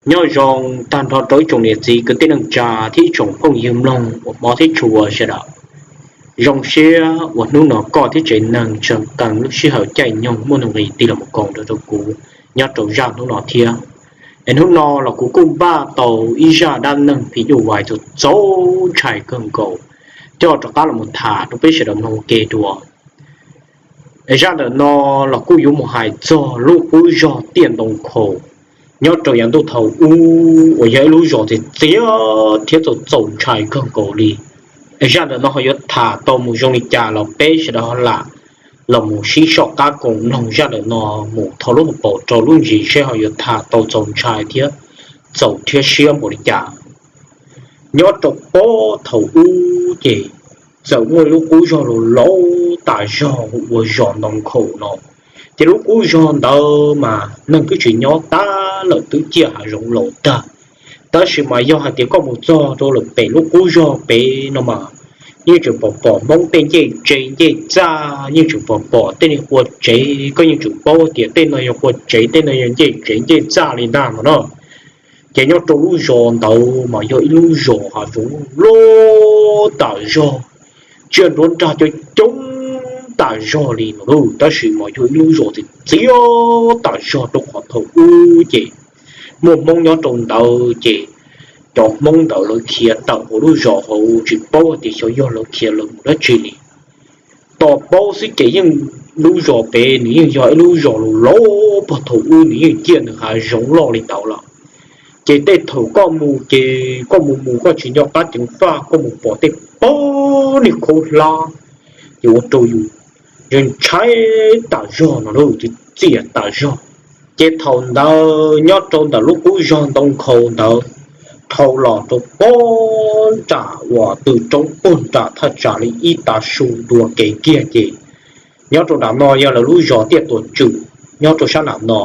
Nyob zoo tag nrho rau ib tsoom niam txiv kwv tij neej tsa thiab ib tsoom phooj ywg mloog uas hmov thiab tshua sawv daws. Zoo siab uas hnub no koj thiab tsev neeg tseem qee lub sij hawm caij nyoog muaj nuj nqis tig los koom nrog rau kuv nyob rau zaj hnub no thiab. Es hnub no los kuv kuj npaj tau ib zaj dab neeg phim nyuj vais txaus ntshai kawg nkaus, coj rov qab los tham rau peb sawv daws mloog ua ke dua. Zaj ntawm no los kuj yuav mus hais txog lub qub zog Tiaj Ntoo Nkhaus nyob rau yav ntuj thaum ub uas yog ib lub zos txias txias thiab txaus txaus ntshai kawg nkaus li. Zaj ntawm no ho yuav tham tau mus zoo li cas los peb sawv daws ho lam los mus sib soj qab koom mloog zaj ntawm no mus thaum lub hauv paus rau lub ntsis seb ho yuav tham tau txaus ntshai thiab txaus rhiab siab npaum li cas. Nyob rau puag thaum ub ces txawm muaj lub qub zog laus laus tas zog ua zos Ntoo Nkhaus no. Ces lub qub zog ntawd mas neeg twb tsis nyob, tab lawm twb ciaj hav zoov laus tag. Tab sis mas yog hais tias koj mus txog rau lawm pem lub qub zog pem no mas yeej tseem pom pom Hmoob tej ncej tsev ncej txaj, yeej tseem pom pom tej niag qua tsev, koj yeej tseem paub tias tej no yog qua tsev, tej no yog ncej tsev ncej txaj li ntag no na. Ces nyob rau lub zos ntawd mas yog ib lub zos hav zoov loj tas zog, tsiaj nruab nrag coob coob tas zog li no lauj. Tab sis mas yog ib lub zos txias txias tas zog rau qhov thaum ub ces muaj Hmoob nyob rau ntawd ces cov Hmoob ntawd lawv khiav tawm hauv lub zos hauv tsis paub tias xyov yog lawv khiav lawv mus dab tsi li. Tos paub xwb ces yeej lub zos pem nws yeej yog ib lub zos laus laus puag thaum ub, nws yeej ciaj nws hav zoov loj li ntawd lawm. Ces tej thaum koj mus ces koj mus mus koj tsis nco qab ceev faj, koj mus pom tej pob niag khaub hlab ces ua rau yus ntshai tas zog no lauj, txias tas zog. Ces thaum ntawd nyob rau ntawm lub qub zog Ntoo Nkhaus ntawd dhau los rau puag nram uas tw roob puag nram thaj tsam li ib tav su dua kev kiag ces nyob rau nram no yog lawv lub zos Tiaj Tuam Tswm nyob rau sab nram no.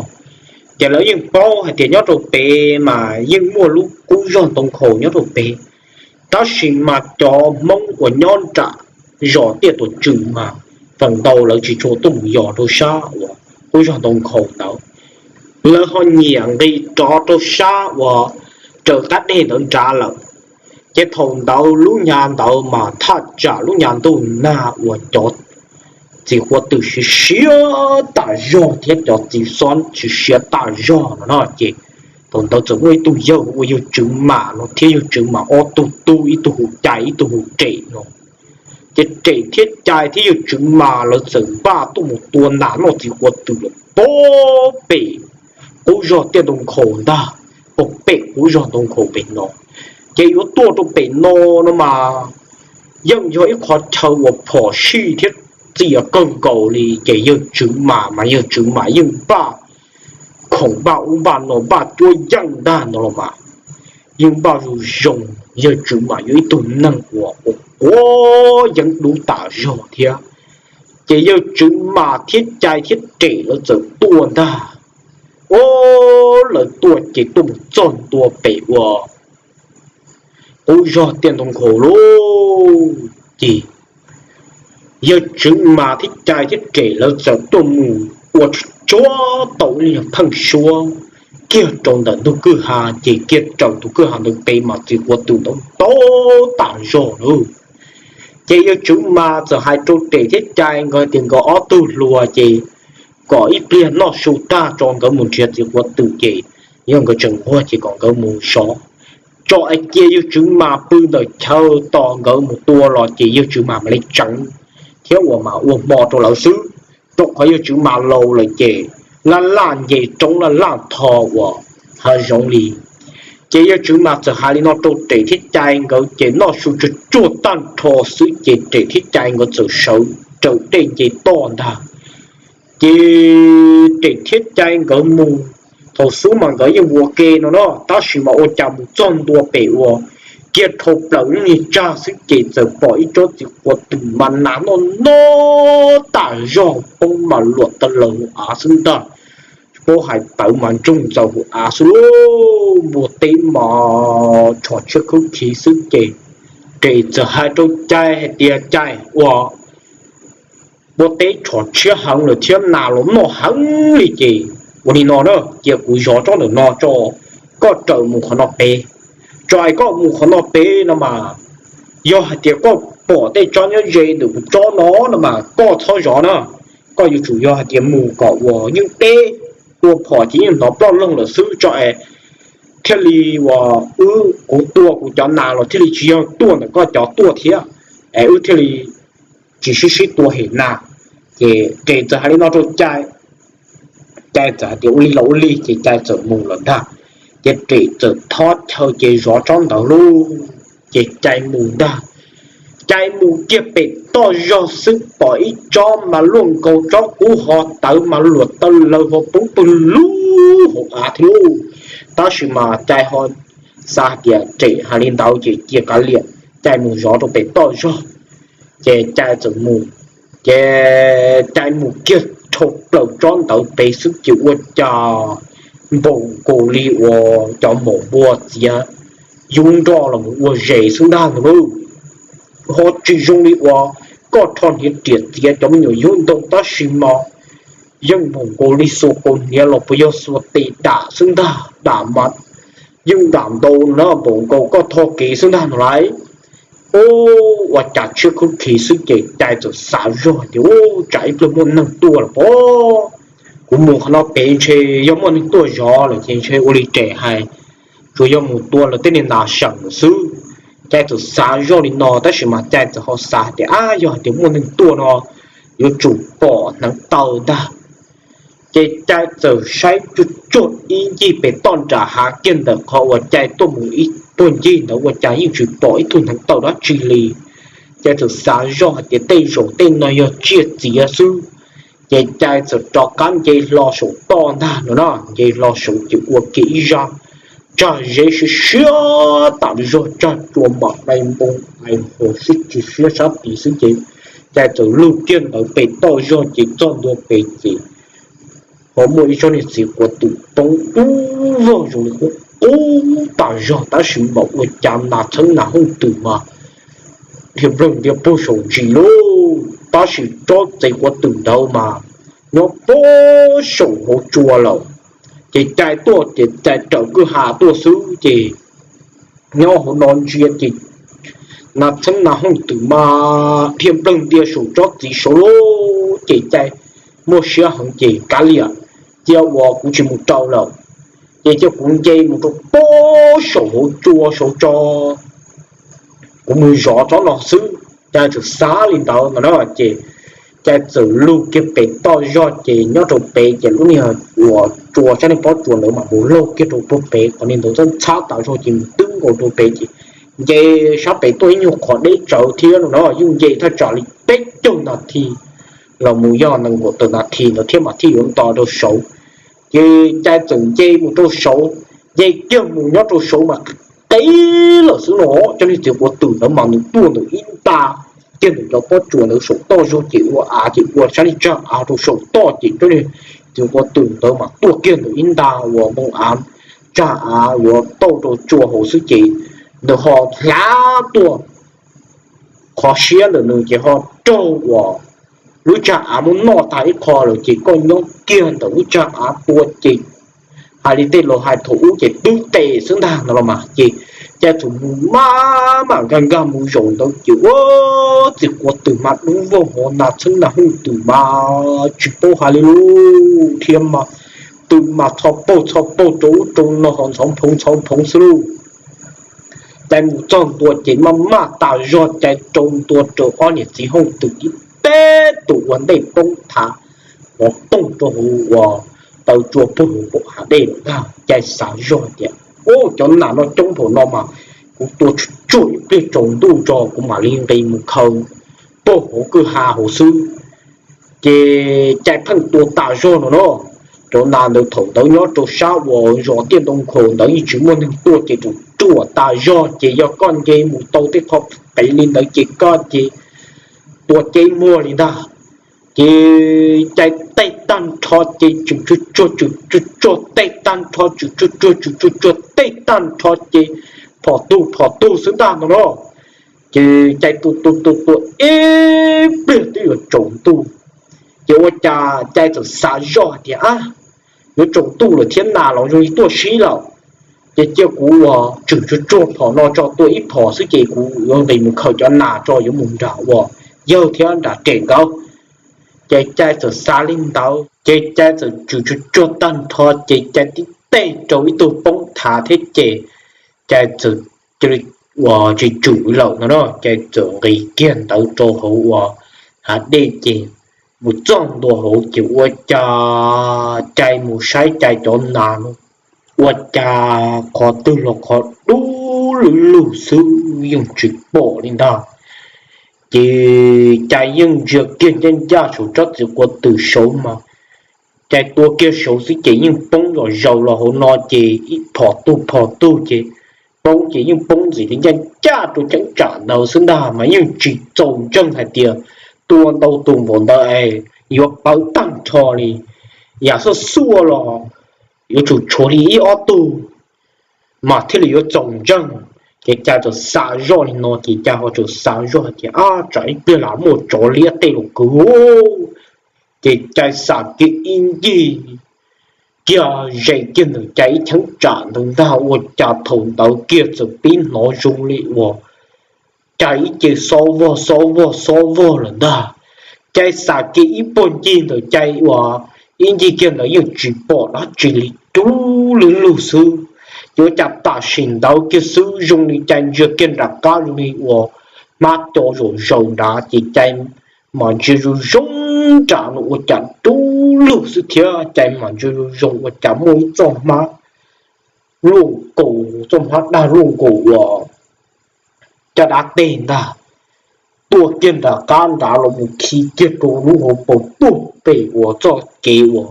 Ces lawv yeej paub hais tias nyob rau pem mas yeej muaj lub qub zog Ntoo Nkhaus nyob rau pem. Tab sis mas cov Hmoob uas nyob nram zos Tiaj Tuam Tswm mas feem ntau lawv tsis tshua tuaj mus yos rau sab uas qub zog Ntoo Nkhaus ntawd. Lawv ho nyiam nqis rov rau sab uas raws qab deg ntawd nrad lawm. Ces thaum ntawd lub nyab ntawd mas thaj tsam lub nyab ntuj nag uas cov txiv huab twm siav siav tas zog thiab cov txiv xob siav siav tas zog no na. Ces thaum ntawd txawm muaj ib tug yawg ua yawg Tswv Mam no thiab yawg Tswv Mam ob tug tub, ib tug hu Cai ib tug hu Rem no. Ces Rem thiab Cai thiab yawg Tswv Mam lawv txawm npaj tuaj mus tua nas noj txiv huab twm lawm puag pem qub zog Tiaj Ntoo Nkhaus ntag, puag pem qub zog Ntoo Nkhaus pem no. Ces yuav tuaj rau pem no no mas yeej yog ib qhov chaw uas phom sij thiab txias kawg nkaus li. Ces yawg Tswv Mam mas yawg Tswv Mam yeej npaj khoom npaj ub npaj no npaj cuab yeej ntag no los mas yeej npaj zoo zoo. Yawg Tswv Mam yog ib tug neeg uas quav yeeb dub tas zog thiab. Ces yawg Tswv Mam thiab Cai thiab Rem lawv txawm tuaj ntag. Ua, lawv tuaj ces tuaj mus txog ntua pem uas qub zog Tiaj Ntoo Nkhaus lauj. Ces yawg Tswv Mas thiab Cai thiab Rem lawv txawm tuaj mus ua tsuag tau ib lub pheej suab kiag rau ntawm ntug kwj ha, ces kiag raws tus kwj ha ntawd pem mas txiv huab twm ntau ntau tas zog lauj. Ces yawg Tswv Mas txawm hais rau Rem thiab Cai nkawd tias nkawd ob tug hluas ces kom ib pliag noj su tag tso nkawd mus nrhiav txiv huab twm, ces yog nkawd tseem nquag ces kom nkawd mus sov, tso cia yawg Tswv Mas pw ntawm chaw tos nkawd mus tua los ces yawg Tswv Mas mam li tseev thiab uas mam ua hmo rau lawv xwb. Rau qhov yawg Tswv Mas laus lawm ces laj laj nce roob laj laj tho uas hav zoov li. Ces yawg Tswv Mas txawm hais li no rau Rem thiab Cai nkawd ces noj su tsuag tsuag tag nrho xwb ces Rem thiab Cai nkawd txawm sawv raws dej nce toj ntag. Ces Rem thiab Cai nkawd mus, thaum xub mas nkawd yeej ua ke no no, tab sis mas ua cas mus txog ntua pem uas kiag dhau plaws lub niag tsag xwb ces txawm pom ib tsob txiv huab twm mas nas noj noj tas zog poob mas luam taw laws hauv av xwb ntag. Paub hais tawv mas ntsoog ntxaws hauv av xwb lauj, npua teb mas tshos tshiab khawb khiv xwb ces Rem txawm hais rau Cai hais tias, Cai, ua npua teb tshos tshiab heev lawm thiab nas los noj heev li ces ua li no na, cia kuv zov tsob ntawm no tso, koj raws mus qhov no pem. Tso es koj mus qhov no pem no mas, yog hais tias koj pom tej tsob nyob ze ntawm kuv tsob no no mas koj txhob zov na. Koj yuav tsum yog hais tias mus kom uas yeej deb, tua phom ces yeej hnov ploj loog lawm xwb tso es thiaj li uas wb kuv tua kuv cov nas los thiaj li tsis yog tuaj ntawm koj cov tuaj thiab, es wb thiaj li tsis sib sib tua hem nas. Ces Res txawm hais li no rau Cai, Cai txawm hais tias ua li los ua li ces Cai txawm mus lawm ntag. Ces Res txawm thov chaw ces zov tsob ntawd lauj, ces Cai mus ntag. Cai mus kiag pem toj zog xwb pom ib tsob mas luaj nkaus tsob kub ho tawv mas luam taw laws ho poob pawg lug hauv av thiab lauj. Tab sis mas Cai ho xav hais tias Res hais li ntawd ces cia kav liam, Cai mus zov rau pem toj zog. Ces Cai txawm mus, ces Cai mus kiag dhau plaws tsob ntawd pem xwb ces ua cas npaum nkaus li uas cov maum npua txiav yub nroj los mus ua zes xwb ntag ntag lauj. Ho tsis zoo li uas koj rho hniav riam txiav cov me nyuam yub ntoo tab sis mas yeej npaum nkaus li xuas kaus hniav los puas yog xuas tes dam xwb ntag, dam mas yeej dam ntau na, npaum nkaus koj tho kev xwb ntag no lauj. Ua cas tshiab khub khi xwb ces Cai txawm xav zog tias ub, tsam ib pliag muaj neeg tuaj lawm pob. Kuv mus qhov no pem ntshe yog muaj neeg tuaj zov lawm ces ntshe ua li Res hais, tsuas yog mus tua lawv tej niag nas seem lawm xwb. Cai txawm xav zoj li no tab sis mas Cai txawm ho xav tias ab, yog hais tias muaj neeg tuaj no yuav tsum pom hneev taw ntag. Ces Cai txawm saib tsuag tsuag ib ncig pem toj nram hav kiag ntawm qhov uas Cai tuaj mus ib puag ncig ntawd ua cas yeej tsis pom ib tug hneev taw dab tsi li. Cai txawm xav zoj hais tias tej zaum tej no yog tsiaj txiav xwb. Ces Cai txawm rov qab nce hlo saum toj ntag no na, nce hlo saud ces ua kiag ib zaj tsag zeb siab siab tas zog, tsag tsua mam dai npoo ais hauv sib tsis siab sab tid xwb ces Cai txawm lug kiag ntawd pem toj zog ces txog ntua pem ces ho muaj ib tsob niag txiv quav twm poob dub vog zoo li qub qub tas zog tab sis mas ua cas nas txheeb nas hooj twm mas dhia nplawg ntia puag saum ntsis lauj. Tab sis tsob txiv quav twm ntawd mas nyob puag saum hauv tsua lawm. Ces Cai tuaj ces Cai raws kwj ha tuaj xwb ces nyob hauv no ntsia ces nas txheeb nas hooj twm mas dhia nplawg ntia saum tsob txiv saud lauj. Ces Cai muaj siab heev ces kav liam, cia uas kuv tsis mus rau lawm, ces cia kuv nce mus rau puag saum hauv tsua saud tso, kuv mus zov tsob no xwb. Cai txawm xav li ntawd ntag na ces Cai txawm lug kiag pem toj zog ces nyob rau pem ces lub niag uas tsua sab niag pob tsuas ntawd mas mus laug kiag rau puag pem qhov niag ntawd txhob ntxhab tas zog ces mus twb nkaus rau pem ces nce sab pem tuaj ib nyuag qhov deb tsawv thiab no na, yeej nce thaj tsam li peb caug nas this los mus yog nees nkaum tawm nas this ntawd thiab mas thiaj yuav nto rau saud. Ces Cai txawm nce mus rau saud, nce kiag mus nyob rau saud mas qe lawm xwb no, cov niag txiv quav twm ntawd mas nws tuaj ntawm ib nta kiag ntawm cov pob tsuas ntawd saum toj zog ces ua av ces ua sab niag tsag av rau saum toj ces cov niag txiv quav twm ntawd mas tuaj kiag ntawm ib nta uas npoo av, tsag av uas tauj rau tsua hauv xwb ces nws ho hlav tuaj qhov siab ntawm nws ces ho raug uas lub tsag av muab noj tag ib qho lawm ces koj nyob kiag ntawm lub tsag av tua ces hais li tej laus hais thaum ub ces tub tes xwb ntag no los mas ces Cai txawm mus maj mam nkag nkag mus zaum ntawd ces ua txiv quav twm mas dub vog hov nas txheeb nas hooj twm mas tsis paub hais li lub thiab mas twm mas txho paug txho paug rau ub rau no ho ntxhov nphoov ntxhov nphoov xwb lauj. Cai mus txog ntua ces maj maj tas zog Cai rau ntua rau ob niam txiv hooj twm ib teb tus ua ntej poob thav hov tooj rau hauv uas taw tsua puag hauv npaum hav dej lawm ntag. Cai xav zog tias ub, cov nas no coob npaum no mas kuv tua tsuag tsuag ib pliag tsaus ntuj tso kuv mam li nqis mus khaws puag hauv kwj ha hauv xwb. Ces Cai pheej tua tas zog no no, cov nas ntawd thaum ntawd nyob rau sab uas zos tiaj ntoo nkhaus ntawd yeej tsis muaj neeg tuaj ces ruam ruam tas zog ces yog koj nce mus tau tej qho qev li ntawd ces koj ces tua ceb muag li ntag. Ces Cai tej tag nrho ces tswm tsuag tsuag tswm tsuag tsuag tej tag nrho tswm tsuag tsuag tswm tsuag tsuag tej tag nrho ces phom tug phom tug xwb ntag no no. Ces Cai tua tua tua tua ib pliag twb yuav tsaus ntuj. Ces ua cas Cai txawm xav zoj hais tias ab, yuav tsaus ntuj lawm thiab nas los zoo li tuaj sib lawm. Ces cia kuv uas tswm tsuag tsuag phom no tso tua ib phom xwb ces kuv yuav nqis mus khaws cov nas tso yuav mus nram uas yawg thiab nram res nkawd. Ces Cai txawm xav li ntawd ces Cai txawm tswm tsuag tsuag tag nrho ces Cai tib teg rau ib tug poob thav thiab ces Cai txawm cia li uas tsis tsum lawm no, Cai txawm nqis kiag ntawd rau hauv uas hav dej ces mus txog ntua hauv ces ua cas Cai mus saib Cai cov nas no ua cas qhov twg los qhov dub lug lug xwb yeej tsis pom li ntag. Ces Cai yeej ntsia kiag ncaj ncaj saum tsob txiv quav twm saud mas Cai tua kiag saud xwb ces yeej poob zom zaws los hauv no ces ib phom tug phom tug ces poob ces yeej poob ntxiv li ncaj ncaj rau cheeb tsam ntawd xwb ntag mas yeej tsis txaus ntseeg hais tias tua ntau tus npaum ntawd es yuav pawv tag nrho li, yam xuaj xuaj los yuav tsum tshuav li ib ob tug mas thiaj li yuav txaus ntseeg. Ces Cai txawm xav zoj li no ces Cai ho txawm xav zoj hais tias ab tsam ib pliag lam muaj tsov liab tej los kwv. Ces Cai xav kiag ib ncig kiag ze kiag ntawm Cai ib cheeb tsam ntawd ntag ua cas thaum ntawd kiag txawm pib hnov zoo li uas Cai ib ce xob vog xob vog xob vog lawm ntag. Cai xav kiag ib puag ncig ntawm Cai uas ib ncig kiag ntawd yeej tsis pom dab tsi li, dub lug lug xwb. Ces ua cas tam sim ntawd kiag xwb zoo li Cai ntsia kiag nram qab zoo li uas hmab co zom zaws nrad ces Cai mam ntsia zoo zoo nram no ua cas dub lug xwb thiab Cai mam ntsia zoo zoo ua cas muaj ib txoj hmab luaj nkaus, txoj hmab dag luaj nkaus uas caj dab teg ntag, tuaj kiag nram qab nrad los mus khi kiag rau lub hauv paus tuaj pem uas txoj kev uas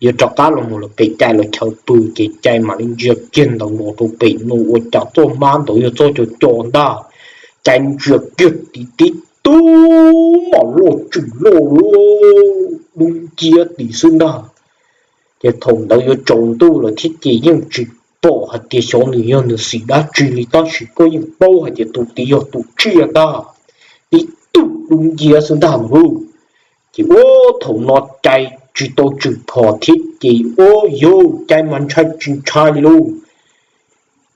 yuav rov qab los mus lawm pem Cai lawv chaw pw ces Cai mam li ntsia kiag ntawd los rau pem no ua cas txoj hmab ntawd yog txoj co co ntag. Cai ntsia kiag tim tib tug mam loj tswm loj lub dub nciab tim xwb ntag. Ces thaum ntawd yuav tsaus ntuj lawm thiab ces yeej tsis pom hais tias xyov nws yog nws xim dab tsi li tab sis koj yeej paub hais tias tus tid yog tus tsiaj ntag, tib tug dub nciab xwb ntag lauj. Ces ua thaum no Cai tsis tau tswm phom thiab ces ua yog Cai mas ntshai tsis ntshai li lauj.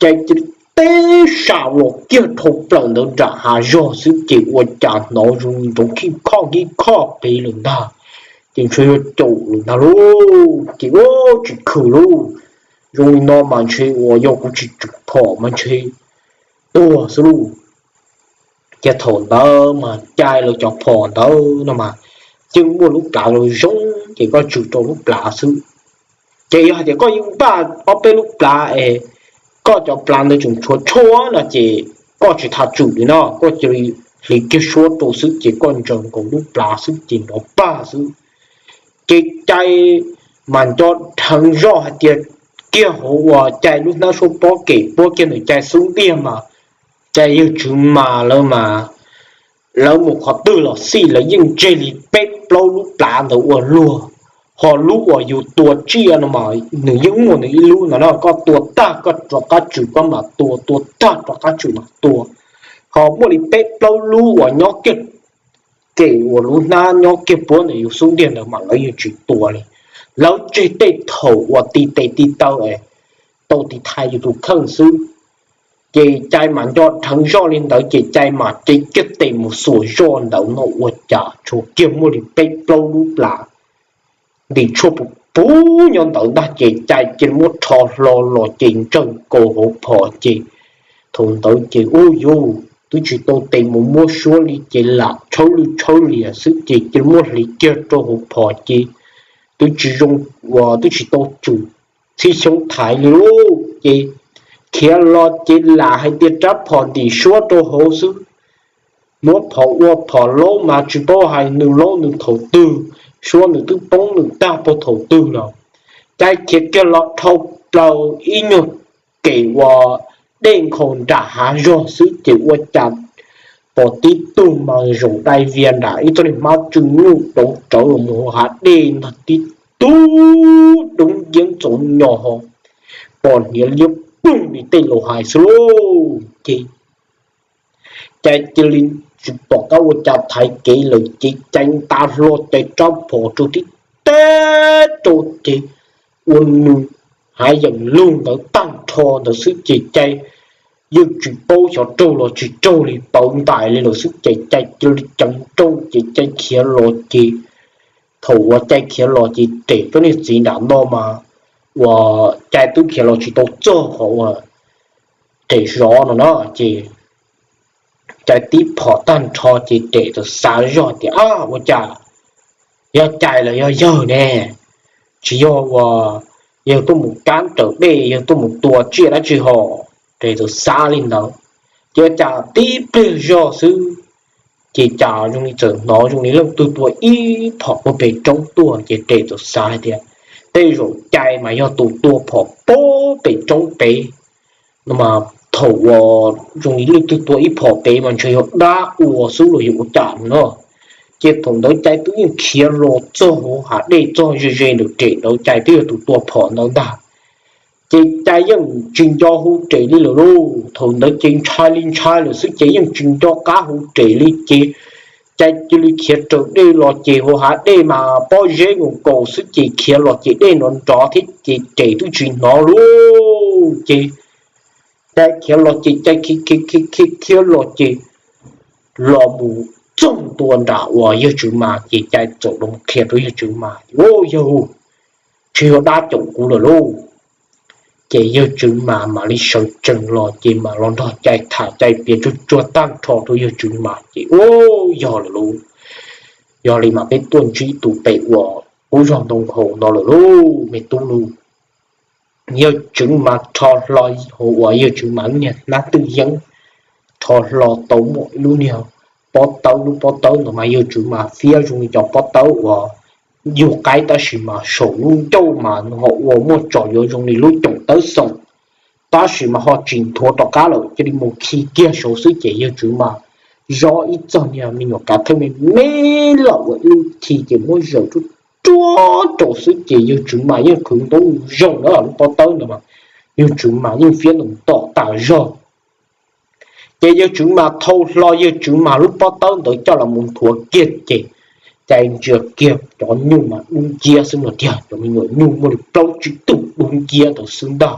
Cai cia li teb sam los kiag dhau plaws ntawd nram hav zog xwb ces ua cas hnov zoo nrov khij khoj khij khoj pem lawm ntag. Ces ntshe yuav caum lawm ntag lauj ces ua tsis khwm lauj. Zoo li no mas ntshe uas yog kuv tsis tswm phom mas ntshe tuag xwb lauj. Ces thaum ntawd mas Cai lawv cov phom ntawd no mas yeej muaj lub plhav zoo zoo ces koj tswm rau lub plhav xwb. Ces yog hais tias koj yeej npaj ob peb lub plhav es koj cov plhav ntawd tseem tshuav tshuaj no ces koj tsis tas tswm li no, koj cia li hliv kiag suab rau xwb ces koj ntsaws nkaus lub plhav xwb ces nrov pag xwb. Ces Cai mas nco dheev zoj hais tias kiag hauv uas Cai lub hnab suab pob kem puab kiag ntawm Cai xub ntiag mas Cai yawg tswv mas lawv mas lawv mus qhov twg los xij lawv yeej tseg li peb plaub lub plhav ntawd ua luag. Ho lub uas yus tua tsiaj no mas nws yeej muaj nws ib lub ntawd no, koj tua tag koj rov qab tswm koj mam tua, tua tag rov qab tswm mam tua. Ho muaj li peb plaub lub uas nyob kiag kem uas lub hnab nyob kiag puab ntawm yus xub ntiag ntawd mas lawv yeej tsis tua li. Lawv tseg tej thaum uas ti tes ti taw es tau tiv thaiv yus tus kheej xwb. Ces Cai mas nco dheev zoj li ntawd ces Cai mas cev kiag tes mus xuas zoj ntawd no ua cas tshuav kiag muaj li peb plaub lub plhav ntim tshuaj puv puv nyob ntawd ntag ces Cai cia li muab rho hlo los ces ntsaws nkaus hauv phom ces thaum ntawd ces ub yus twb tsis tau tes mus muab suab li ces lam tshawb lwj tshawb liam xwb ces cia li muab hliv kiag rau hauv phom ces twb tsis zoo, uas twb tsis tau tswm txhib xyoob thaiv li lauj ces khiav los ces lam hais tias rab phom ntim suab rau hauv xwb. Muab phom ua phom laub mas tsis paub hais nws laub nws thaum twg, suab nws twb poob nws tag puag thaum twg lawm. Cai khiav kiag los dhau plaws ib nyuag kem uas dej nkhaus nram hav zog xwb ces ua cas pom tib tug mas zaum dai vias nram ib txoj niag hmab tsw nyuj rauv rawv los mus hauv hav dej ntag, tib tug dub nciab ntxoov nyos ho pom hniav liab ploog li tej laus hais xwb lauj ces Cai cia li tsis pom qab ua cas thaiv kev lawm ces Cai nta hlo Cai rab phom rau tib teg rau ces ua nws hav yeem lug ntawd tag nrho ntawd xwb ces Cai yeej tsis paub xyov raug los tsis raug li, pauv ntais li lawm xwb ces Cai cia li ceev nrooj ces Cai khiav los ces, thaum uas Cai khiav los ces Rem cov niag txiv nram no mas uas Cai twb khiav los tsis tau txog qhov uas Rem zov no no ces Cai tib phom tag nrho ces Rem txawm xav zoj tias, Ab, ua cas yog Cai los yog yawg ne? Tsis yog uas yawg tuaj mus kab raws dej, yawg tuaj mus tua tsiaj dab tsi hos? Rem txawm xav li ntawd, ces ua cas tib pliag zog xwb ces cas zoo li txawm hnov zoo li leej twg tua ib phom puag pem roob tuaj ces Rem txawm xav hais tias, Tej zaum Cai mas yog tus tua phom puag pem roob pem no mas. Thaum uas zoo li leej twg tua ib phom pem mas ntshe yog dab ua xwb los yog ua cas no. Ces thaum ntawd Cai twb yeej khiav los txog hauv hav dej txog ze ze ntawm Rem ntawd, Cai twb yog tus tua phom ntawd ntag. Ces Cai yeej tsis nco hu Rem li lawm lauj. Thaum ntawd ces ntshai li ntshai lawm xwb ces yeej tsis nco qab hu Rem li ces Cai cia li khiav raws dej los ces hauv hav dej mas pob zeb nkaus nkaus xwb ces khiav los ces dej nrov nrov thiab ces Rem twb tsis hnov lauj. Ces Cai khiav los ces Cai khiav khiav los ces los mus txog ntua nram uas yawg Tswv Mas ces Cai txawm los qhia rau yawg Tswv Mas, Au, yawg, ntshe yog dab caum kuv lawm lauj. Ces yawg Tswv Mas mam li sawv tsees los ces mam los nrog Cai tham, Cai piav tsuag tsuag tag nrho rau yawg Tswv Mas ces, Au, yog lawm lauj, yog li mas peb tuaj ntsib tus pem uas qub zog ntoo haus no lawm lauj me tub lauj. Yawg Tswv Mas rho hlo hauv uas yawg Tswv Mas lub niag hnab twj yeeb, rho hlo tau muaj ib lub niag pob tawb. Lub pob tawb ntawd mas yawg Tswv Mas fiab zoo li cov pob tawb uas yug qaib tab sis mas saum lub ncauj mas nws ho ua muaj tsos yuav zoo li lub coom tawb xoo, tab sis mas ho tsis nthuav rov qab lawm, cia li mus khi kiag saud xwb ces yawg Tswv Mas zov ib txog niag me nyuam kav theej me me lawm ua ib lub khi ces muab zaws ruaj ruaj rau xwb ces yawg Tswv Mas yeej qhwv ntaub zoo na. Lub pob tawb ntawd mas yawg Tswv Mas yeej fiab ntaus tom tas zog. Ces yawg Tswv Mas thau hlo yawg Tswv Mas lub pob tawb ntawd coj los mus nthuav kiag ces Cai ntsia kiag cov nyuj mas dub nciab xwb no tiag, cov me nyuam nyuj muaj li plaub tsib tug dub nciab ntawd xwb ntag.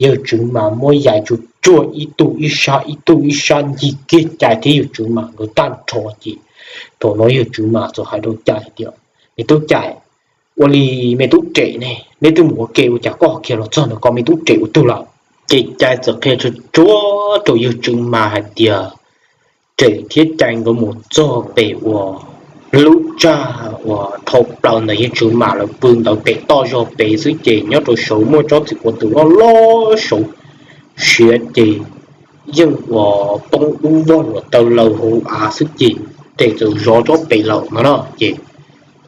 Yawg Tswv Mas muab yais tsuag tsuag ib tug ib sab ib tug ib sab ncig kiag Cai thiab yawg Tswv Mas nkawd tag nrho ces thaum no yawg Tswv Mas txawm hais rau Cai hais tias, Me tub Cai, ua li me tub Rem ne, neb twb mus ua ke ua cas koj ho khiav los txog ntawm ko, me tub Rem ua twg lawm? Ces Cai txawm qhia tsuag tsuag rau yawg Tswv Mas hais tias Rem thiab Cai nkawd mus txog pem uas lub tsag uas dhau plaws ntawm yawg Tswv Mas lawv pw ntawd pem toj zog pem xwb ces nyob rau saud muaj tsob txiv quav twm loj loj saud siav ces yeej uas poob dub vog luam taw laws hauv av xwb ces Rem txawm zov tsob pem lawm no na. Ces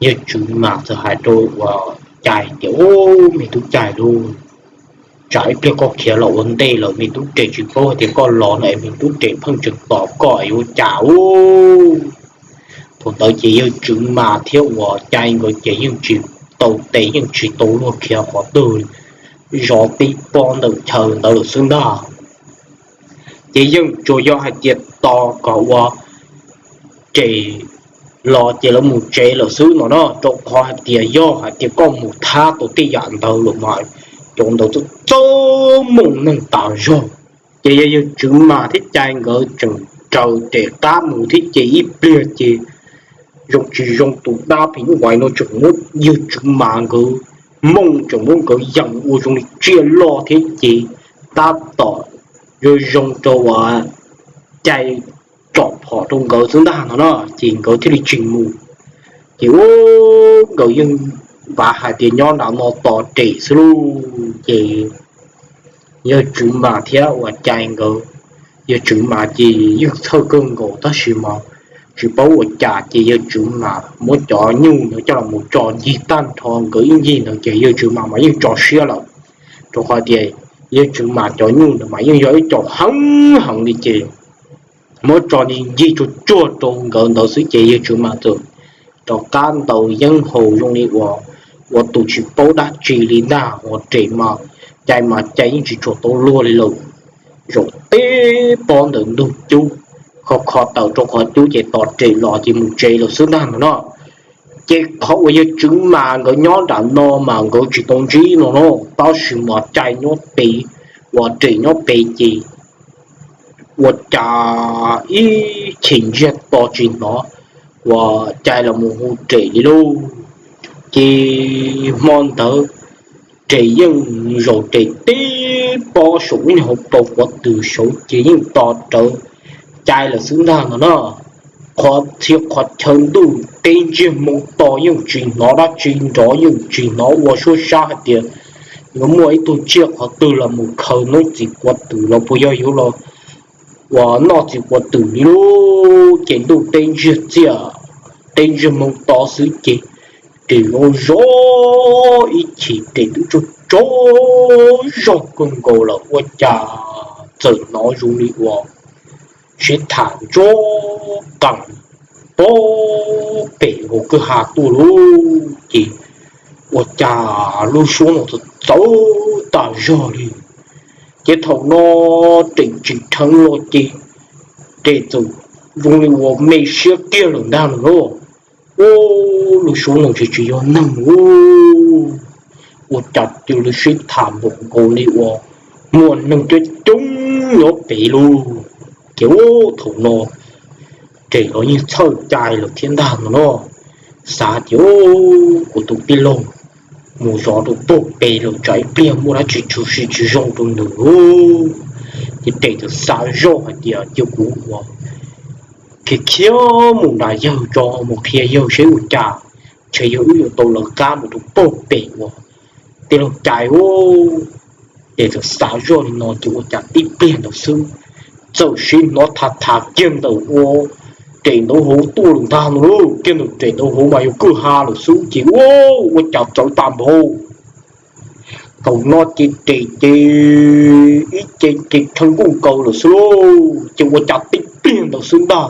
yawg Tswv Mas txawm hais rau uas Cai tias, Au, me tub Cai lauj, tsam ib pliag koj khiav los ua ntej lawm me tub Rem tsis paub hais tias koj los no es me tub Rem pheej tseem tos koj yuav ua cas ub? Thaum ntawd ces yawg Tswv Mas thiab uas Cai nkawd ces yeej tsis tau tes yeej tsis tau luag khiav qhov twg li, zov tib pob ntawm chaw ntawd lawm xwb ntag. Ces yeej tsuas yog hais tias tos kom ua Rem los ces lawv mus tsev lawm xwb no na, rau qhov hais tias yog hais tias koj mus thab tau tej yam ntawd lawm mas cov ntawd txawj txawj mooj neeg tas zog. Ces yog yawg Tswv Mas thiab Cai nkawd tseem raws Rem qab mus thiab ces ib pliag ces zoo tsis zoo tus dab phim nyuj vais no tseem muab yawg Tswv Mas nkawd mooj, tseem muab nkawd yees ua zoo li tsiaj loj thiab ces tab tom zoo zoo rau uas Cai tsom phom rau nkawd xwb ntag no na, ces nkawd thiaj li tsis mus. Ces ub, nkawd yeej vav hais tias nyob nram no tos Rem xwb lauj. Ces yawg Tswv Mas thiab uas Cai nkawd, yawg Tswv Mas ces yeej txhawj kawg nkaus tab sis mas tsis paub ua cas ces yawg Tswv Mas muab cov nyuj ntawd coj los mus tso ncig tag nrho, nkawd ib ncig ntawd ces yawg Tswv Mas mas yeej tso siab lawm, rau qhov tias yawg Tswv Mas cov nyuj ntawd mas yeej yog ib co heev heev li ces muab tso ncig tsuag tsuag rau nkawd ntawd xwb ces yawg Tswv Mas txawm rov qab ntaus yeeb haus zoo li uas ua tus tsis paub dab tsi li ntag, uas Rem mas Cai mas Cai yeej tsis tshua tau luag li lawm. Zaum tib pob ntawm ntug cub, kho kho taws rau qhov cub ces tos Rem los ces mus tsev lawm xwb ntag no na. Ces qhov uas yawg Tswv Mas nkawd nyob nram no mas nkawd tsis tau ntsib no no, tab sis mas Cai nyob pem, uas Rem nyob pem ces ua cas ib chim ntsiag to tsis hnov uas Cai los mus hu Rem li lauj. Ces hmo ntawd Rem yeej zaum Rem tib pob saum ib hauv paus quav twm saud ces yeej tos rawv Cai lawm xwb ntag no na. Qhov txhia qhov chaw ntuj teb ntsiag moo to yeej tsis hnov dab tsi nrov, yeej tsis hnov ua suab sab hais tias yuav muaj ib tug tsiaj qhov twg los mus khaws noob txiv quav twm los puas yog yuav los uas noj txiv quav twm li lauj. Ces ntuj teb ntsiag txiaj, teb ntsiag moo to xwb ces Rem los zov ib chim Rem twb tsaug tsaug zog kawg nkaus lawm ua cas txawm hnov zoo li uas sib tham ntsuab qees pem hauv kwj ha tuaj lauj. Ces ua cas lub suab no txawv txawv tas zog li. Ces thaum no Rem tsis dheev los ces Rem txawm zoo li uas me siab kiag lawm ntag no lauj. Ub, lub suab no tsis tsis yog neeg ub, ua cas cia li sib tham npaum nkaus li uas muaj neeg coob coob nyob pem lauj. Ces ub, thaum no Rem los yeej txhawj Cai lawm thiab ntag no no, xav tias ub, kuv tus tij laug mus zov rau puag pem lawm tsam ib pliag muaj dab tsi tshwm sim tsis zoo rau nws lauj. Ces Rem txawm xav zoj hais tias cia kuv ua khiav khiav mus nram yawg tso, mus qhia yawg seb ua cas, ntshe yog wb yuav tau lawv qab mus rau puag pem uas tij laug Cai ub. Ces txawm xav zoj li no ces ua cas tib pliag ntawd xwb txawm sim hnov tham tham kiag ntawm ua Rem ntaub hauv tuaj lawm ntag no lauj. Kiag ntawm Rem ntaub hauv mas yog kwj ha lawm xwb ces ua, ua cas txawv tas npaum. Thaum no ces Rem ces ib ce ces rhawv nkuj nkaus lawm xwb lauj. Ces ua cas tib pliag ntawd xwb ntag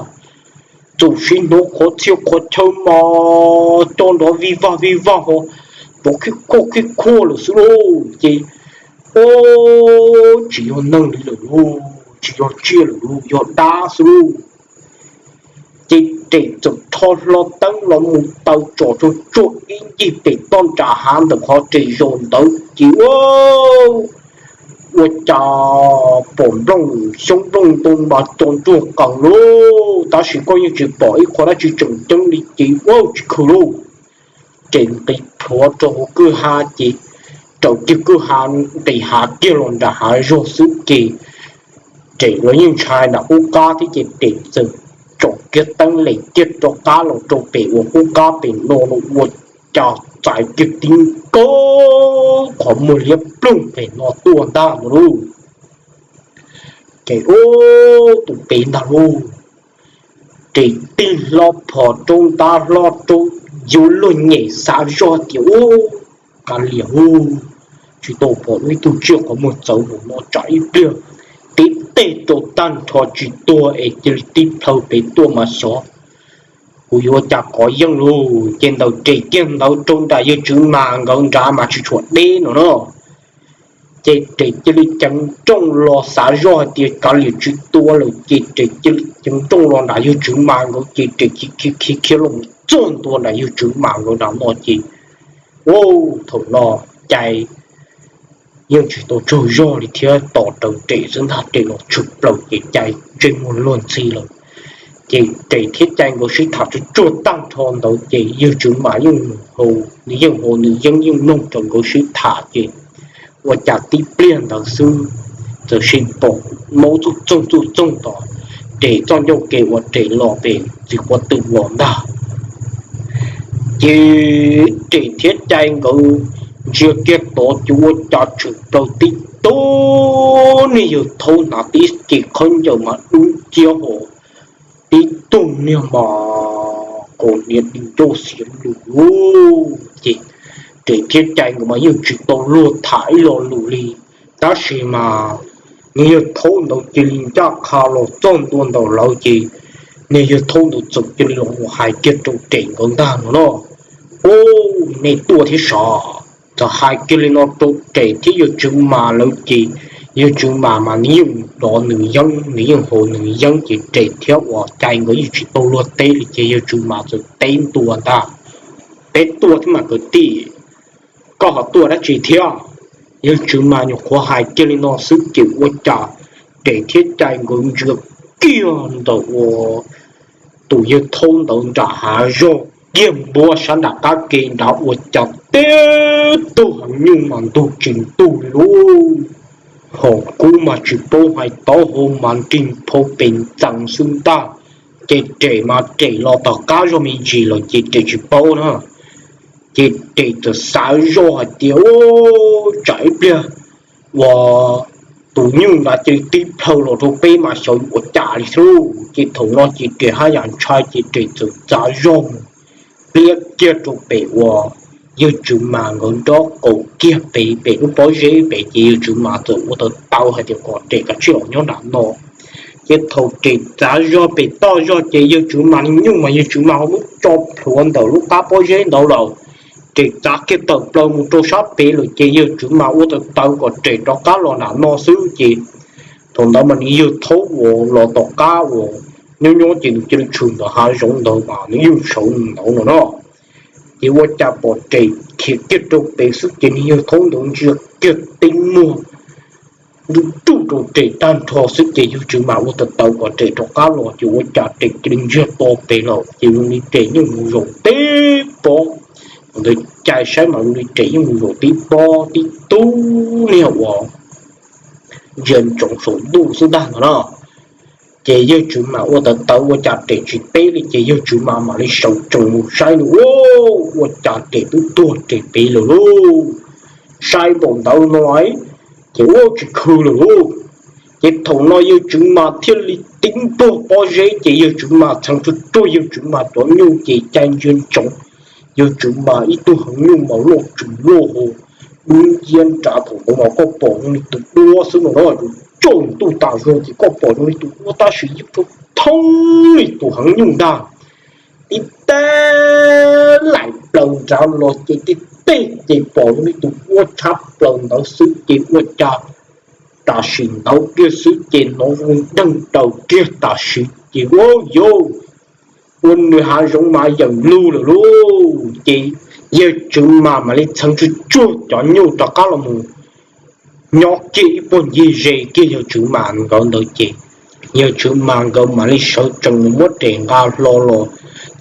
txawm sim hnov qhov txhia qhov chaw mas co nrov vij vag vij vag ho rov khib khuaj khib khuaj lawm xwb lauj. Ces ub, tsis yog neeg li lawm lauj, tsis yog tsiaj lawm lauj, yog dab xwb lauj. Ces Rem txawm rho hlo teeb los mus taw tsom tsuag tsuag ib ncig pem toj nram hav ntawm qhov Rem zaum ntawd ces ua, ua cas pom nplooj xyoob nplooj ntoo mas co ntsuag qees lauj, tab sis koj yeej tsis pom ib qho dab tsi tseem ceeb li ces ua tsis khw lauj. Ces nqis plhuav rau hauv kwj ha ces raws kiag kwj ha nqis hav kiag los nram hav zog xwb ces Rem los yeej ntshai nram qub qab thiab ces Rem txawm tsom kiag teeb lem kiag rov qab los rau pem uas qub qab pem no los ua cas txais kiag tib nkaug qhov muag liab ploog pem no tuaj ntag no lauj. Ces ub, tus pem ntag lauj. Rem tig hlo phom rau ntab hlo rau, yuav luag nyem xav zoj tias ub, kav liam ub, tsis tau pom ib tug tsiaj qhov muag txawv npaum no tsam ib pliag tib teg rau tag nrho tsis tuag es cia li tib plhaw pem tuaj mas xyov kuv yuav cas kov yeej lauj. Ces ntawm Rem kiag ntawd rau nram yawg Tswv Mas nkawd nrad mas tsis tshua deb no na. Ces Rem cia li ceev nrooj los xav zoj hais tias kav liam tsis tua lawm ces Rem cia li ceev nrooj los nram yawg Tswv Mas nkawd ces Rem khiav khiav khiav los txog ntua nram yawg Tswv Mas nkawd nram no ces ub, thaum no Cai yeej tsis tau tsaug zog li thiab tos raws Rem xwb ntag. Rem los tshwm plaws ces Cai ntsej muag luag ntxhi lawm. Ces Rem thiab Cai nkawd sib tham tsuag tsuag tag nrho ntawd ces yawg Tswv Mas yeej, nws yeej haus nws yeeb yeej mloog rau nkawd sib tham ces ua cas tib pliag ntawd xwb txawm sim pom maub txuj txoog txuj txoog tom Rem txoj ncauj ke uas Rem los pem txiv quav twm los ntag. Ces Rem thiab Cai nkawd ntsia kiag tod ces ua cas tshwm plaws tib tug niag yawg thaub hnav tib ce khaub ncaws mas dub nciab ho tib tug niag mas kaus hniav di ncauj xiav lus lauj. Ces Rem thiab Cai nkawd mas yeej tsis tau luag tham ib lo lus li, tab sis mas niag yawg thaub ntawd cia li ncaj qha los txog ntua ntawm lawv ces niag yawg thaub ntawd txawm cia li los mus hais kiag rau Rem nkawd ntag no no, ub, nej tuaj thiab sav. Txawm hais kiag li no rau Rem thiab yawg Tswv Mas lawv ces yawg Tswv Mas mas nws yeej dov nws yeeb nws yeej haus nws yeeb ces Rem thiab uas Cai nkawd yeej tsis tau luag teb li ces yawg Tswv Mas txawm teb ntua ntag. peb tuaj thiab mas kwv tij, koj ho tuaj dab tsi thiab? Yawg Tswv Mas nyuam qhuav hais kiag li no xwb ces ua cas Res thiab Cai nkawd ntsia kiag ntawm ua tus yawg thaub ntawd nram hav zoov kiag npuab sab nram qab ke nrad ua cas tib tug heev nyuj mas ntug tsis ntug li lub hom kub mas tsis paub hais taub hau mas nrig phau pes ntxees xwb ntag. Ces Res mas Res los tom qab zog me ntsis lawm ces Res tsis paub na. Ces Res txawm xav zoj hais tias, Ub, tsam ib pliag uas tus nyuj ntawd cia li tib plhaw los rau peb mas xyov yuav ua cas li xwb. Ces thaum no ces Res haj yam ntshai ces Res txawm txav zog mus pliab kiag rau pem uas yawg Tswv Mas nkawd nraub qaum kiag pem, pem lub pob zeb pem ces yawg Tswv Mas txawm ua tau tau hais tias kom Res kav tsij los nyob nram no. Ces thaum Res txav zog pem toj zog ces yawg Tswv Mas li nyuj mas yawg Tswv Mas ho muab tso plhuav ntawm lub qab pob zeb ntawd lawm. Res txav kiag tawm plaws mus rau sab pem lawm ces yawg Tswv Mas ua tau tau kom Res rov qab los nram no xwb ces thaum ntawd mas nws yawg thaub uas los tom qab uas nyob nyob ces nws cia li tshwm ntawm hav zoov ntawd mas nws yawg saud ntawd no no. Ces ua cas pom Res khiav kiag rau pem xwb ces nws yawg thaub ntawd ntsia kiag tib muag nruj ruj rau Res tag nrho xwb ces yawg Tswv Mas ua tau tau kom Res rov qab los ces ua cas Res cia li ntsiag to pem lawm ces zoo li Res yeej mus zaum tib pob. Ntawd Cai saib mas zoo li Res yeej mus zaum tib pob tib tug niag uas ntsia ntsoov saum ntuj xwb ntag no no. Ces yawg Tswv Mas ua tau tau ua cas Res tsis teb li ces yawg Tswv Mas mam li sawv tsees mus saib nws ua, ua cas Res twb tuag Res pem lawm lauj. Saib npaum ntawd no ces ua tsis khw lawm lauj. Ces thaum no yawg Tswv Mas thiaj li tib npuag pob zeb ces yawg Tswv Mas txheev tsuag tsuag yawg Tswv Mas cov nyuj ces Cai ntsia ntsoov yawg Tswv Mas ib tug heev nyuj mas loj tsuas loj hau dub nciab nrad thaum ntawd mas koj pom zoo li tus duab xwb no na, tsaus ntuj tas zog ces koj pom zoo li tus duab tab sis yeej thoob thoob li tus heev nyuj ntag. Tib teg laim plaws nrad los ces tib teg ces pom zoo li tus duab tshab plaws ntawd xwb ces ua cas tam sim ntawd kiag xwb ces hnov zoo deeg daws kiag tam sim ces ua yau ua nws hav zoov mas yeem lug lawm lauj. Ces yawg Tswv Mas mam li txheev tsuag tsuag cov nyuj rov qab los mus nyob kiag ib puag ncig ze kiag yawg Tswv Mas nkawd ntawd ces yawg Tswv Mas nkawd mam li sawv tsees mus muab Res nqa hlo los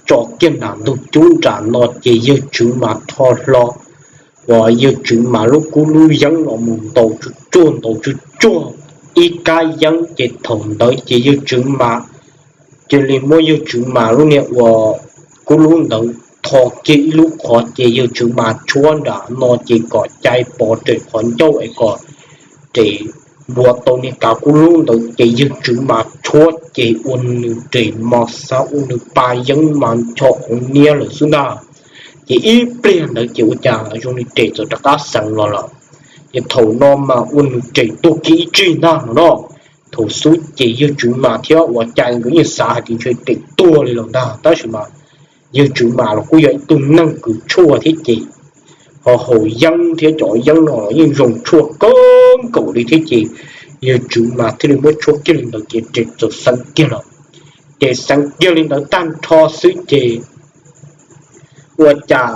tso kiag nram ntug cub nram no ces yawg Tswv Mas rho hlo uas yawg Tswv Mas lub kub lub yeeb los mus ntaus tsuag tsuag ntaus tsuag tsuag ib kab yeeb ces thaum ntawd ces yawg Tswv Mas cia li muab yawg Tswv Mas lub niag uas kub lub ntawd tho kiag ib lub qhov ces yawg Tswv Mas tshuab nram no ces kom Cai pov Res qhov ncauj es kom Res npuav tau niag kav kub lub ntawd ces yawg Tswv Mas tshuab ces ua nws Res mas xav ua nws pa yeeb mas ncho qhov niab lawm xwb ntag. Ces ib pliag ntawd ces ua cas zoo li Res txawm rov qab xeev los lawm. Ces thaum no mas ua nws Res tuag kiag ib tsig ntag no no. Thaum xub ces yawg Tswv Mas thiab uas Cai nkawd yeej xav hais tias ntshe Res tuag li lawm ntag tab sis mas yawg Tswv Mas los kuj yog ib tug neeg kws tshuaj thiab ces ho haus yeeb thiab cov yeeb no los yeej zoo tshuaj kawg nkaus li thiab ces yawg Tswv Mas thiaj li muab tshuab kiag li ntawd ces Res txawm xeev kiag lawm. Ces xeev kiag li ntawd tag nrho xwb ces ua cas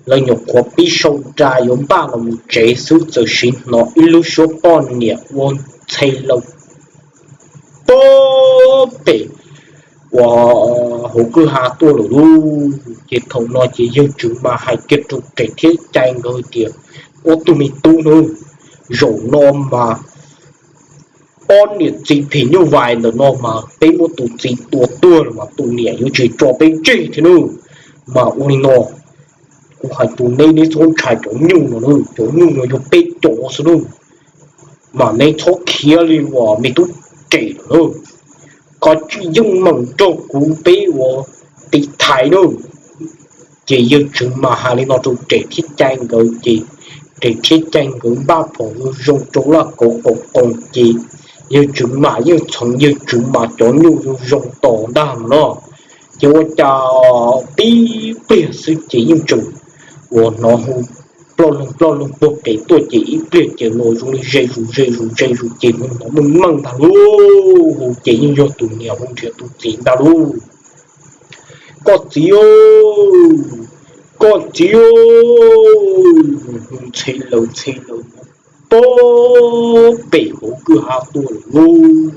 lawv nyuam qhuav pib sau nra yuav npaj los mus tsev xwb txawm siv hnov ib lub suab poj niam ua ntxhe lawm pem uas hauv kwj ha tuaj lawm lauj. Ces thaum no ces yawg Tswv Mas hais kiag rau Res thiab Cai nkawd tias, Ob tug me tub nawb, zaum no mas ob niam txiv phim nyuj vais ntawm no mas peb muab tus txiv tua tuag los mas tus niam yuav tsis tso peb tseg thiab nawb. Mas ua li no, kuv hais tus neb, neb txhob ntshai cov nyuj no nawb, cov nyuj no yog peb cov xwb nawb. Mas neb txhob khiav li uas me tub Res lawm nawb, koj tsij yeej meem nrog kuv peb ua tiv thaiv nawb. Ces yawg Tswv Mas hais li no rau Res thiab Cai nkawd ces Res thiab Cai nkawd npaj phom zoo zoo rau laj kauv qaum qoos ces yawg Tswv Mas yeej txhoov yawg Tswv Mas cov nyuj zoo zoo tos ntag no. Ces ua cas tib pliag xwb ces yeej tseem uas hnov hu ploj loog ploj loog puag pem tuaj ces ib pliag ces los zoo li ze zus ze zus ze zus ces hu hnov meej meej ntag lauj, hu ces yeej yog tus niam hu nrhiav tus txiv ntag lauj. Koj txiv, Koj txiv, hu ntxhe lawm ntxhe lawm, pog pem hauv kwj ha tuaj lawm lauj.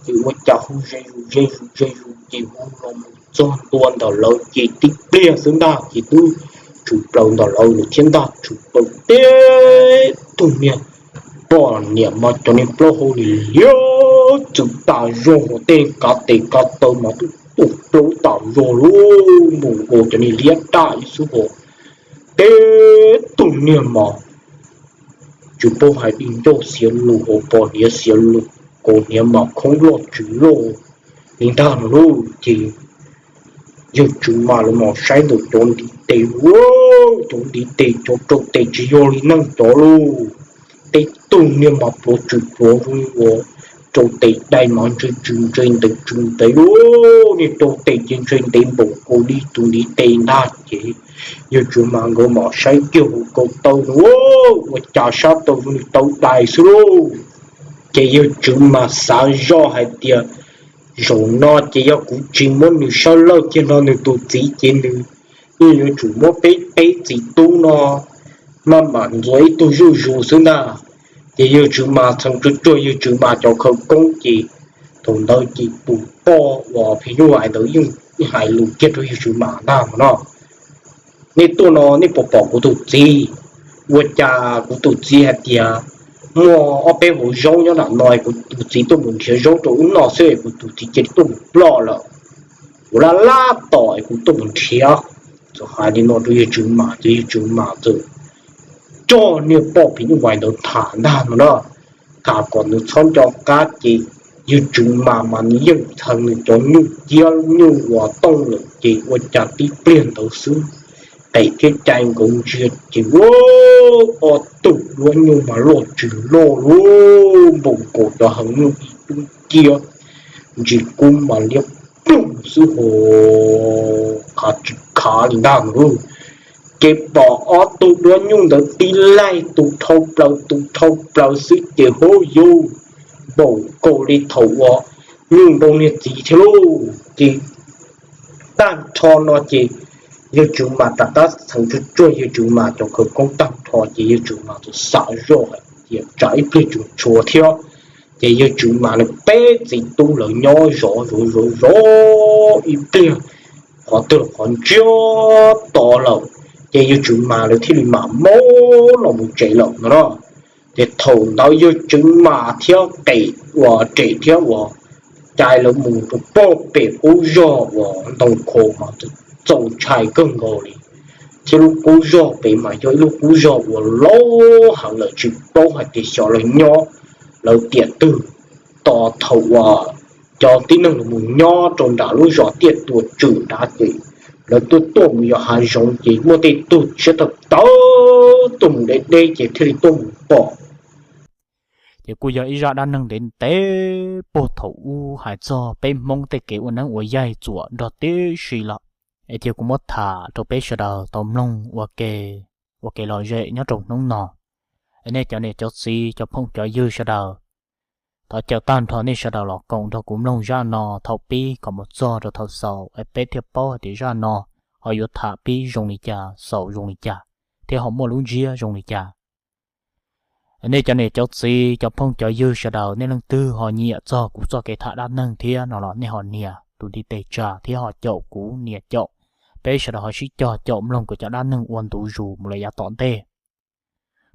Ces ua cas hu ze zus ze zus ze zus ces hu los mus txog ntua ntawm lawv ces tib pliag xwb ntag ces twb tshwm plaws ntawm lawv lawm thiab ntag, tshwm plaws tib tug niag poj niam mas cov niag plaub hau li liab txwm tas zog, tej kav tes kav taw mas twb tuaj plaub tas zog lauj, npaum nkaus cov niag liab raj ib xwb ho. Tib tug niag mas tsis paub hais di ncauj xiav lus hauv pos hniav xiav lus, kaus hniav mas khoob loj tsis loj li ntag no lauj. Ces yawg Tswv Mas lawv mam saib ntawm cov ntiv tes, cov ntiv tes cov rau tes tsis yog li neeg cov lauj. Tib tug niag mas pluav tswm pluav zoo li uas rau tes dai mas ntshe tsw ntse ntev tsw ntev lauj, niag rau tes ces ntshe ntev npaum nkaus li tus ntiv tes ntag ces yawg Tswv Mas nkawd mam saib kiag hauv ko taw no, ua cas sab taw zoo li taw dais xwb lauj. Ces yawg Tswv Mas xav zoj hais tias zaum no ces yog kuv tsis muab nws sab laj kiag nrog nws tus txiv ces nws yeej yuav tsum muab peb peb txiv tub no maj mam ntxuav ib tug zuj zus xwb ntag. Ces yawg Tswv Mas txheev tsuag tsuag yawg Tswv Mas cov khawv koob ces thaum ntawd ces tus poj uas phim nyuj vais ntawd yeej hais lus kiag rau yawg Tswv Mas ntag no, nej tuaj no nej puas pom kuv tus txiv? Ua cas kuv tus txiv hais tias muaj ob peb hauv zaub nyob nram no, kuv tus txiv tuaj mus nrhiav zaub rau wb noj xwb, kuv tus txiv cia li tuaj mus ploj lawm. Kuv laj laj tos kuv tuaj mus nrhiav. Txawm hais li no rau yawg Tswv Mas ces yawg Tswv Mas txawm coj niag poj phim nyuj vais ntawd tham ntag no na, tham kom nws txhob nco qab ces yawg Tswv Mas mas nws yeej txheev nws cov nyuj ciab nyuj uas tooj lawm ces ua cas tib pliag ntawd xwb qem thiab cai nkawd ntsia ces ua ob tug duab nyuj mas loj tsis loj lauj, npaum nkaus cov heev nyuj ib tub ciab, ntsis kub mas liab ploog xwb ho, khav tsis khav li ntag no lauj. Ces pom ob tug duab nyuj ntawd tib laig tus dhau plaws tus dhau plaws xwb ces hauj yauj, npaum nkaus li thaum uas nyuj nrau niag txiv thiab lauj. Ces tag nrho no ces yawg Tswv Mas rov qab txheev tsuag tsuag yawg Tswv Mas cov khawv koob tag nrho ces yawg Tswv Mas txawm xav zoj hais tias tsam ib pliag tseem tshuav thiab. Ces yawg Tswv Mas nws peb txiv tub lawv nyob zov zov zov zov ib pliag qhov twg los qhov ntsiag to lawm, ces yawg Tswv Mas lawv thiaj li mam maub los mus tsev lawm no na. Ces thaum ntawd yawg Tswv Mas thiab qem uas rem thiab uas cai lawv mus rau pog pem qub zog uas ntoo khau mas txaus ntshai kawg nkaus li. Thiab lub qub zog pem mas yog ib lub qub zog uas laub heev lawm tsis paub hais tias xyov lawv nyob lawv tiam twg. Tos thaum uas cov tib neeg los mus nyob rau nram lub zos Tiaj Tuam Tswm nrad ces lawv tuaj tuaj mus yos hav zoov ces muaj tej tug tshiab tawm tawv tuaj mus deb deb ces thiaj li tuaj mus pom. Ces kuj yog ib zaj dab neeg ntev ntev puag thaum ub hais txog peb Hmoob tej kev ua neeb ua yaig txuam nrog tib si los, es cia kuv muab tham rau peb sawv daws tau mloog ua ke, ua kev lom zem nyob rau hnub no. Es nej cov niam cov txiv cov phooj cov ywg sawv daws, thov caw tag nrho nej sawv daws los koom nrog kuv mloog zaj no thaum pib kom mus txog rau thaum xaus es peb thiaj paub hais tias zaj no ho yuav tham pib zoo li cas xaus zoo li cas, thiab ho muaj lub ntsiab zoo li cas. Nej cov niam cov txiv cov phooj cov ywg sawv daws, nej leej twg ho nyiam txog kuv txoj kev tham dab neeg thiab no los nej ho nias tus ntiv tes tsa thiab ho caum kuv nias caum. Peb sawv daws ho sib cog caum mloog kuv cov dab neeg ua ntu zus mus lawm yav tom ntej.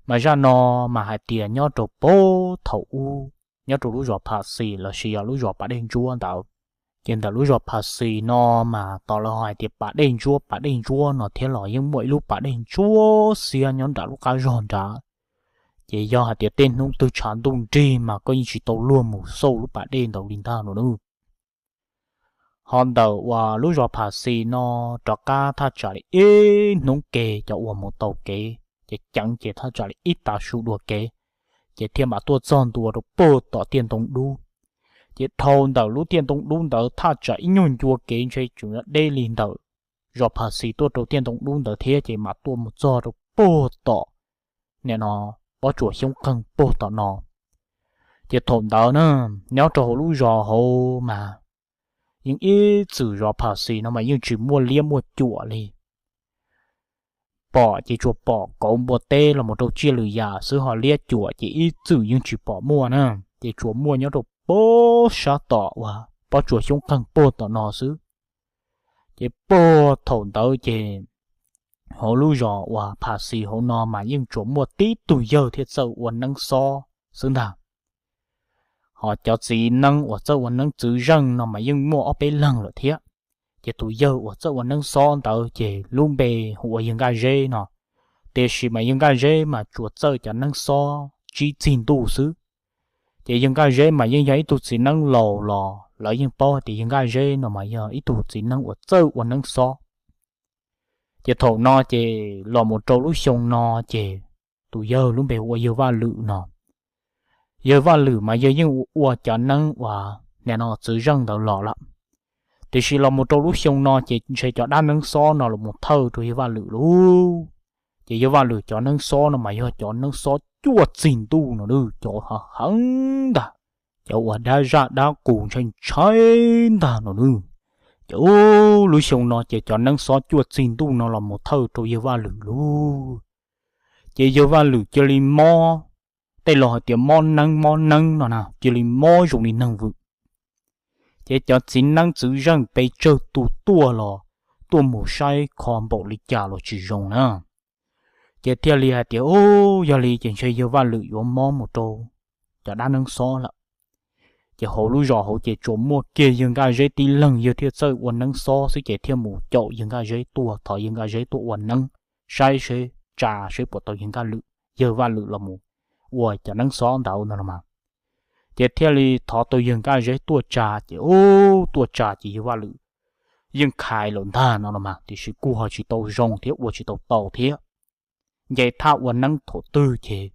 Mas zaj no mas hais tias nyob rau puag thaum ub, nyob rau lub zos Phas Xis lossis yog lub zos Pas Dej Ntsuab ntawd. Ces ntawm lub zos Phas Xis no mas tos lawv ho hais tias Pas Dej Ntsuab, Pas Dej Ntsuab no thiab los yeej muaj ib lub Pas Dej Ntsuab xiab nyob nram lub qab zog nrad. Ces yog hais tias tej hnub twg tshav ntuj nrig mas koj yeej tsis tau luag mus xauj lub pas dej ntawd li ntag no na. Ho ntawm uas lub zos Phas Xis no rov qab thaj tsam li ib hnub ke cov uas mus taug kev, ces ceev ces thaj tsam li ib tav su dua kev, ces thiaj mam tuaj txog ntua rau puag tom Tiaj Ntoo Dub. Ces dhau ntawm lub Tiaj Ntoo Dub ntawd thaj tsam ib nyuag ncua kev ntshe tseem yuav deb li ntawm zos Phas Xis tuaj rau Tiaj Ntoo Dub ntawd thiab, ces mam tuaj mus txog rau puag tom nim no pob tsuas Xyoob Qeeg puag tom no. Ces thaum ntawd na, nyob rau hauv lub zos hauv mas yeej ib txwm zos Phas Xis no mas yeej tsis muaj liab muaj cuam li. pom ces tsuas pom kauv npua teb los mus rau tsiaj lwm yam xwb, ho liab cuam ces ib txwm yeej tsis pom muaj na. Ces tsuas muaj nyob rau puag sab tom uas pob tsuas xyoob qeeg puag tom no xwb. Ces puag thaum ntawd ces hauv lub zos uas Pham Xis hauv no mas yeej tsuas muaj tib tug yawg thiaj txawj ua neeb xob xwb ntag. Ho cov txiv neeb uas txawj ua neeb txwv zeej no mas yeej muaj ob peb leeg lawm thiab. Ces tus yawg uas txawj ua neeb xob ntawd ces lub npe hu ua yawg Nkaj Zeb no. Tiam sis mas yawg Nkaj Zeb mas tsuas txawj cov neeb xob tsib txig ntuj xwb. Ces yawg Nkaj Zeb mas yeej yog ib tug txiv neeb laus los lawv yeej paub hais tias yawg Nkaj Zeb no mas yog ib tug txiv neeb uas txawj ua neeb xob. Ces thaum no ces los mus rau lub xyoo no ces tus yawg lub npe hu ua yawg Vaj Lwm no. Yawg Vaj Lwm mas yawg yeej ua cov neeb uas nim no txwv zeej ntawd los lawm. Tiam sis los mus rau lub xyoo no ces ntshe cov dab neeb xob no los mus thawj rau yawg Vaj Lwm lauj. Ces yawg Vaj Lwm cov neeb xob no mas yog cov neeb xob cuaj txig ntuj no, cov heev ntag, cov uas dab zaj dab qus ntshai ntshai ntag no. Ces lub xyoo no ces cov neeb xob cuaj txig ntuj no los mus thawj rau yawg Vaj Lwm lauj. Ces yawg Vaj Lwm cia li mob, tej laus hais tias mob neeb mob neeb no na, cia li mob zoo li neeg vwm. Ces cov txiv neeb txwv zeej pes tsawg tus tuaj los tuaj mus saib kho npaum li cas los tsis zoo na. Ces thiaj li hais tias, Ub, yog li ces ntshe yawg Vaj Lwm yuav mob mus rau cov dab neeb xob lawm. Ces hauv lub zos hauv ces tsuas muaj kiag yawg Nkaj Zeb tib leeg yawg thiaj txawj ua neeb xob xwb, ces thiaj mus caum yawg Nkaj Zeb tuaj, thov yawg Nkaj Zeb tuaj ua neeb saib seb, tsa seb puas tau yawg Nkaj Lwm, yawg Vaj Lwm los mus ua cov neeb xob ntawd no los mas. Ces thiaj li thov tau yawg Nkaj Zeb tuaj tsa, ces ub, tuaj tsa ces yawg Vaj Lwm yeej khais lawm ntag no los mas, tiam sis kuj ho tsis tau zoo thiab ua tsis tau tau thiab. Nce thaj ua neeb thaum twg ces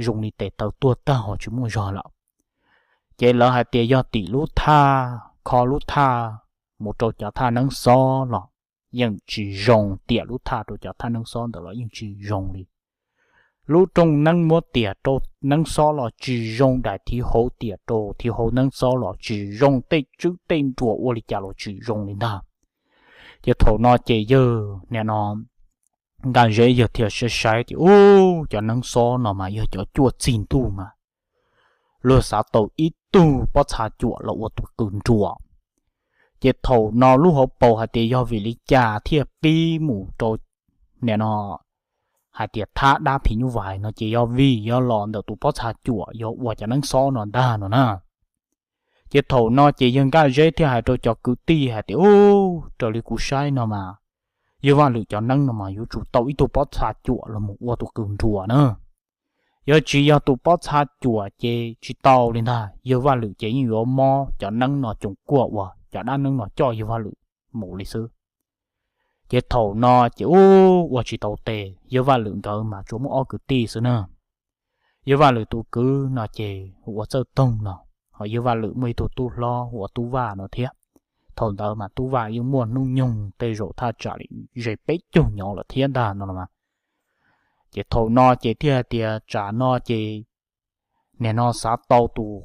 zoo li tes taw tuag tag ho tsis muaj zog lawm. Ces lawv hais tias yog tim lub thaj, kho lub thaj mus rau cov thaj neeb xob los yeej tsis zoo, tiam lub thaj rau cov thaj neeb xob ntawd los yeej tsis zoo li. Lub rooj neeb muab tiam rau neeb xob los tsis zoo, daim thiv hauv tiam rau thiv hauv neeb xob los tsis zoo, tej tswb tej nruas ua li cas los tsis zoo li ntag. Ces thaum no ces yawg nim no Nkaj Zeb yawg thiaj saib saib tias, Ub, cov neeb xob no mas yog cov cuaj txig ntuj mas luag xav tau ib tug pob txha cuam los ua tus qws nruas. Ces thaum no lub hauv paus hais tias yog vim li cas thiaj pib mus rau nim no hais tias thab dab phim nyuj vais no ces yog vim yog los ntawm tus pob txha cuam yog ua cov neeb xob no ntag no na. Ces thaum no ces yawg Nkaj Zeb thiaj hais rau cov kwv tij hais tias, Ub, raws li kuv saib no mas yawg Vaj Lwm cov neeb no mas yuav tsum tau ib tug pob txha cuam los mus ua tus qws nruas na. Yog tsis yog tus pob txha cuam ces tsis tau li ntag, yawg Vaj Lwm ces yeej yuav mob cov neeb no coos kuaj uas cov dab neeb no coj yawg Vaj Lwm mus li xwb. Ces thaum no ces ub, ua tsis tau tes, yawg Vaj Lwm nkawd mas tsuas muaj ob kwv tij xwb na. Yawg Vaj Lwm tus kwv no ces hu ua Txawj Toog no, ho yawg Vaj Lwm muaj ib tug tub hlob hu ua Tub Vaj no thiab. Thaum ntawd mas Tub Vaj yeej muaj hnub nyoog tej zaum thaj tsam li ze peb caug nyov lawm thiab ntag no los mas. Ces thaum no ces thiaj hais tias tsam no ces nim no xav tau tus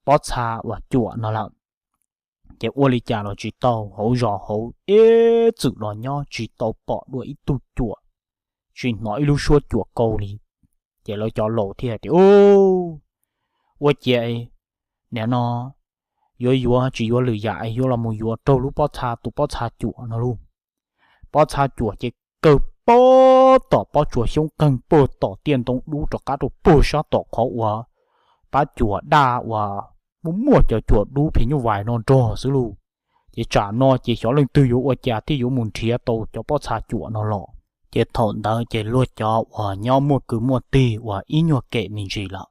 pob txha uas cuam no lawm, ces ua li cas los tsis tau, hauv zos hauv ib txwm los nyob tsis tau pom dua ib tug cuam, tsis hnov ib lub suab cuam kaus li. Ces lawv cov laus thiaj hais tias, Ub, ua ciav nim no yuav yuav tsis yuav lwm yam, yuav los mus yuav raug lub pob txha, tus pob txha cuam no lauj. Pob txha cuam ces kawg puag tom pob tsuas xyoob qeeg puag tom tiaj ntoo dub rov qab rau puag sab tom qhov uas pab cuam daj uas muaj muaj cov cuam dub phim nyuj vais no nrog xwb lauj. Ces tsam no ces xyov leej twg yuav ua cas thiaj yuav mus nrhiav tau cov pob txha cuam no los. Ces thaum ntawd ces luag cov uas nyob muaj kwv muaj tij uas ib nyuag kem me ntsis lawm,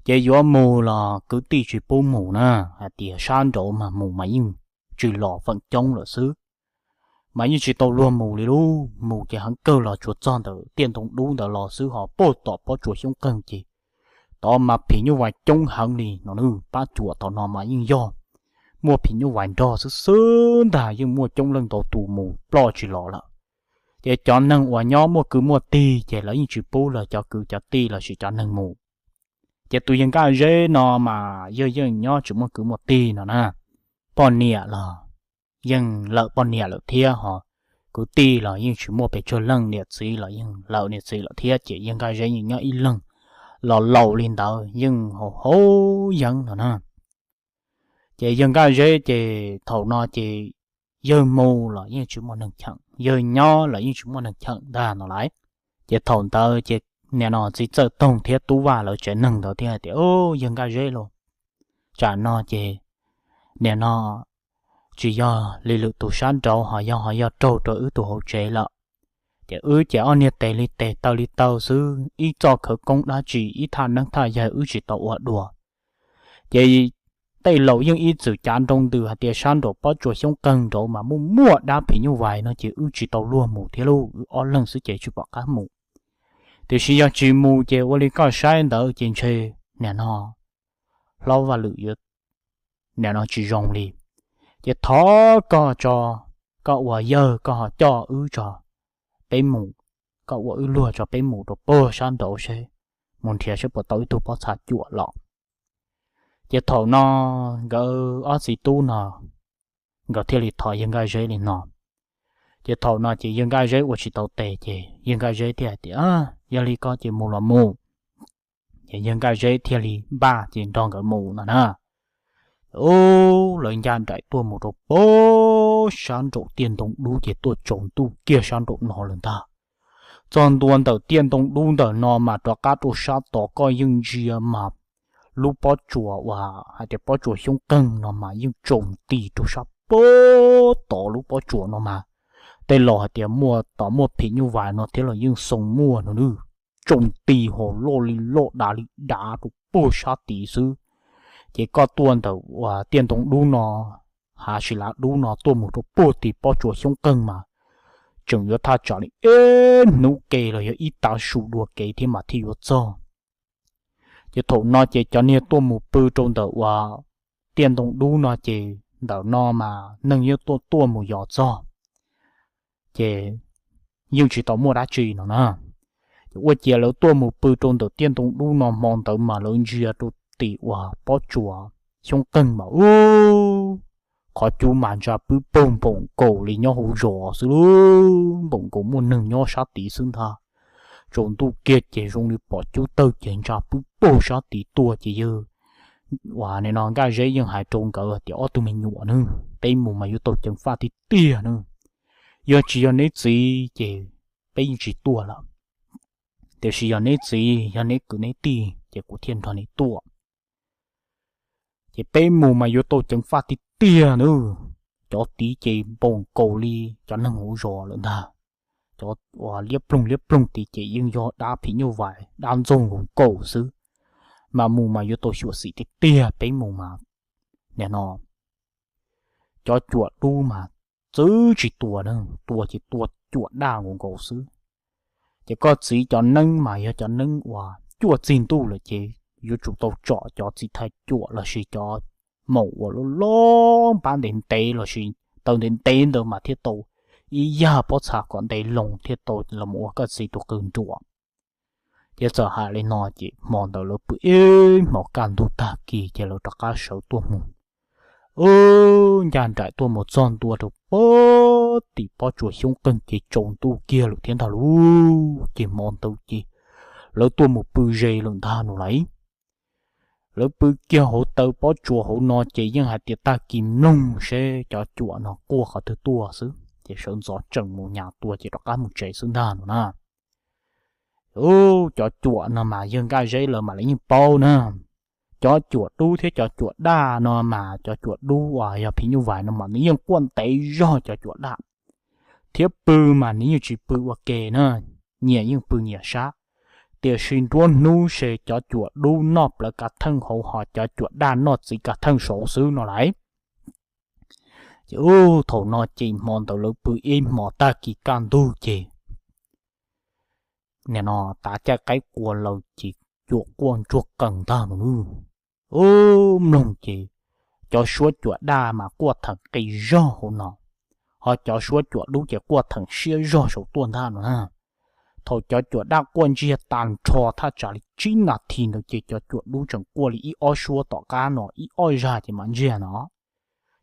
ces yuav mus los kwv tij tsis pub mus na, hais tias sab nraud mas mus mas yeej tsis los feem coob lawm xwb. Mas yeej tsis tau luag mus li lauj, mus ces heev kawg los tsuas txog ntawm tiaj ntoo dub ntawd los xwb, ho puag tom pob tsuas xyoob qeeg ces tod mas phim nyuj vais coob heev li no. Pab cuam thaum no mas yeej yog muaj phim nyuj vais nrog xwb xwb ntag, yeej muaj coob leej ntau tus mus ploj tsis los lawm. Ces cov neeg uas nyob muaj kwv muaj tij ces lawv yeej tsis pub lawv cov kwv cov tij los sis cov neeg mus. Ces tus yawg Nkaj Zeb no mas yawg yeej nyob tsis muaj kwv muaj tij no na, poj niam los yeej lawm poj niam lawm thiab, ho kwv tij los yeej tsis muaj pes tsawg leej, niam txiv los yeej laus niam txiv lawm thiab, ces yawg Nkaj Zeb yeej nyob ib leeg los laus li ntawd yeej haus haus yeeb no na. Ces yawg Nkaj Zeb ces thaum no ces yawg mus los yeej tsis muaj neeg cheem, yawg nyob los yeej tsis muaj neeg cheem ntag no lauj. Ces thaum ntawd ces nim no txiv Txawj Toog thiab Tub Vaj lawv tsev neeg ntawd thiaj hais tias, Yawg Nkaj Zeb lauj, tsam no ces nim no tsis yog li lwm tus sab nraud ho yog, ho yog raug rau wb tus hauv tsev lawm. Ces wb ces ob niag tes li tes taw li taw xwb, ib txoj khawv koob dab tsi ib thaj neeb thaj yaig wb tsis tau ua dua. Ces tej laus yeej ib txwm cav nroo ntws hais tias sab nraum pob tsuas Xyoob Qeeg nraud mas muaj muaj dab phim nyuj vais no ces wb tsis tau luag mus thiab lauj, wb ob leeg xwb ces tsis pom qab mus. Tiam sis yog tsis mus ces ua li koj saib ntawd ces ntshe nim no hlob Vaj Lwm yuav nim no tsis zoo li. Ces thov koj tso, koj ua yawg koj ho coj wb tso, peb mus, koj ua wb luag tso peb mus rau puag sab nraud seb, mus nrhiav seb puas tau ib tug pob txha cuam los. Ces thaum no nkawd ob txiv tub no nkawd thiaj li thov yawg Nkaj Zeb li no. Ces thaum no ces yawg Nkaj Zeb ua tsis tau tes ces yawg Nkaj Zeb thiaj hais tias, Yog li koj ces mus los mus. Ces yawg Nkaj Zeb thiaj li npaj ces nrog nkawd mus no na. Ub, lawv ncaj nraim tuaj mus rau puag sab nraum tiaj ntoo dub ces tuaj tsaus ntuj kiag sab nraum no lawm ntag. Txog ntua ntawm tiaj ntoo dub ntawm no mas rov qab rau sab tod koj yeej ntsia mas lub pob tsuas uas hais tias pob tsuas Xyoob Qeeg no mas yeej tsaus nti rau sab puag tod lub pob tsuas no mas tej laus hais tias muaj tod muaj phim nyuj vais no thiab los yeej xoo muaj no nawb. Tsaus nti ho loj li loj dav li dav rau puag sab tid xwb. Ces koj tuaj ntawm uas tiaj ntoo dub no, hav sis lav dub no tuaj mus rau puag tim pob tsuas Xyoob Qeeg mas tseem yuav thaj tsam li ib hnub ke los yog ib tav su dua kev thiab mas thiaj yuav txog. Ces thaum no ces cov niag tuaj mus pw rau ntawm uas tiaj ntoo dub no ces ntawm no mas neeg yeej tuaj tuaj mus yos txog, ces yeej tsis tau muaj dab tsi no na. Ces ua ciav lawv tuaj mus pw rau ntawm tiaj ntoo dub no hmo ntawd mas lawv ntsia rau tim uas pob tsuas Xyoob Qeeg mas ub, qhov cub mas ntsa pwb pog npaum nkaus li nyob hauv zos xwb lauj, npaum nkaus muaj neeg nyob sab tid xwb ntag. Tsaus ntuj kiag ces zoo li pom cub tawg ces ntsa pwb pog sab tid tuaj ces yawg uas nim no Nkaj Zeb yeej hais rau nkawd tias, Ob tug me nyuam nawb, peb mus mas yuav tau ceev faj tiag tiag nawb. Yog tsis yog neb txiv ces peb yeej tsis tuaj lawm. Tiam sis yog neb txiv, yog neb kwv neb tij ces kuv thiaj nrog neb tuaj. Ces peb mus mas yuav tau ceev faj tiag tiag nawb. Cov tid ces npaum nkaus li cov neeg hauv zos lawm ntag. Cov uas liab ploog liab ploog tid ces yeej yog dab phim nyuj vais dab ntxoog nkaus nkaus xwb. Mas mus mas yuav tau xyuam xim tiag tiag, peb mus mas nim no cov cuam dub mas txwv tsis tua na, tua ces tua cuam daj nkaus nkaus xwb. Ces koj txiv cov neeb mas yog cov neeb uas cuaj txig ntuj lawm ces yuav tsum tau tsom cov txiv thais cuam lossis cov maum uas loj loj npab ntev ntev lossis taw ntev ntev ntawd mas thiaj tau ib yag pob txha kom ntev loo thiaj tau los mus ua koj txiv tus qws nruas. Ces txawm hais li no ces hmo ntawd lawv pw ib hmos kaj ntug tag kis ces lawv rov qab sawv tuaj mus. Ub, ncaj nraim tuaj mus txog ntua rau puag tim pob tsuas Xyoob Qeeg ces tsaus ntuj kiag lawm thiab ntag lauj. Ces hmo ntawd ces lawv tuaj mus pw ze lawm ntag no lauj. Lawv pw kiag hauv taw pob tsuas hauv no ces yeej hais tias tag kis mloog seb cov cuam no quaj qhov twg tuaj xwb ces sawv ntxov tseem mus nyas tua ces rov qab mus tsev xwb ntag no na. Ub, cov cuam no mas yawg Nkaj Zeb lawv mam li yeej paub na. Cov cuam dub thiab cov cuam daj no mas cov cuam dub uas yog phim nyuj vais no mas nws yeej quaj ntev zog cov cuam daj, thiab pw mas nws yeej tsis pw ua ke na, nyias yeej pw nyias sab. Tiam sis nruab hnub ces cov cuam dub noj plawv kav theej hauv ho cov cuam daj noj txiv kav theej saud xwb no lauj. Ces ub, thaum no ces hmo ntawd lawv pw ib hmos tag kis kaj ntug ces nim no tav caij qaib qua lawm ces cuam quaj ntsuag qees ntag no nawb. Ub, mloog ces cov suab cuam daj mas quaj theem qis zog hauv no, ho cov suab cuam dub ces quaj theem siab zog saum tuaj ntag no na. Thaum cov cuam daj quaj ntsiag tag nrho thaj tsam li tsib nas this ntawd ces cov cuam dub tseem quaj li ib ob suab tom qab no ib ob zag ces mam ntsiag no.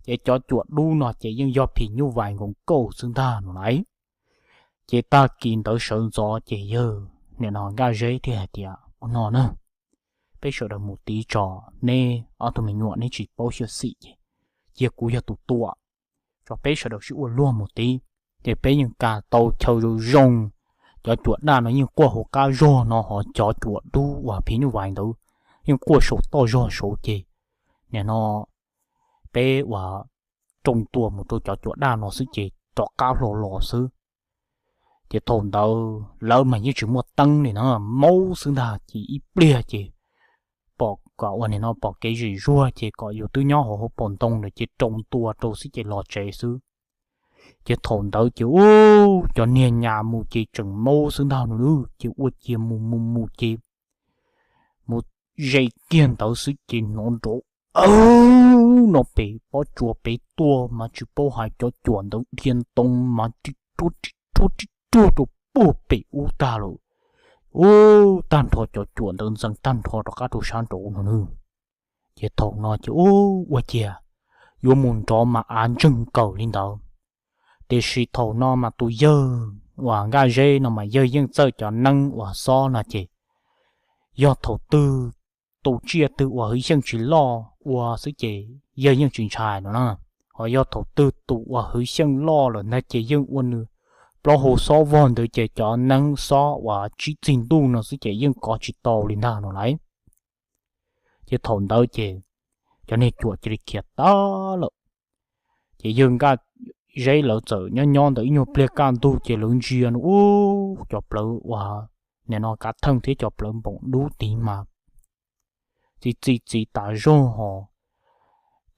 Ces cov cuam dub no ces yeej yog phim nyuj vais nkaus nkaus xwb ntag no lauj. Ces tag kis ntawd sawv ntxov ces yawg nim no Nkaj Zeb thiaj hais tias, ua no na, peb sawv daws mus tiv tso, neb ob tug me nyuam neb tsis paub xyuam xim ces cia kuv yog tus tuam, tso peb sawv daws sib ua luag mus tiv, ces peb yeej kam tau chaw zoo zoo. Cov cuam daj no yeej quaj hauv qab zog no, ho cov cuam dub uas phim nyuj vais ntawd yeej quaj saum toj zog saud ces nim no peb ua rau ntua mus rau cov cuam daj no xwb ces rov qab hlo los xwb. Ces thaum ntawd lawv mas yeej tsis muaj teeb li na, maub xwb ntag ces ib pliag ces pom kom ua nim no pom kev zim zuag ces kom yus twb nyob hauv hauv paus ntoo lawm ces rau ntua rau xwb ces los tsev xwb. Ces thaum ntawd ces ub, cov niag nyas mus ces tseem maub xwb ntag no, ces ua cia mus mus mus ces mus ze kiag ntawd xwb ces hnov nrov aw no pem pob tsuas pem tuaj mas tsis paub hais cov cuam ntawd dhia ntoo mas ri ruaj ri ruaj ri ruaj rau puag pem ub tag lawm. Ub, tag nrho cov cuam ntawd ntxeev tag nrho rov qab rau sab nraud no na. Ces thaum no ces ub, ua ciav yuav mus nrov mas av ntseeg kawg li ntawd. Tiam sis thaum no mas tus yawg uas Nkaj Zeb no mas yawg yeej txawj cov neeb uas xob no ces yog thaum twg tus tsiaj twg uas hwv xyeej tsis loj ua xwb ces yawg yeej tsis ntshai no na. Ho yog thaum twg tus uas hwv xyeej loj lawm ntag ces yeej ua nws plaub hau xob vog ntawd ces cov neeb xob uas tsib txig ntuj no xwb ces yeej kov tsis tau li ntag no lauj. Ces thaum ntawd ces cov niag cuam cia li khiav tag lawm. Ces yawg Nkaj Zeb lawv txawm nyob nyob ntawd ib nyuag pliag kaj ntug ces lawv ntsia no ub, cov plawv uas nim no kav theej thiab cov plawv npoom dub tid mas txi txi txiv tas zog ho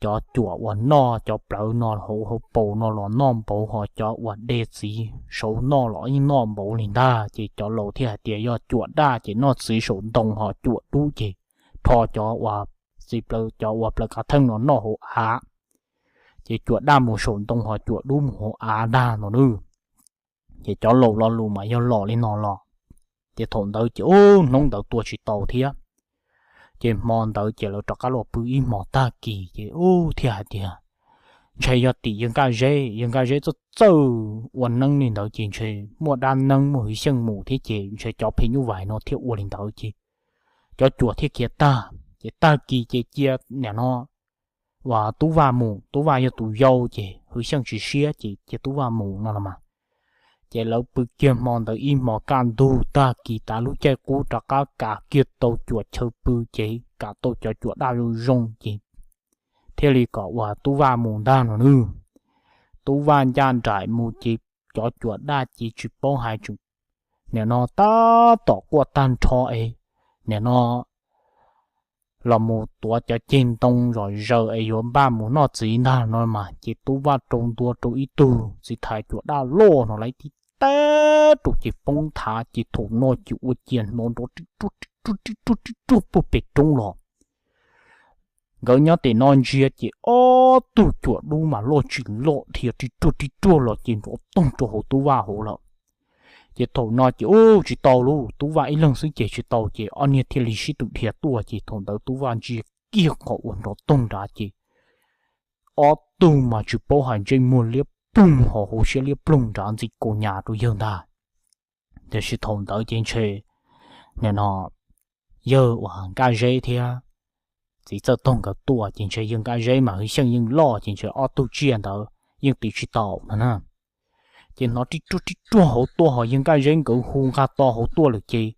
cov cuam uas noj cov plawv no hauv hauv paus no los noj npaum ho cov uas de txiv saud noj los yeej noj npaum li ntag. Ces cov laus thiaj hais tias yog cuam daj ces noj txiv saum ntoo ho cuam dub ces rho cov uas txiv plawv cov uas plawv kav theej no noj hauv av. Ces cuam daj mus saum ntoo ho cuam dub mus hauv av ntag no nawb. Ces cov laus lo lus mas yog los li no los. Ces thaum ntawd ces ub, hnub ntawd tua tsis tau thiab. Ces hmo ntawd ces lawv rov qab los pw ib hmos tag kis ces ub thiaj hais tias ntshe yog tim yawg Nkaj Zeb, yawg Nkaj Zeb txawj txawj ua neeb li ntawd ces ntshe muaj dab neeb muaj hwv xyeej mus thiab ces ntshe cov phim nyuj vais no thiaj ua li ntawd ces cov cuam thiaj khiav tag. Ces tag kis ces cia nim no uas Tub Vaj mus, Tub Vaj yog tus yau ces hwv xyeej tsis siab ces cia Tub Vaj mus no los mas. Ces lawv pw kiag hmo ntawd ib hmos kaj ntug tag kis tav lub caij qub rov qab kav kiag tau cuam chaw pw ces kav tau cov cuam daj zoo zoo ces thiaj li kom uas Tub Vaj mus ntag no nawb. Tub Vaj ncaj nraim mus ces cov cuam daj ces tsis paub hais tseem nim no tab tom quaj tag nrho es nim no los mus tuav cov ceg ntoo zom zaws es yuav npaj mus noj txiv ntag no mas ces Tub Vaj rau ntua rau ib tug txiv thais cuam daj loj no lawv tib teb rau ces poob nthav ces thaum no ces ua ciav hnov nrov ri ruaj ri ruaj ri ruaj ri ruaj puag pem roob los. Nkawd nyob tim no ntsia ces ob tug cuam dub mas loj tsis loj dhia ri ruaj ri ruaj los ces nrov toog rau hauv Tub Vaj hauv lawm. Ces thaum no ces ub tsis tau lauj, Tub Vaj ib leeg xwb ces tsis tau ces ob niag thiaj li sib tw dhia tuaj ces thaum ntawd Tub Vaj ntsia kiag qhov uas nrov toog nrad ces ob tug mas tsis paub hais ntsej muag liab ploog ho hauv siab liab ploog nrad ntxi kaus nyas rau yawg ntag. Tiam sis thaum ntawd ces ntshe nim no yawg uas Nkaj Zeb thiab txiv Txawj Toog nkawd tuaj ces ntshe yawg Nkaj Zeb mas hwv xyeej yeej loj ces ntshe ob tug tsiaj ntawd yeej tiv tsis tau no na. Ces hnov ri ruaj ri ruaj hauv tuaj ho yawg Nkaj Zeb nkawd hu nqa to hauv tuaj lawm ces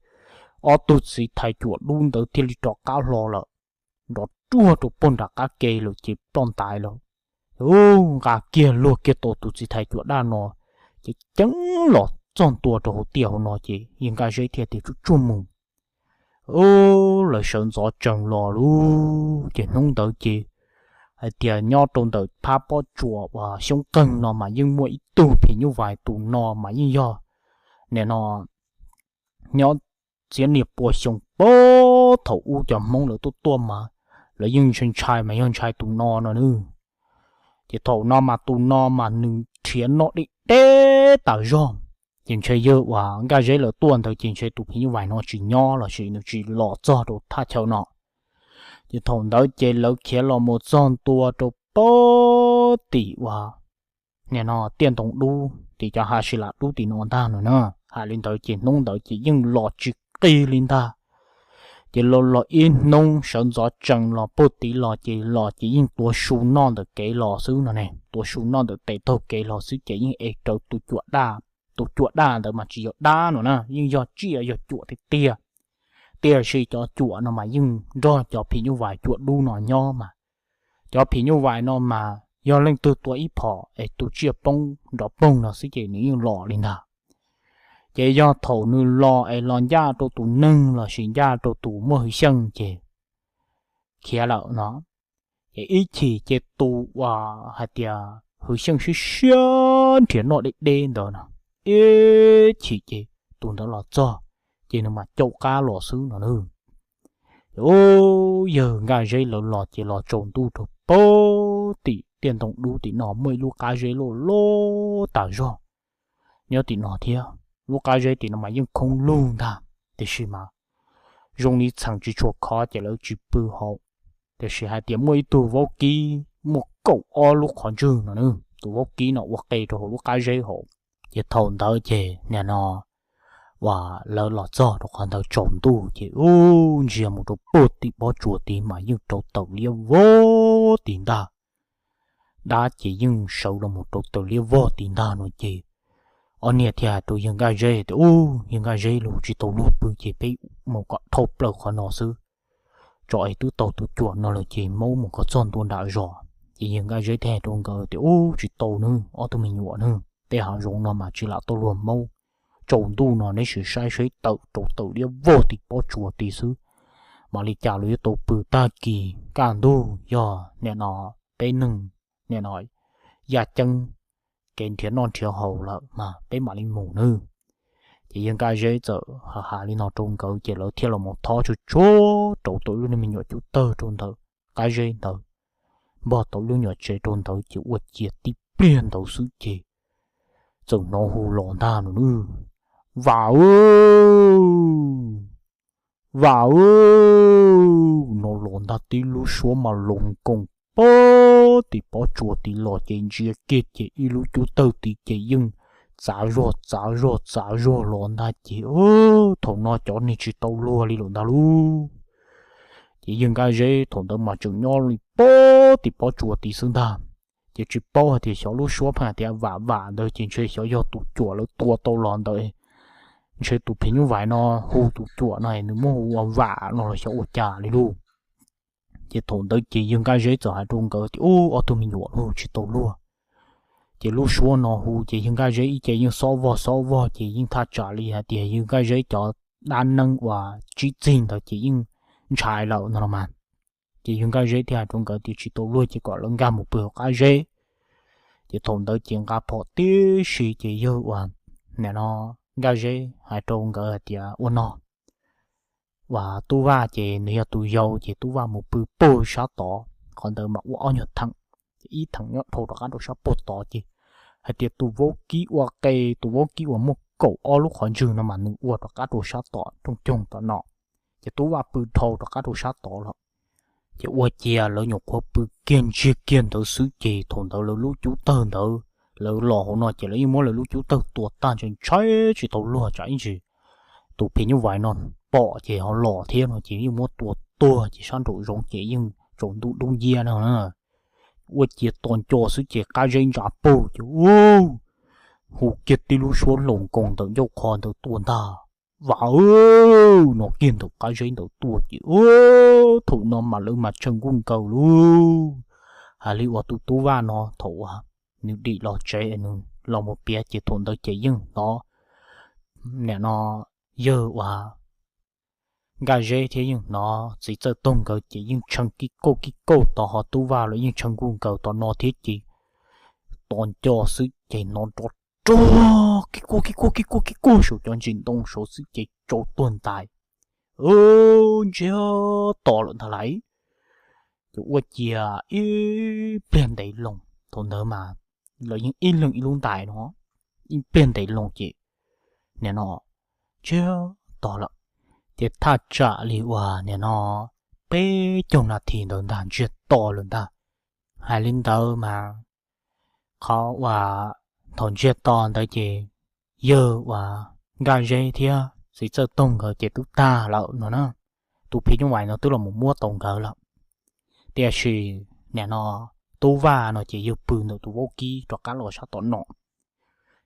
ob tug txiv thais cuam dub ntawd thiaj li rov qab hlo lawm, nrov ruaj rau puag nram qab ke lawm ces ploj ntais lawm. Ub, nqa kiag luag kiag tau tus txiv thais cuam daj no ces ceev los txog ntua rau hauv tiaj hauv no ces yawg Nkaj Zeb thiaj tias tsuj tsuag mus. Ub, lawv sawv ntxov tsees los lawm ces hnub ntawd ces hais tias nyob rau ntawm phab pob tsuas uas xyoob qeeg no mas yeej muaj ib tug phim nyuj vais, tus no mas yeej yog nim no nyob txhiab niag pua xyoo puag thaum ub cov Hmoob lawv tuaj tuaj mas lawv yeej ntshai ntshai mas yog ntshai tus no no nawb. Ces thaum no mas tus no mas nws nrhiav noj deb deb tas zog. Ces ntshe yawg uas Nkaj Zeb lawv tuaj ntawd ces ntshe tus phim nyuj vais no tsis nyob los sis nws tsis los txog rau thaj chaw no. Ces thaum ntawd ces lawv khiav los mus txog ntua rau puag tim uas nim no tiaj ntoo dub tim cov hav si lam dub tim no ntag no na. Hais li ntawd ces hnub ntawd ces yeej los tsis qig li ntag. Ces los los ib hnub sawv ntxov tsees los puag tid los ces los ces yeej tuav su noj ntawm kev los xwb no ne, tuav su noj ntawm tes taug kev los xwb ces yeej ev rawv tus cuam daj. Tus cuam daj ntawd mas tsis yog dab no na, yeej yog tsiaj yog cuam tiag tiag. Tiam sis cov cuam no mas yeej nrog cov phim nyuj vais cuam dub no nyob mas, cov phim nyuj vais no mas yog leej twg tua ib phom es tus tsiaj poob nrov poog no xwb ces nws yeej los li ntag. Ces yog thaum nws los es los ncaj rau tus neeg lossis ncaj rau tus muaj hwv xyeej ces khiav lawm no. Ces ib chim ces tus uas hais tias hwv xyeej siab siab nrhiav noj deb deb ntawd no, ib chim ces tus ntawd los txog ces nws mam caum qab los xwb no na. Ces ub, yawg Nkaj Zeb lawv los ces los tsaus ntuj rau puag tim tiaj ntoo dub tim no muaj ib lub qab zeb loj loj tas zog nyob tim no thiab. Lub qab zeb tim no mas yeej khoob lug ntag, tiam sis mas zoo li txheem tsis tshua khov ces lawv tsis pw hauv. Tiam sis hais tias muaj ib tug vaub kib muaj kaum ob lub qhov ntswg no, tus vaub kib no ua qe rau hauv lub qab zeb hauv. Ces thaum ntawd ces nim no uas lawv los txog rau qhov ntawd tsaus ntuj ces ub, ntsia mus rau puag tim pob tsuas tid mas yeej rau tawm liab vog tim ntag. Dab ces yeej sawv los mus rau tawm liab vog tim ntag no ces ob niag thiaj hais rau yawg Nkaj Zeb tias, Ub, yawg Nkaj Zeb, los tsis tau luag pw ces peb mus kom dhau plaws qhov no xwb, tsam es twb tau tus cuam no lawm ces maub mus kom txog ntua nram zos. Ces yawg Nkaj Zeb thiaj hais rau nkawd tias, Ub, tsis tau nawb ob tug me nyuam nawb, tej hav zoov no mas tsis lam tau luag maub. Tsaus ntuj no neb sim saib seb tawm rau tawm liab vog tim pob tsuas tid xwb, mam li cas los yuav tau pw. Tag kis kaj ntug yog nim no peb neeg nim no ya ceeb kev nrhiav noj nrhiav haus lawm mas peb mam li mus nawb. Ces yawg Nkaj Zeb txawm hais li no rau nkawd ces lawv thiaj los mus thob tsuag tsuag rau tau lub niag me nyuam cub tawg rau ntawm qab zeb ntawd, npog tau lub nyuam tsev rau ntawd ces ua ciav tib pliag ntawd xwb ces txawm hnov hu los ntag no nawb, Vam aw, Vam aw! No los ntag tib lub suab mas loos nkoos puag tim pob tsuas tid los ces ntsia kiag ces ib lub cub tawg tid ces yeej txav zog txav zog txav zog los ntag ces thaum no cov neeg tsis tau luag li lawm ntag lauj. Ces yawg Nkaj Zeb thaum ntawd mas tseem nyob li puag tim pob tsuas tid xwb ntag. Ces tsis paub hais tias xyov lub suab pheej hais tias vam vam ntawd ces ntshe xyov yog tus cuam lawv tua tau los ntawd, ntshe tus phim nyuj vais no hu tus cuam no nws muab hu ua vam no los xyov ua cas li lauj. Ces thaum ntawd ces yawg Nkaj Zeb txawm hais rau nkawd tias, Ub, ob tug me nyuam lauj, tsis tau luag. Ces lub suab no hu ces yawg Nkaj Zeb ib ce yeej xob vog xob vog ces yeej thaj tsam li hais tias yawg Nkaj Zeb cov dab neeb uas tsib txig ntawd ces yeej ntshai lawm no los mas. Ces yawg Nkaj Zeb thiaj hais rau nkawd tias tsis tau luag ces kom lawv nkag mus pw hauv qab zeb. Ces thaum ntawd ces nqa phom tib si ces yawg uas nim no Nkaj Zeb hais rau nkawd hais tias, Ua no, uas Tub Vaj ces nws yog tus yau ces Tub Vaj mus pw puag sab tod, qhov ntawd mas ua ob nyuag theem, ces ib theem nyob dhau rov qab rau sab puag tod ces hais tias tus vaub kib ua qe, tus vaub kib uas muaj kaum ob lub qhov ntswg no mas nws ua rov qab rau sab tod rooj coog tom no, ces Tub Vaj pw dhau rov qab rau sab tod lawm. Ces ua ciav lawv nyuam qhuav pw kiag ntsiag kiag ntawd xwb ces thaum ntawd lawv lub cub tawg ntawd, lawv los hauv no ces lawv yeej muab lawv lub cub tawg tua tag ntshai ntshai tsis tau luag tsam ib ntsis tus phim nyuj vais no pom ces ho los thiab no ces yeej muab tua tuag ces sab nraum zoov ces yeej tsaus ntuj dub nciab no na. Ua ciav tos nco xwb ces qab zeb ntsa puag ces hu kiag tib lub suab loos nkoos ntawm ncauj qhov ntawd tuaj ntag, Vam aw! No kiag ntawm qab zeb ntawd tuaj ces thaum no mas lawv mas tshaw nkuj nkaws lauj. Hais li uas tus Tub Vaj no thaum uas nws dim los tsev nws los mus piav ces thaum ntawd ces yeej hnov nim no yawg uas Nkaj Zeb thiab yeej hnov txiv Txawj Toog nkawd ces yeej tshaw kib kauj kib kauj tod, ho Tub Vaj los yeej tshaw nkuj nkaws tom no thiab ces tos nco xwb ces hnov nrov rog kib kuag kib kuag kib kuag kib kuag saum cov ntsis ntoo saud xwb ces tsaus tuag ntais, ntsiag to lawm ntag lauj. Ces ua ciav ib pliag ntev loo, thaum ntawd mas lawv yeej ib leeg ib lub ntais no, ib pliag ntev loo ces nim no ntsiag to lawm. Ces thaj tsam li uas nim no peb caug nas this ntawd ntag ntsiag to lawm ntag. Hais li ntawd mas qhov uas thaum ntsiag to ntawd ces yawg uas Nkaj Zeb thiab txiv Txawj Toog nkawd ces twb tag lawm no na. Tus phim nyuj vais no twb los mus muab tau nkawd lawm. Tiam sis nim no Tub Vaj no ces yawg pw ntawm tus vaub kib rov qab los sab tom no.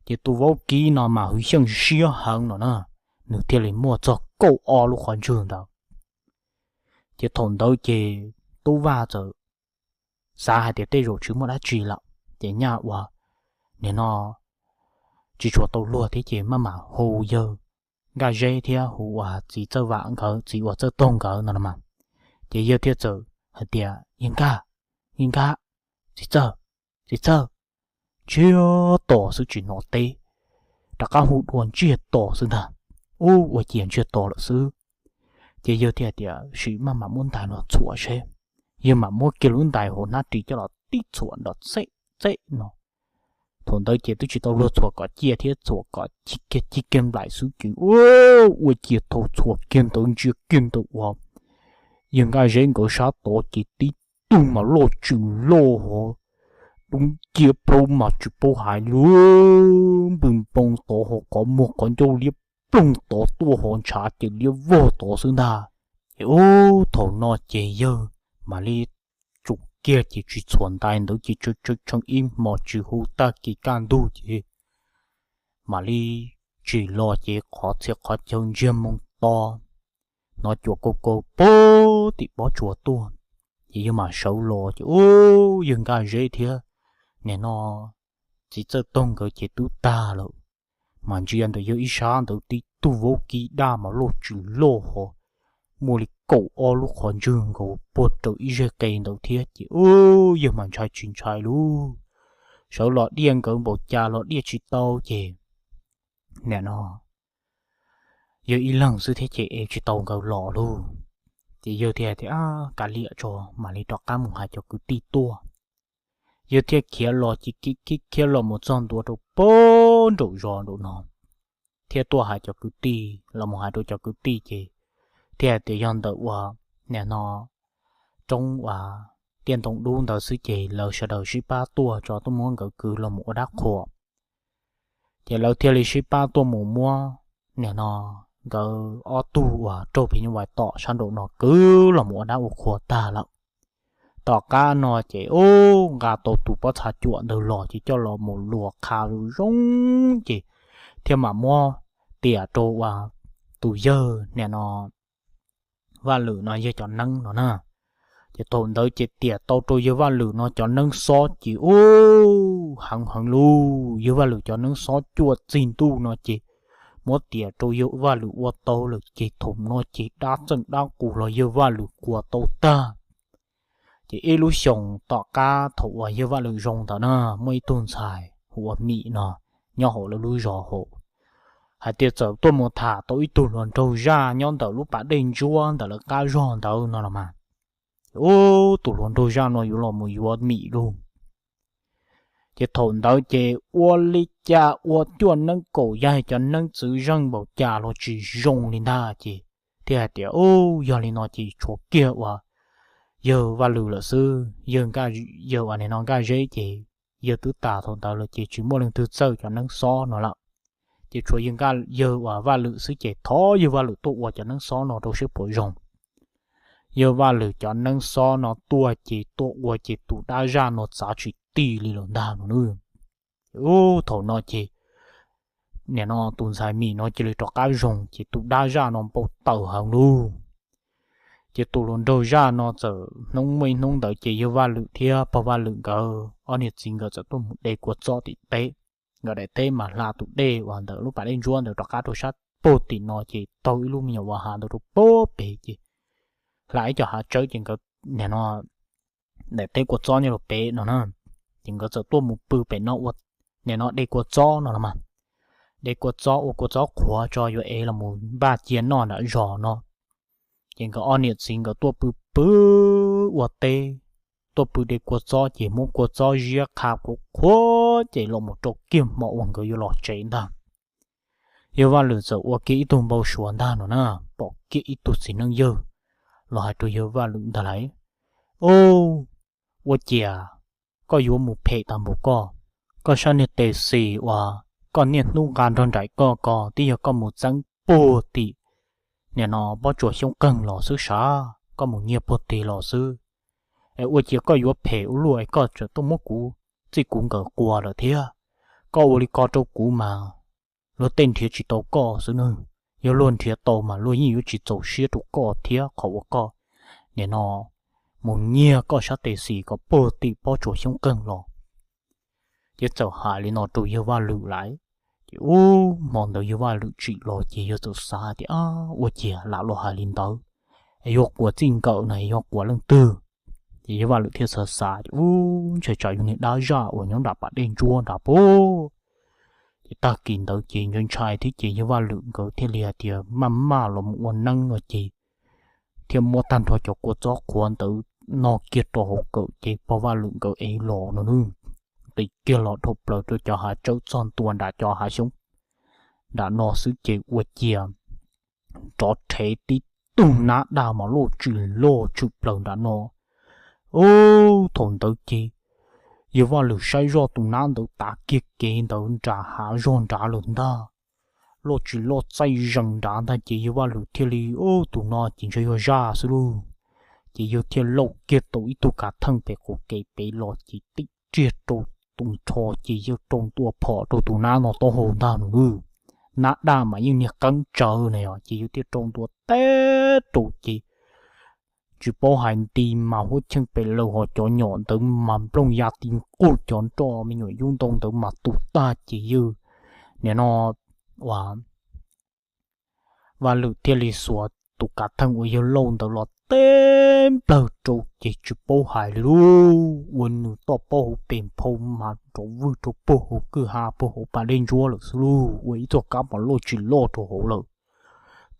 Ces tus vaub kib no mas hwj xyeej siab heev no na, nws thiaj li muaj txog kaum ob lub qhov ntswg ntawd. Ces thaum ntawd ces Tub Vaj txawm xav hais tias tej zaum tsis muaj dab tsi lawm, ces nyaj uas nim no tsis tshua tau luag thiab ces maj mam hu yawg Nkaj Zeb thiab hu uas txiv Txawj Vam nkawd, txiv uas Txawj Toog nkawd no los mas. Ces yawg thiaj txawm hais tias, Yawg Nkaj, yawg Nkaj, txiv Txawj, txiv Txawj. Ntsiag to xwb tsis hnov teb, rov qab hu dua ntsiag to xwb ntag. Ub, ua ciav ntsiag to lawm xwb. Ces yawg thiaj tias sim maj mam muab ntais los txhuam seb. Yawg mam muab kiag lub ntais hauv hnab ris coj los tib txhuam nrov txej txej no. Thaum ntawd ces twb tsis tau luag txhuam kom ciaj thiab, txhuam kom cig kiag cig kiag nplaim xwb ces ua ciav thaum txhuam kiag ntawd ntsia kiag ntawm uas yawg Nkaj Zeb nkawd sab tod ces tib tug mas loj tsws loj hov, dub nciab plaub mas tsis paub hais li, npws npoo tod hov, qhov muag qhov ncauj liab ploog tod tuaj hov, ntshav ces liab vog tod xwb ntag. Ces ub, thaum no ces yawg mam li tsum kiag ces tsis txhuam ntais ntawd ces tseem tseem ib hmos tsis hu tag kis kaj ntug ces mam li tsim los ces qhov txhia qhov chaw ntsiag moo to, hnov cuam kaus kaus puag tim pob tsuas tuaj. Ces yawg mam sawv los ces ub, yawg Nkaj Zeb thiab nim no txiv Txawj Toog nkawd ces twb tag lawm. Mas ntsia ntawm yawg ib sab ntawd tib tug vaub kib daj mas loj tsws loj hov, muaj li kaum ob lub qhov ntswg nkaus puag rau ib zaj qe ntawd thiab ces ub, yawg mas ntshai tsis ntshai lauj. Sawv los diaj nkawd npaum cas los diaj tsis tau ces nim no yawg ib leeg xwb thiab ces ev tsis tau nkawd los lauj. Ces yawg thiaj tias, Kav liam tso, mam li rov qab mus hais cov kwv tij tuaj. Yawg thiaj khiav los ces khiav khiav los mus txog ntua rau puag nraum zos nraum no, thiab tuaj hais cov kwv tij, los mus hais rau cov kwv tij ces thiaj hais tias yog ntawm uas nim no roob uas tiaj ntoo dub ntawd xwb ces lawv sawv daws sib pab tuaj tso tuaj muab nkawd kwv los mus ua dab qhuas. Ces lawv thiaj li sib pab tuaj mus muab nim no nkawd ob tug uas raug phim nyuj vais tom sab nraum no kwv los mus ua dab ua qhua tag lawm. Tom qab no ces ub, nqa tau tus pob txha cuam ntawd los ces coj los mus luas qha zoo zoo ces thiaj mam muab tiam rau uas tus yawg nim no Vaj Lwm no yawg cov neeb no na. Ces thaum ntawd ces tiam tau rau yawg Vaj Lwm no cov neeb xob ces ub, heev heev lauj. Yawg Vaj Lwm cov neeb xob cuaj txig ntuj no ces muab tiam rau yawg Vaj Lwm ua tau lawm ces thaum no ces dab txeej dab qus los yawg Vaj Lwm quas tau tag. Ces ib lub xyoos tom qab thaum uas yawg Vaj Lwm zoo ntawd na, muaj ib tug ntxhais hu ua Mim no nyob hauv lawv lub zos hauv, hais tias txawm tuaj mus tham tau ib tug hluas nraug zaj nyob ntawm lub pas dej ntsuab ntawm lawv qab zog ntawd no los mas. Ub, tus hluas nraug zaj no yuav los mus yuav Mim lauj. Ces thaum ntawd ces ua li cas ua cuaj neeb kaum yaig cov neeb txwv zeej npaum cas los tsis zoo li ntag ces thiaj hais tias, Ub, yog li no ces tshuav kiag uas yawg Vaj Lwm lawm xwb. Yawg, yawg uas nim no Nkaj Zeb ces yawg twb tas thaum ntawd lawm ces tsis muaj leej twg txawj cov neeb xob no lawm. Ces tshuav yawg, yawg uas Vaj Lwm xwb ces thov yawg Vaj Lwm tuaj ua cov neeb xob no rau seb puas zoo. Yawg Vaj Lwm cov neeb xob no tuaj ces tuaj ua ces tus dab zaj no txav tsis ti li lawm ntag no na. Ub, thaum no ces nim no tus ntxhais Mim no cia li rov qab zoo ces tus dab zaj no npau taws heev lauj. Ces tus hluas nraug zaj no txawm hnub muaj ib hnub ntawd ces yawg Vaj Lwm thiab pog Vaj Lwm nkawd ob niam txiv nkawd txawm tuaj mus de kua txob tim teb. Nkawd daim teb mas hla tus dej uas ntawm lub pas dej ntsuab ntawd rov qab rau sab puag tim no ces taug ib lub me nyuam vas hav ntawd rau puag pem ces hla ib co hav tsawb ces nkawd nim no daim teb kua txob nyob rau pem no na. Ces nkawd txawm tuaj mus pw pem no ua nim no de kua txob no los mas. De kua txob ua kua txob qhuav tso yuav ev los mus npaj cia noj nram zos no. Ces nkawd ob niam txiv nkawd tuaj pw pw ua teb, tuaj pw de kua txob ces muab kua txob ziab qha qhuav qhuav ces los mus rau kiag hmo uas nkawd yuav los tsev ntag. Yawg Vaj Lwm txawm ua kiag ib tug npau suav ntag no na, pom kiag ib tug txiv neej yawg los hais rau yawg Vaj Lwm ntag lauj, Ub, ua ciav koj yuav mus phem tag npaum koj, koj sab niag tes xis uas koj niaj hnub nqa nrog nraim koj ko twb yog koj mus txeeb puag tim nim no pob tsuas xyoob qeeg los xwb sav, koj mus nyiag puag tim los xwb. Es ua cas koj yuav phem ua luaj es koj tseem tuaj muab kuv txij kuv nkawm quas lawm thiab? Koj ua li ko rau kuv mas luag tej nrhiav tsis tau koj xwb nawb. Yog luag nrhiav tau mas luag yeej yuav tsis txaus siab rau koj thiab qhov uas koj nim no mus nyiag koj sab tes xis kom puag tim pob tsuas xyoob qeeg los. Ces txawm hais li no rau yawg Vaj Lwm lawm. Ces ub hmo ntawd yawg Vaj Lwm tsim los ces yawg txawm xav tias, ua cas lam los hais li ntawd? Es yog quas txij nkawm no yog quas leej twg? Ces yawg Vaj Lwm thiaj xav xav tias, ub, ntshai tsam yog niag dab zaj uas nyob nram pas dej ntsuab nrad puag. Ces tag kis ntawd ces ntshai ntshai thiab ces yawg Vaj Lwm nkawd thiaj li hais tias maj maj los mus ua neeb no ces thiaj muab tag nrho cov kua txob qhuav ntawd no kiag rau hauv kawm ces pog Vaj Lwm nkawd ev los no nws nqis kiag los dhau plaws rau cov hav tsawb txog ntua nram cov hav xyoob nram no xwb ces ua ciav nrov rhev tib tug nab daj mas loj tsis loj tshwm plaws nram no. Ub, thaum ntawd ces yawg Vaj Lwm saib zoj tus nab ntawd tav kiag kev ntawd nram hav zog nrad lawm ntag. Loj tsis loj txaij zees nrad ntag ces yawg Vaj Lwm thiaj li, ub, tus no ces ntshai yog zaj xwb lauj. Ces yawg thiaj laum kiag tau ib tug kav theej pem qaum kev pem los ces tib riag rau tus nrho ces yawg rau ntua phom rau tus nab no taub hau ntag no. Nab daj mas yeej niag qeeb tsawv na yog ces yawg thiaj rau ntua teb rau ces tsis paub hais nti mas huab cheej pem laws ho cov nyom ntawd mas nplooj ya ti nquj cov nroj me nyuam yub ntoo ntawd mas tu tag ces yawg nim no ua Vaj Lwm thiaj li xuas tus kav theej uas yawg laum ntawd los teb nplawg rau ces tsis paub hais li lauj, ua nws toj pob hauv pes nphau mas nrov vwj rau puag hauv kwj ha puag hauv pas dej ntsuab lawm xwb lauj, ua ib txoj kab mas loj tsis loj rau hauv lawm.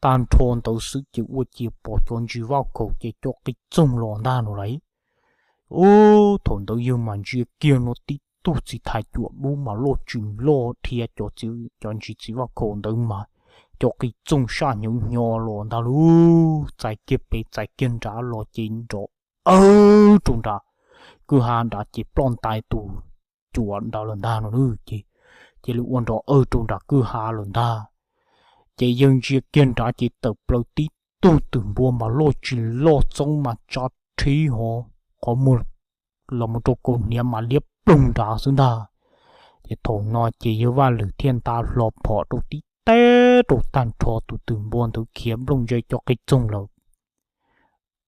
Tag nrho ntawd xwb ces ua ciav pom cov ntsis vaj khaum ces cov qis txoog los ntag no lauj. Ub, thaum ntawd yawg mas ntsia kiag no tib tug txiv thais cuam dub mas loj tsis loj dhia cov ntsis txiv vaj khaum ntawd mas cov qis txoog saj hnyo hnyo los ntag lauj, txais kiag pem txais kiag nrad los ces nrov awb rau nrad kwj ha nrad ces ploj ntais tus cuam ntawd lawm ntag no ces cia li ua nrov awb rau nram kwj ha lawm ntag. Ces yawg ntsia kiag nrad ces tawm plaws tib tug twm npua mas loj tsis loj txoob mas tsa rhib ho qhov muag los mus rau kaus hniav mas liab ploog nrad xwb ntag. Ces thaum no ces yawg Vaj Lwm thiaj nta hlo phom rau tib teb rau tag nrho tus twm npua ntawd khiav nplooj ze cov qis txoog lawm.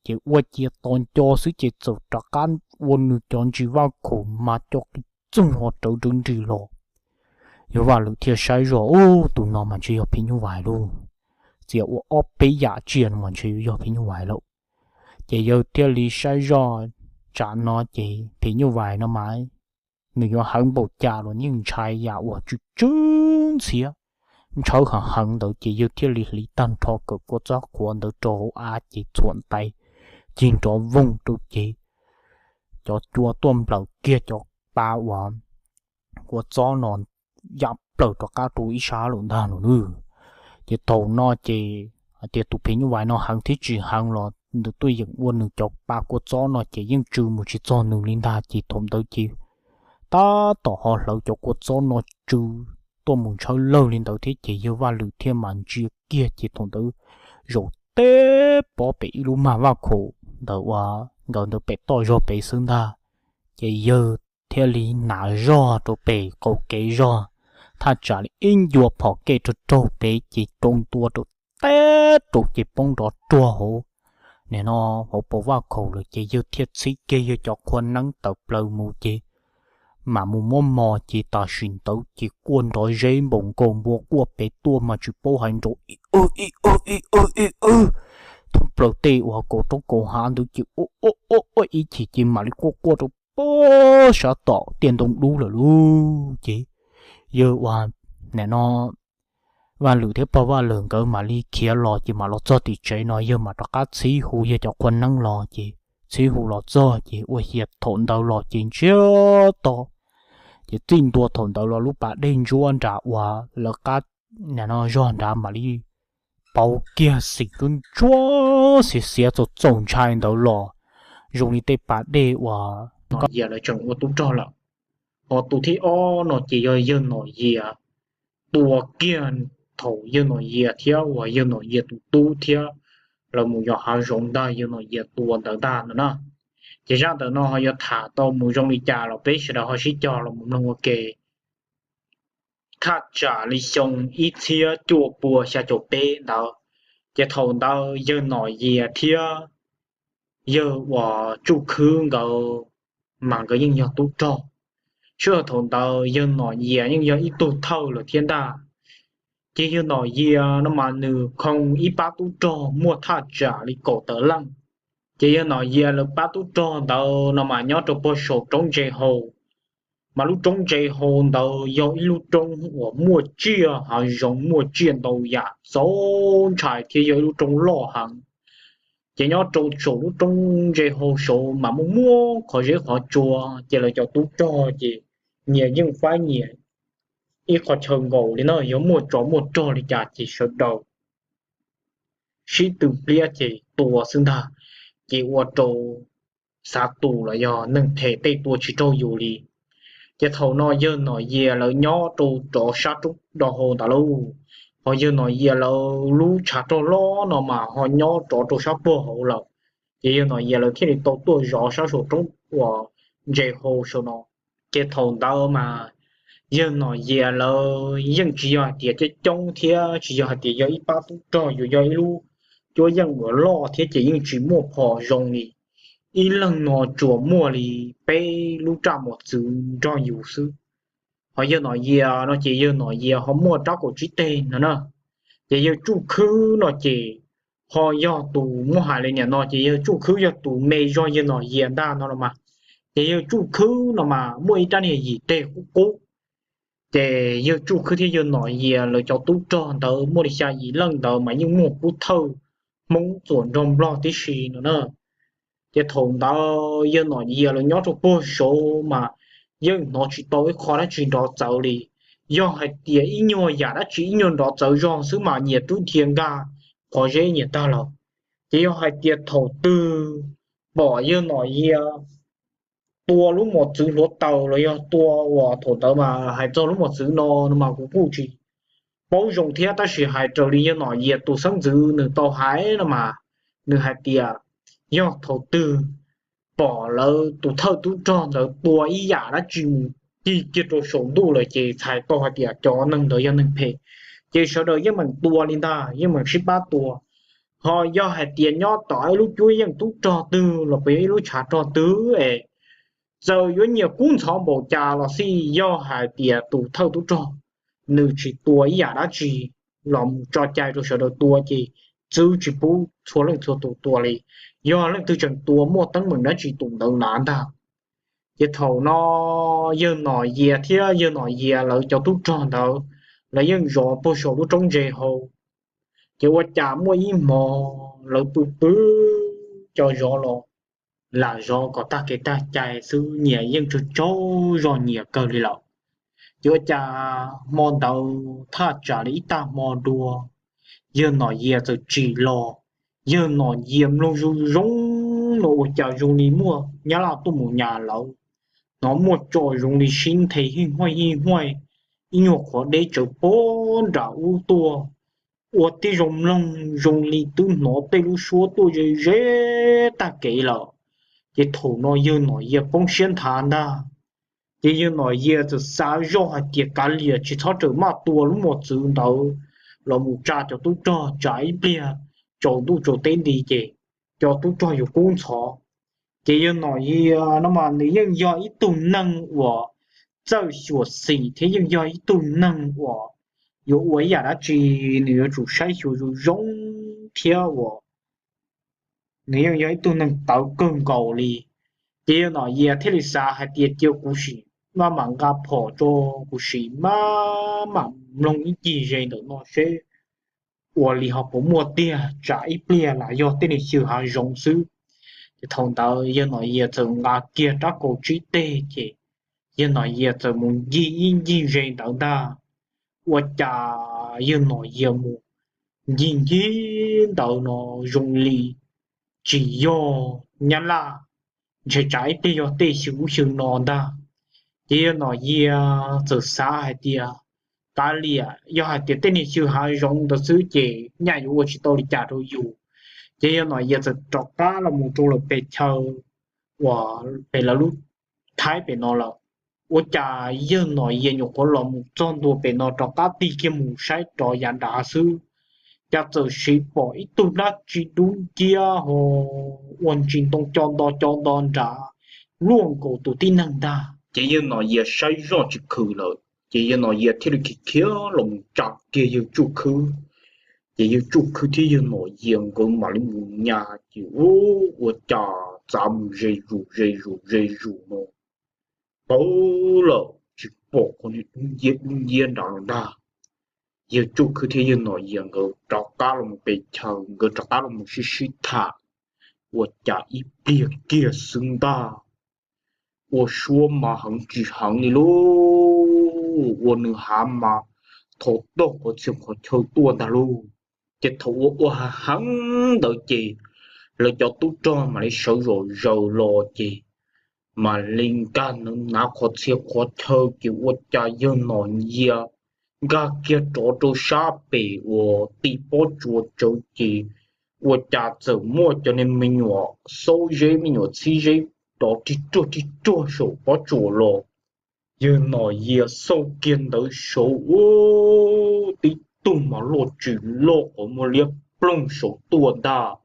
Ces ua ciav tos nco xwb ces txawm rov qab ua nws cov ntsis vaj khaum mas cov qis txoog ho rawv rawv nris los. Yawg Vaj Lwm thiaj saib zoj, ub, tus no mas ntshe yog phim nyuj vais lauj, txiav ua ob peb yam tsiaj no mas ntshe yuav yog phim nyuj vais lawm. Ces yawg thiaj li saib zoj, tsam no ces phim nyuj vais no mas nws yuav heev npaum cas los yeej ntshai yam uas tsw tsw ntxhiab ntshawb heev heev ntawd ces yawg thiaj li hliv tag nrho kawm kua txob qhuav ntawd rau hauv av ces txhuam ntais cig nrov voog rau ces cov cua tuaj nplawm kiag cov pa uas kua txob no ya plaws rov qab rau ib sab lawm ntag no nawb. Ces thaum no ces hais tias tus phim nyuj vais no heev thiab tsis heev los nws tuaj yeem ua nws cov pa kua txob no ces yeej tsw mus tsis txog nws li ntag ces thaum ntawd ces tab tom ho hlawv cov kua txob no tsw tuaj mus ntshawb lawg li ntawd thiab ces yawg Vaj Lwm thiaj mam ntsia kiag ces thaum ntawd zaum teb pob pem ib lub mag vaj khaum ntawd uas nkawd ntawd pem toj zog pem xwb ntag. Ces yawg thiaj li hnav zog rau pem qaum kev zog, thaj tsam li ib ncua phom kev raug raug pem ces rau ntua rau teb rau ces poob nrov ruag hauv nim no hauv paus vaj khaum lawm ces yawg thiaj txhib kiag yawg cov qhua neeb tawm plaws mus ces mam mus muab mos ces tam sim ntawd ces quaj nrov zeb npaum nkaus npua quaj pem tuaj mas tsis paub hais nrov ib w ib w ib w ib w thoob plaws tej uas kaus roob kaus hav ntawd ces ua ua ua ib chim ces mam li quaj quaj rau pem sab tom tiaj ntoo dub lawm lauj. Ces yawg uas nim no Vaj Lwm thiab pog Vaj Lwm nkawd mam li khiav los ces mam los txog tim tsev no yawg mam rov qab txhib hu yawg cov qhua neeb los ces txhib hu los txog ces ua ciav thaum ntawd los ces ntsiag to ces txij ntua thaum ntawd los lub pas dej ntsuab nram uas lawv qab nim no zog nrad mam li pauv kiag xim ntsuab ntsuab xiav xiav txaus txaus ntshai ntawd los zoo li tej pas dej uas lawv tseem ua tub rog lawm. Ho tus thib ob no ces yog yawg Nom Yias tua kiag thaum yawg Nom Yias thiab uas yawg Nom Yias tus tub thiab lawv mus yos hav zoov ntag, yawg Nom Yias tua ntawd ntag no na. Ces zaj ntawm no ho yuav tham tau mus zoo li cas los peb sawv daws ho sib cog los mus mloog ua ke. Thaj tsam li xyoo ib txhiab cuaj pua xya caum peb ntawd, ces thaum ntawd yawg Nom Yias thiab yawg uas Tsuj Khwb nkawd mas nkawd yeej yog tub rog. Sij hawm thaum ntawd yawg Nom Yias yeej yog ib tug thawj lawm thiab ntag. Ces yawg Nom Yias no mas nws khoo ib pab tub rog muaj thaj tsam li kaum tawm leej. Ces yawg Nom Yias lawv pab tub rog ntawd no mas nyob rau pog saum roob ntse hau. Mas lub roob ntse hau ntawd yog ib lub roob uas muaj tsiaj hav zoov, muaj tsiaj ntau yam txaus ntshai thiab yog ib lub roob loj heev. Ces nyob rau saum lub roob ntse hau saud mas muaj muaj qhov zeb qhov tsua, ces lawv cov tub rog ces nyias yeej faib nyias ib qho chaw nkaus li na, yog muaj tsov muaj rog li cas ces sawv daws sib tw pliab ces tua xwb ntag. Ces ua rau xav tus los yog neeg them tej tua tsis raug yus li. Ces thaum no yawg Nom Yias lawv nyob rau rov sab roob do hau ntawd lauj, ho yawg Nom Yias lawv lub tshav rog loj no mas ho nyob rov rau sab puag hauv lawm. Ces yawg Nom Yias lawv thiaj li tau tuaj zov sab saum roob uas ntse hau saum no. Ces thaum ntawd mas yawg Nom Yias lawv yeej tsis yog hais tias coob coob thiab tsis yog hais tias yog ib pab tub rog, yuav yog ib lub cuab yeej uas loj thiab ces yeej tsis muaj phom zoo li. Ib leeg no tsuas muaj li peb lub raj mos txwv nrog yus xwb. Ho yawg Nom Yias no ces yawg Nom Yias ho muaj rab kaum tsib teg no na. Ces yawg Tsuj Khwb no ces ho yog tus muab hais li niam no ces yawg Tsuj Khwb yog tus me zog yawg Nom Yias ntag no los mas. Ces yawg Tsuj Khwb no mas muaj ib rab niag yim teg qub qub. Ces yawg Tsuj Khwb thiab yawg Nom Yias lawv cov tub rog ntawd muaj li xya yim leej ntawd mas yeej muaj pub thawj Hmoob txuas nrog Nplog tib si no na. Ces thaum ntawd yawg Nom Yias lawv nyob rau puag saud mas yeej hnov tsis tau ib qho dab tsi nrov txawv li. Yog hais tias ib nyuag yam dab tsi ib nyuag nrov txawv zog xwb mas nyias twb dhia nkag qhov zeb nyias tag lawm. Ces yog hais tias thaum twg pom yawg Nom Yias tua lub mos txwv hluav taws los yog tua uas thaum ntawd mas hais txog lub mos txwv no no mas kuv kuj tsis paub zoo thiab, tab sis hais raws li yawg Nom Yias tus xeeb ntxwv nws tau hais no mas nws hais tias yog thaum twg pom lawv tus thawj tub rog ntawd tua ib yam dab tsi mus cig kiag rau saum ntuj lawm ces txhais tau hais tias cov neeg ntawd yog neeg phem. Ces sawv daws yeej meem tua li ntag, yeej meem sib pab tua. Ho yog hais tias nyob tom ib lub cuab yeej tub rog twg los puas yog ib lub tshav rog twg es txawm yuav nyiam kub ntxhov npaum cas los xij, yog hais tias tus thawj tub rog nws tsis tua ib yam dab tsi los mus tso cai rau sawv daws tua ces txwv tsis pub txhua leej txhua tus tua li. Yog leej twg tseem tua muaj teeb meem dab tsi tus ntawd lav ntag. Ces thaum no yawg Nom Yias thiab yawg Nom Yias lawv cov tub rog ntawd lawv yeej zov puag saum lub roob ntse hau. Ces ua cas muaj ib hmo lawv pw pw cov zov los lam zov kom tag kev tag cai xwb, nyias yeej tsaug tsaug zog nyias kawg li lawm. Ces ua cas hmo ntawd thaj tsam li ib tag hmo dua, yawg Nom Yias txawm tsim los. Yawg Nom Yias mloog zoo zoo no ua cas zoo li muaj nyab laj tuaj mus nyas lawv. Hnov muaj tso zoo li sib nthe hij huaj hij huaj, ib nyuag qhov deb tsawv pob nram ub tuaj, ua tib zoo mloog zoo li twb hnov tej lub suab tuaj ze ze tag kev lawm. Ces thaum no yawg Nom Yias poob siab nthav ntag. Ces yawg Nom Yias txawm xav zoj hais tias kav liam tsis txhob rawm maj tua lub mos txwv ntawd los mus tsa cov tub rog, tsam ib pliag tsaus ntuj tsaus teb nti ces cov tub rog yuav kub ntxhov. Ces yawg Nom Yias no mas nws yeej yog ib tug neeg uas txawj xyuam xim thiab yeej yog ib tug neeg uas yuav ua ib yam dab tsi nws yuav tsum saib xyuas zoo zoo thiab uas nws yeej yog ib tug neeg tawv kawg nkaus li. Ces yawg Nom Yias thiaj li xav hais tias cia kuv sim maj mam nqa phom tso, kuv sim maj mam mloog ib ncig ze ntawm no seb ua li ho puas muaj tiag, tsam ib pliag lam yog tej niag xyw hav zoov xwb. Ces thaum ntawd yawg Nom Yias txawm nqa kiag rab kaus tsib teg ces yawg Nom Yias txawm mus ncig ib ncig ze ntawd ntag. Ua cas yawg Nom Yias mus ncig ncig ntawd no zoo li tsis yog nyab laj, ntshe tsam ib pliag yog tej xyw ub xyw no ntag. Ces yawg Nom Yias txawm xav hais tias, kav liam, yog hais tias tej niag xyw hav zoov ntawd xwb ces nyaj yuav ua tsis tau li cas rau yus. Ces yawg Nom Yias txawm rov qab los mus rau lawm pes chaw uas pem lawv lub thaib pem no lawm. Ua cas yawg Nom Yias nyuam qhuav los mus txog ntua pem no rov qab tig kiag mus saib rov yav nrad xwb, cas txawm siv pom ib tug dab tsi dub nciab ho ua ntsis ntoo co nto co nto nrad luaj nkaus tus tib neeg ntag. Ces yawg Nom Yias saib zoj tsis khwm lawm ces yawg Nom Yias thiaj li khiav khiav los mus tsa kiag yawg Tsuj Khwb. Ces yawg Tsuj Khwb thiab yawg Nom Yias nkawd mam li mus nyas ces ua cas txav mus ze zus ze zus ze zus no tawv lawm tsis pom qhov niag dub nciab dub nciab nrad lawm ntag. Yawg Tsuj Khwb thiab yawg Nom Yias nkawd rov qab los mus pes chaw, nkawd rov qab los mus sib sib tham, ua cas ib pliag kiag xwb ntag, ua suab mas heev tsis heev li lauj, ua nws hav mas thov tog qhov txhia qhov chaw tuaj ntag lauj. Ces thaum ua ua hav heev ntawd ces lawv cov tub rog mam li sawv zom zaws los ces mam li nkag ntawd hnav qhov txhia qhov chaw ces ua cas yawg Nom Yias nkag kiag rov rau sab pem uas tim pob tsuas tsawv ces ua cas txawm muaj cov niag me nyuam xaub zeb me nyuam txhib zeb rov rig ruag rig ruag saum pob tsuas los. Yawg Nom Yias xauj kiag ntawd saud ua tib tug mas loj tsis loj qhov muag liab ploog saud tuaj ntag,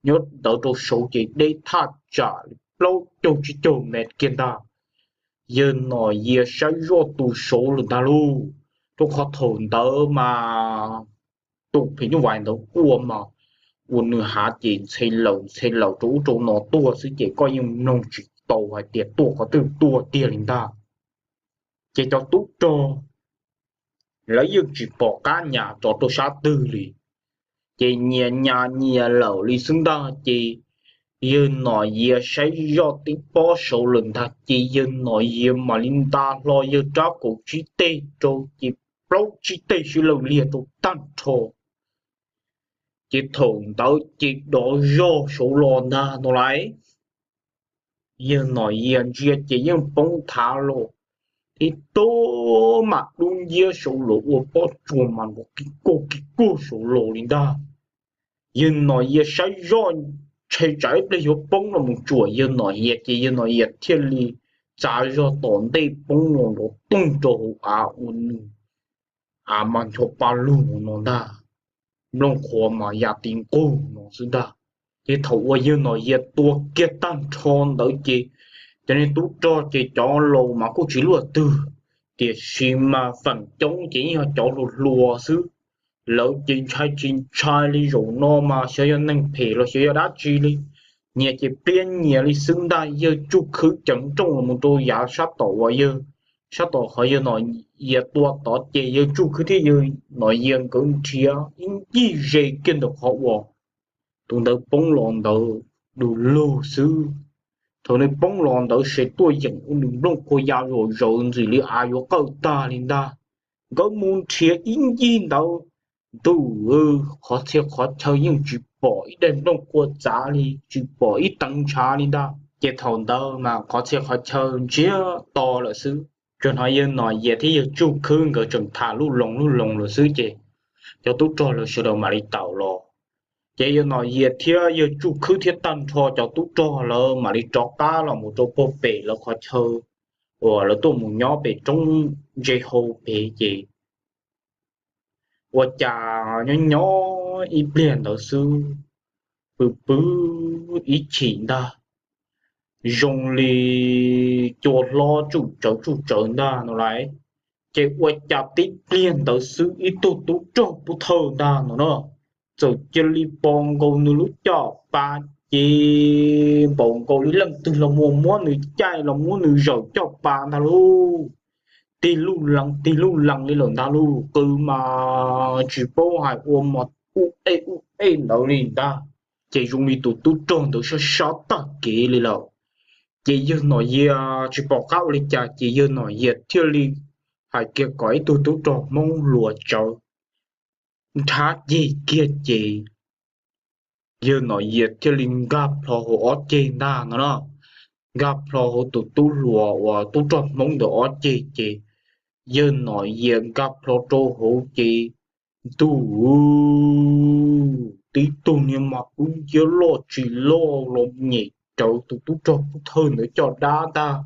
nyob ntawd rau saud ces deb thaj tsam li plaub caug tsib caug mev kiag ntag. Yawg Nom Yias saib zoj tus saud lawm ntag lauj, rau qhov thaum ntawd mas tus phim nyuj vais ntawd quaj mas ua nws hav ces ntxhe lawm ntxhe lawm rau ub rau no tuaj xwb ces koj yeej mloog tsis tau hais tias tuaj qhov twg tuaj tiag li ntag. Ces cov tub rog lawv yeej tsis pom qab nyas rov rau sab twg li, ces nyias nyas nyias lawm li xwb ntag. Ces yawg Nom Yias saib zoj tib pob saud lawm ntag ces yawg Nom Yias mam li nta hlo yawg rab kaum tsib teg rau ces plaub tsib teg sib law liag rau tag nrho. Ces thaum ntawd ces dov zog saud los ntag no lauj. Yawg Nom Yias ntsia ces yeej poob thav los, tib tug mam dub nciab saud los ua pob tsuas mas nrov kig kuj kig kuj saud los li ntag. Yawg Nom Yias saib zoj ntshai tsam ib pliag yuav poob los mus tsuam yawg Nom Yias ces yawg Nom Yias thiaj li txav zog tom ntej poob los nrov toog rau hauv av ua nws av mas ncho pa lug no ntag, nplooj qhuav mas ya ti nqug no xwb ntag. Ces thaum uas yawg Nom Yias tua kiag tag nrho ntawd ces cov niag tub rog ces cov laus mas kuj tsis luaj twg, tiam sis mas feem coob ces yeej yog cov hluas hluas xwb. Lawv ces ntshai tsis ntshai li zaum no mas xyov yog neeg phem los xyov yog dab tsi li. Nyias ces pliab nyias li xwb ntag. Yawg Tsuj Khwb ceev nrooj los mus rau yav sab tom uas yawg, sab tom qhov yawg Nom Yias tua tod ces yawg Tsuj Khwb thiab yawg Nom Yias nkawd nrhiav ib ncig ze kiag ntawm qhov uas tus ntawd poob los ntawd du lug xwb. Thaum nws poob los ntawd ces tuaj yeem ua nws nplooj qhuav ya zom zaws ntxim li av yuav qawj tag li ntag. Nkawd mus nrhiav ib ncig ntawd, ntuj, qhov txhia qhov chaw yeej tsis pom ib daim nplooj qhuav txav li, tsis pom ib teev ntshav li ntag. Ces thaum ntawd mas qhov txhia qhov chaw ntsiag to lawm xwb. Tsuas hnov yawg Nom Yias thiab yawg Tsuj Khwb nkawd tseem tham luj loos luj loos lawm xwb ces cov tub rog lawv sawv daws mam li tawm los. Ces yawg Nom Yias thiab yawg Tsuj Khwb thiab tag nrho cov tub rog lawv mam li rov qab los mus rau puag pem lawv qhov chaw uas lawv tuaj mus nyob pem roob ntse hau pem ces ua cas nyob nyob ib pliag ntawd xwb, pw pw ib chim ntag, zoo li cua hlob tsuj tsawv tsuj tsawv ntag no lauj. Ces ua cas tib pliag ntawd xwb ib tug tub rog pub thawj ntag no na, txawm cia li pom nkaus nws lub caj pas ces npaum nkaus li leej twg los mus muab nws caij los muab nws zawm caj pas ntag lauj. Tig luj lees tig luj lees li lawm ntag lauj, qw mas tsis paub hais ua mas ub ej ub ej ntawd li ntag. Ces zoo li tus tub rog ntawd sab sab tag kev li lawm. Ces yawg Nom Yias tsis pom qab ua li cas ces yawg Nom Yias thiaj li hais kiag kom ib tug tub rog Hmoob hluas tsawv nrhab ceg kiag ces yawg Nom Yias thiaj li nkag plho hauv ob ceg ntag no na. nkag plho hauv tus tub hluas uas tub rog Hmoob ntawd ob ceg ces yawg Nom Yias nkag plho rau hauv ces ntuj, tib tug niag mas wb nciab loj tsis loj los nyem rawv tus tub rog pub thawj ntawd caj dab ntag.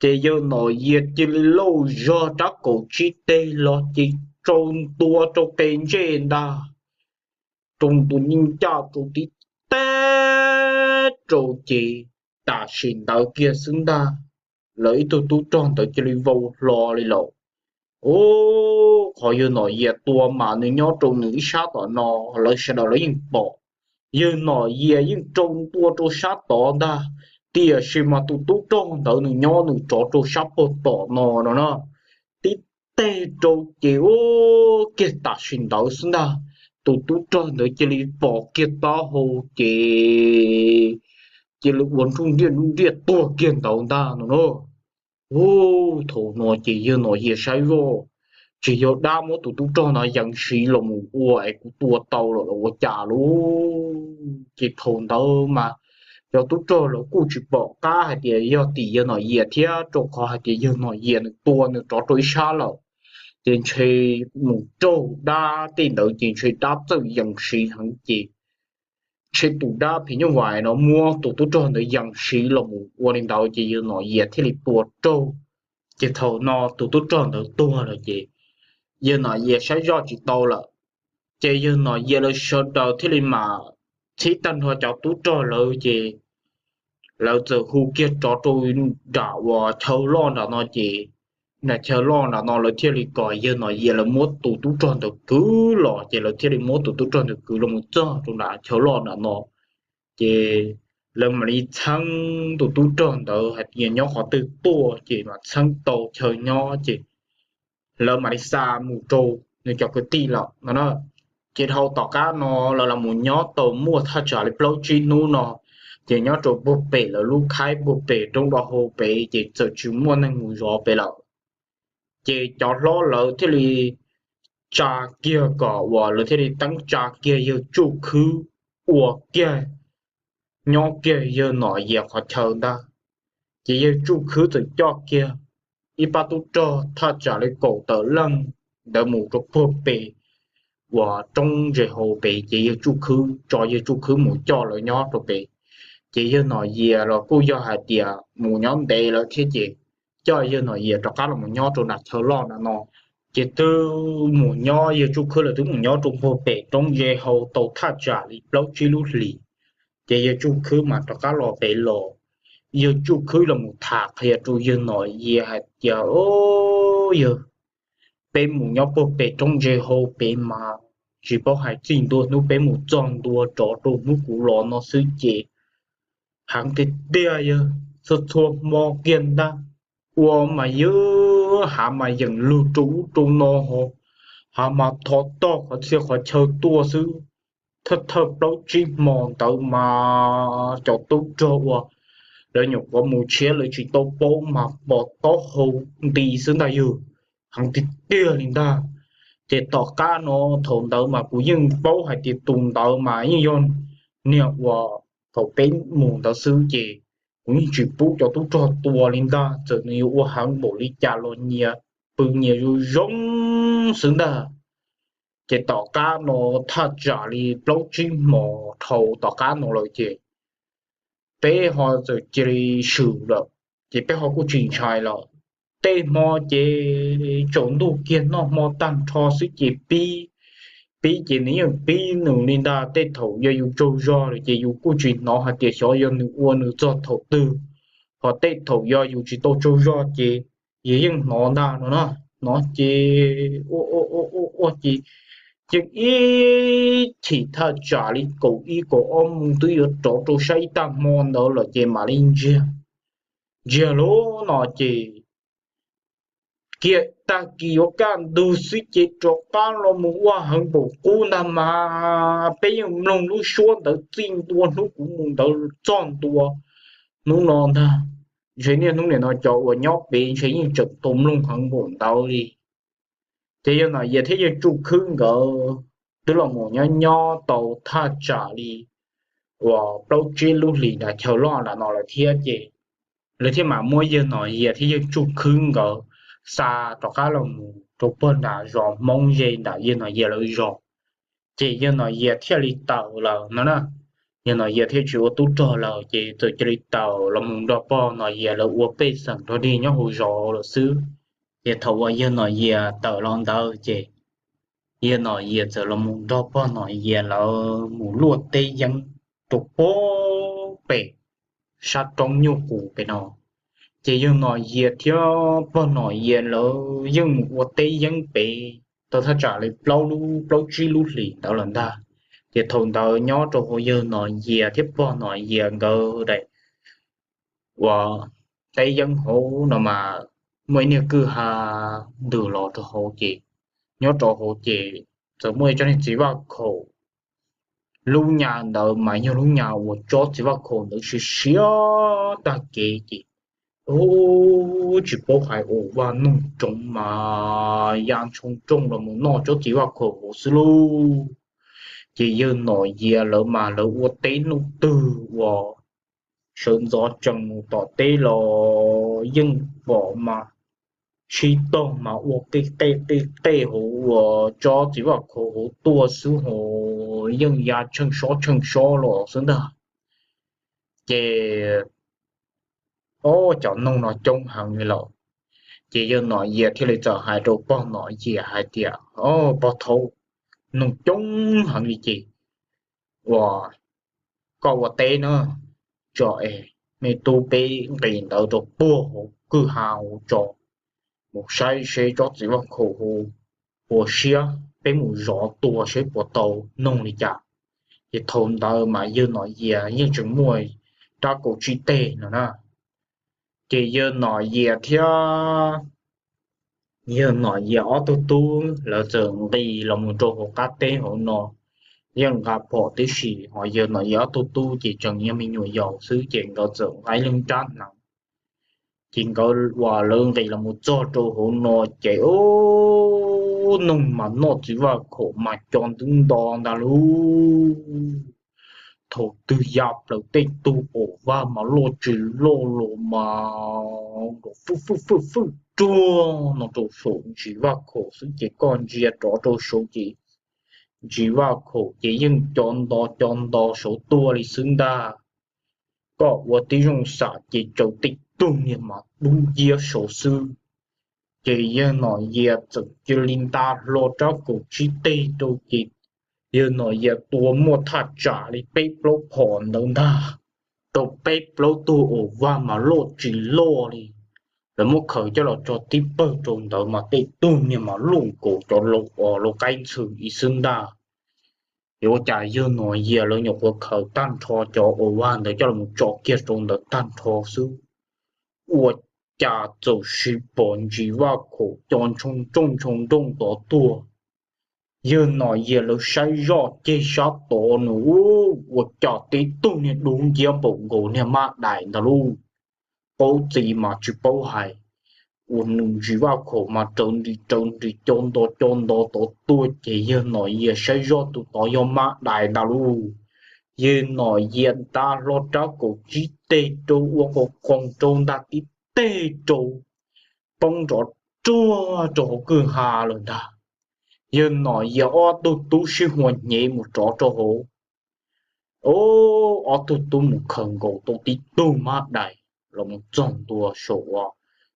Ces yawg Nom Yias cia li lauj zog rab kaum tsib teg los ces rau ntua rau qe ntsej ntag, rau ntua ncej ncaj rau tib teg rau ces tam sim ntawd kiag xwb ntag, lawv ib tug tub rog ntawd cia li vau hlo li lawm. Ub, qhov yawg Nom Yias tua mas nws nyob rau nws ib sab tom no, lawv sawv daws lawv yeej pom. Yawg Nom Yias yeej rau ntua rau sab tod ntag, tiam sis mas tus tub rog ntawd nws nyob nws rov rau sab puag tom no no na. Tib teg rau ces ub, kiag tam sim ntawd xwb ntag, tus tub rog ntawd cia li pom kiag taub hau ces cia li ua nruj nriaj nruj nriaj tuag kiag ntawd ntag no na. Ub, thaum no ces yawg Nom Yias saib zoj, tsis yog dab muab tus tub rog no yees siv los mus ua es kuv tua tau lawm los ua cas lauj. Ces thaum ntawd mas cov tub rog lawv kuj tsis pom qab hais tias yog tim yawg Nom Yias thiab, rau qhov hais tias yawg Nom Yias nws tua nws rov rau ib sab lawm, ces ntshe mus raug dab tej ntawd ces ntshe dab txawj yees siv heev ces ntshe tus dab phim nyuj vais no muab tus tub rog ntawd yees siv los mus ua li ntawd ces yawg Nom Yias thiaj li tua raug. Ces thaum no tus tub rog ntawd tuag lawm ces yawg Nom Yias saib zoj tsis tau lawm. Ces yawg Nom Yias lawv sawv daws thiaj li mam txhib tag nrho cov tub rog lawv ces lawv txawm hu kiag rov rau nram uas chaw loj nram no ces nram chaw loj nram no lawv thiaj li kom yawg Nom Yias lawv muab tus tub rog ntawd kwv los ces lawv thiaj li muab tus tub rog ntawd kwv los mus txog rau nram chaw loj nram no. Ces lawv mam li txheeb tus tub rog ntawd hais tias nyob qhov twg tuaj ces mam txheeb tau chaw nyob ces lawv mam li xa mus rau nws cov kwv tij lawm no na. Ces dhau tom qab no lawv los mus nyob tau muaj thaj tsam li plaub tsib hnub no, ces nyob rau puag pem lawv lub khaib puag pem roob do hau pem ces txawm tsis muaj neeg mus zov pem lawm. Ces cov hlob lawv thiaj li tsa kiag kom uas lawv thiaj li teeb tsa kiag yawg Tsuj Khwb ua kiag nyob kiag yawg Nom Yias qhov chaw ntag. Ces yawg Tsuj Khwb txawm coj kiag ib pab tub rog thaj tsam li kaum tawm leej ntawd mus rau puag pem uas roob ntses hau pem ces yawg Tsuj Khwb tso yawg Tsuj Khwb mus coj lawv nyob rau pem. Ces yawg Nom Yias los kuj yog hais tias mus nyob ntev lawm thiab ces coj yawg Nom Yias rov qab los mus nyob rau nram chaw loj nram no. Ces twb mus nyob yawg Tsuj Khwb lawv twb mus nyob rau puag pem roob ntses hau tau thaj tsam li plaub tsib lub hlis. Ces yawg Tsuj Khwb mas rov qab los pem los, yawg Tsuj Khwb los mus tham qhia rau yawg Nom Yias hais tias, o, yawg, peb mus nyob puag pem roob ntses hau pem mas tsis paub hais txij ntua hnub peb mus txog ntua rov rau hnub kuv los no xwb ces heev tiag tiag yawg, txhua txhua hmo kiag ntag. Ua mas yawg hav mas yeem lug rau ub rau no ho, hav mas thov tog qhov txhia qhov chaw tuaj xwb. Thawj thawj plaub tsib hmo ntawd mas cov tub rog uas lawv nyuam qhuav mus tshiab lawv tsis tau paub mas pom taub hau nti xwb ntag yawg, heev tiag tiag li ntag. Ces tom qab no thaum ntawd mas kuv yeej paub hais tias tus ntawd mas yeej yog niag uas thaum peb mus ntawd xwb ces kuv yeej tsis pub cov tub rog tua li ntag, txawm nws yuav ua heev npaum li cas los nyias pw nyias zoo zoo xwb ntag. Ces tom qab no thaj tsam li plaub tsib hmo dhau tom qab no lawm ces peb ho txawm cia li swm lawm, ces peb ho kuj tsis ntshai lawm. Tej hmo ces tsaus ntuj kiag noj hmo tag nrho xwb ces pib, pib ces nws yeej pib nws li ntag. Tej thaum yog yus tsaug zog lawm ces yus kuj tsis hnov hais tias xyov yog nws ua nws txog thaum twg, ho tej thaum yog yus tsis tau tsaug zog ces yus yeej hnov ntag no na. Hnov ces ua ua ua ua ces yeej ib chim thaj tsam li kaum ib kaum ob moos twb yuav rov rau sab ib tag hmo ntawd lawm ces mam li ntsiag, ntsiag lub no ces kiag tag kis yuav kaj ntug xwb ces rov qab los mus ua heev npaum qub ntag mas peb yeej mloog lub suab ntawd txij ntua hnub kuv mus ntawd txog ntua hnub no ntag. Ntshe niaj hnub nim no cov uas nyob pem ntshe yeej tseem tau mloog heev npaum ntawd li. Ces yawg Nom Yias thiab yawg Tsuj Khwb nkawd twb los mus nyob nyob tau thaj tsam li uas plaub tsib lub hlis nram chaw loj nram no lawm thiab ces lawv thiaj mam muab yawg Nom Yias thiab yawg Tsuj Khwb nkawd xa rov qab los mus rau pog nram zos Hmoob ze nram yawg Nom Yias lawv zos. Ces yawg Nom Yias thiaj li tawm lawm no na. Yawg Nom Yias thiaj tsis ua tub rog lawm ces txawm cia li tawm los mus nrog pog Nom Yias lawv ua pej xeem nrog dig nyob hauv zos lawm xwb. Ces thaum uas yawg Nom Yias tawm los ntawd ces yawg Nom Yias txawm los mus nrog pog Nom Yias lawv mus luaj teb yeeb rau pem sab roob Nyuj Qus pem no. Ces yawg Nom Yias thiab pog Nom Yias lawv yeej mus ua teb yeeb pem tau thaj tsam li plaub lub plaub tsib lub hlis ntawd lawm ntag. Ces thaum ntawd nyob rau hauv yawg Nom Yias thiab pog Nom Yias nkawd daim uas teb yeeb hauv no mas muaj ib niag kwj ha ntws los rau hauv ces nyob rau hauv ces txawm muaj ib tsob niag txiv vaj khaum. Lub nyas ntawd mas yog lub nyas uas tsob txiv vaj khaum ntawd siav siav tag kev ces, ub, tsis paub hais, ua vaj noog roov mas ya ntshoo rooj los mus noj tsob txiv vaj khaum hauv xwb lauj. Ces yawg Nom Yias lawv mas lawv ua teb hnub twg uas sawv ntxov tsees mus tom teb los yeej pom mas sib tog mas ua qij qej qij qej hauv uas tsob txiv vaj khaum hauv tuaj xwb ho yeej ya tsheej sob tsheej sob los xwb ntag. Ces ob cov noog no coob heev li lawm. Ces yawg Nom Yias thiaj li txawm hais rau pog Nom Yias hais tias, Ob pog thaub, noog coob heev li ces uas koj ua teb na, tso es me tub peb nqis ntawd rau puag hauv kwj ha hauv tso, mus saib seb tsob txiv vaj khaum hauv puas siab, peb mus zov tua seb puas tau noog li cas. Ces thaum ntawd mas yawg Nom Yias yeej tseem muaj rab kaum tsib teg no na. Ces yawg Nom Yias thiab yawg Nom Yias ob tug tub lawv txawm nqis los mus rau hauv qab teb hauv no, yeej nqa phom tib si, ho yawg Nom Yias ob tug tub ces tseem yog me nyuam yaus xwb ces nkawd txawm nqa ib leeg rab hneev. Ces nkawd uas lawv nqis los mus txog rau hauv no ces ub, noog mas noj txiv vaj khaum mas co ntub nto ntag lauj. Thaum twg ya plaws tej tug pom vaj mas loj tsis loj los mas fwj fwj fwj fwj ruag no rau saum ntsis vaj khaum xwb ces koj ntsia rov rau saud ces ntsis vaj khaum ces yeej co nto co nto saud tuaj li xwb ntag. Koj ua tib zoo xam ces tsaws tej tug niag mas dub nciab saud xwb. Ces yawg Nom Yias txawm cia li nta hlo rab kaum tsib teg rau ces yawg Nom Yias tua muaj thaj tsam li peb plaub phom ntawd ntag, rau peb plaub tug pom vaj mas loj tsis loj li. Lawv muab khaws coj los tso tib pawg rau ntawd mas tej tug niag mas luj nkaus cov laus os lau qaib ntxhw ib xwb ntag. Ces ua cas yawg Nom Yias lawv nyuam qhuav khaws tag nrho cov pom vaj ntawd coj los tso kiag rau ntawd tag nrho xwb, ua cas txawm sis pom ntsis vaj khaum co ntshoo rooj ntshoo nrooj tod tuaj. Yawg Nom Yias lawv saib zoj ceg sab tod nws ua cas tib tug niag dub nciab npaum nkaus niag mab dais ntag lauj. Paub txiv mas tsis paub hais, ua nws ntsis vaj khaum mas raws nris raws nris co nto co nto tod tuaj ces yawg Nom Yias saib zoj tus tod yog mab dais ntag lauj. Yawg Nom Yias nta hlo rab kaum tsib teg rau ua qas qoos rau ntag tib teg rau, poob nrov ruag rau hauv kwj ha lawm ntag. Yawg Nom Yias ob tug tub sib hua hnyev mus rov rau hauv. Ob tug tub mus khaws nkaus tau tib tug mab dais los mus txog ntua saum uas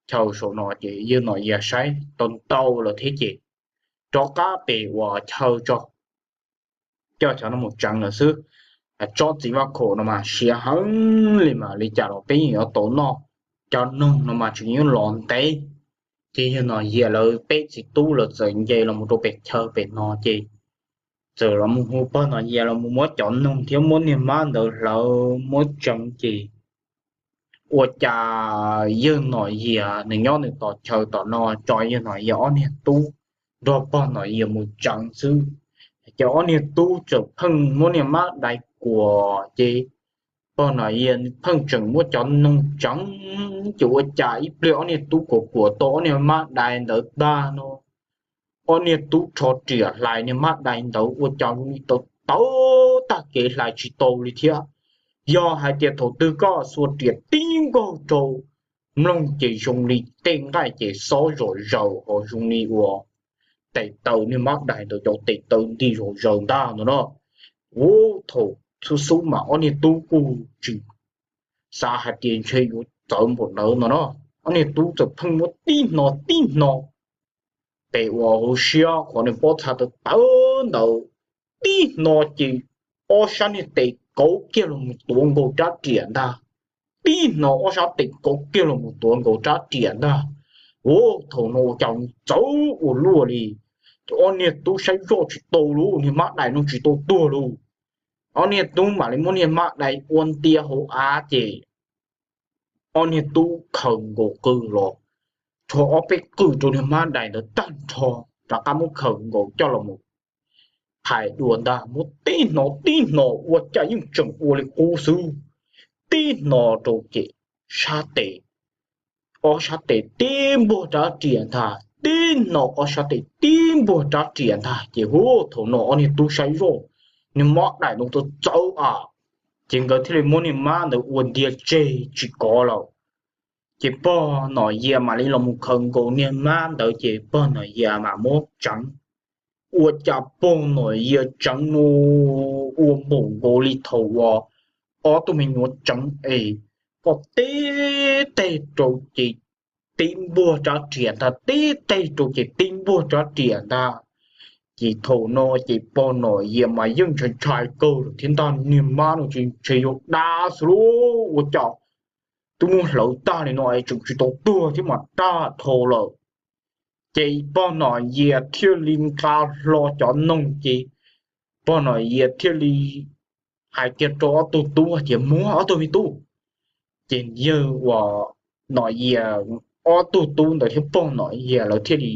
chaw saum no ces yawg Nom Yias saib tau ntau lawm thiab ces rov qab pem uas chaw tso, coj cov no mus tseev lawm xwb. Tsob txiv vaj khaum no mas siav heev li mas li cas los peb yeej yuav tau noj, cov noog no mas tseem yuav los ntev. Ces yawg Nom Yias lawv peb txiv tub lawv txawm nce los mus rau pem chaw pem no ces txawm los mus hu pog Nom Yias los mus muab cov noog thiab muab niag mab ntawd hlawv muab tseev ces ua cas yawg Nom Yias nws nyob nws tom chaw tom no tso yawg Nom Yias ob niag tub nrog pog Nom Yias mus tseev xwb, ces ob niag tub txawm pheej muab niag mab dais kuam ces pog Nom Yias pheej tseem muab cov noog tseev, ces ua cas ib pliag ob niag tub kuam kuam tau ob niag mab dais ntawd tag no, ob niag tub rho riam hlais niag mab dais ntawd ua cas li tau tawv tag kev hlais tsis tau li thiab. Yog hais tias thaum twg koj xuas riam tib nkaug rau mloog ces zoo li tej nqaij ces xob zom zaws ho zoo li uas tes taw niag mab dais ntawd cov tes taw nti zom zaws ntag no no. Ub, thaum xub xub mas ob niag tub kuj tsis xav hais tias ntshe yuav txawv npaum ntawd no no. Ob niag tub txawm pheej muab tib hno tib hno tes uas hauv siab qhov niag pob txha tawv tawv ntawd, tib hno ces ob sab niag tes kauv kiag los mus tuav nkaus rab riam ntag, tib hno ob sab tes kauv kiag los mus tuav nkaus rab riam ntag. Ub, thaum no ua cas txawv ua luaj li, ob niag tub saib zoj tsis tau lauj, niag mab dais no tsis tau tuag lauj. Ob niag tub mam li muab niag mab dais ua ntia hauv av ces ob niag tub khaws nkaus qws los, rho ob peb qws rau niag mab dais ntawd tag nrho, rov qab muab khaws nkaus coj los mus phais dua ntag, muab tib hno tib hno ua cas yeej tseem ua li qub xwb. Tib hno rau ces sab tes, ob sab tes tib npuag rab riam ntag, tib hno ob sab tes tib npuag rab riam ntag ces hu, thaum no ob niag tub saib zoj, niag mab dais no txawv txawv a, ces nkawd thiaj li muab niag mab ntawd ua ntia tseg tsis kov lawm. Ces pog Nom Yias mam li los mus khaws nkaus niag mab ntawd ces pog Nom Yias mam muab tseev. Ua cas pog Nom Yias tseev no ua npaum nkaus li thaum uas ob tug me nyuam tseev es, koj tib teg rau ces tib npuag rab riam ntag, tib teg rau ces tib npuag rab riam ntag. Ces thaum no ces pog Nom Yias mas yeej ntshai ntshai kawg lawm thiab ntag, niag mab no tsis ntshe yuav dab xwb lauj, ua cas twb muab hlawv tag li no es tseem tsis tau tuag thiab mas dab dhau lawm. Ces pog Nom Yias thiaj li nqa hlo cov noog ces pog Nom Yias thiaj li hais kiag rau ob tug tub hais tias, muab ob tug me tub. Ces yawg uas Nom Yias, ob tug tub ntawd thiab pog Nom Yias lawv thiaj li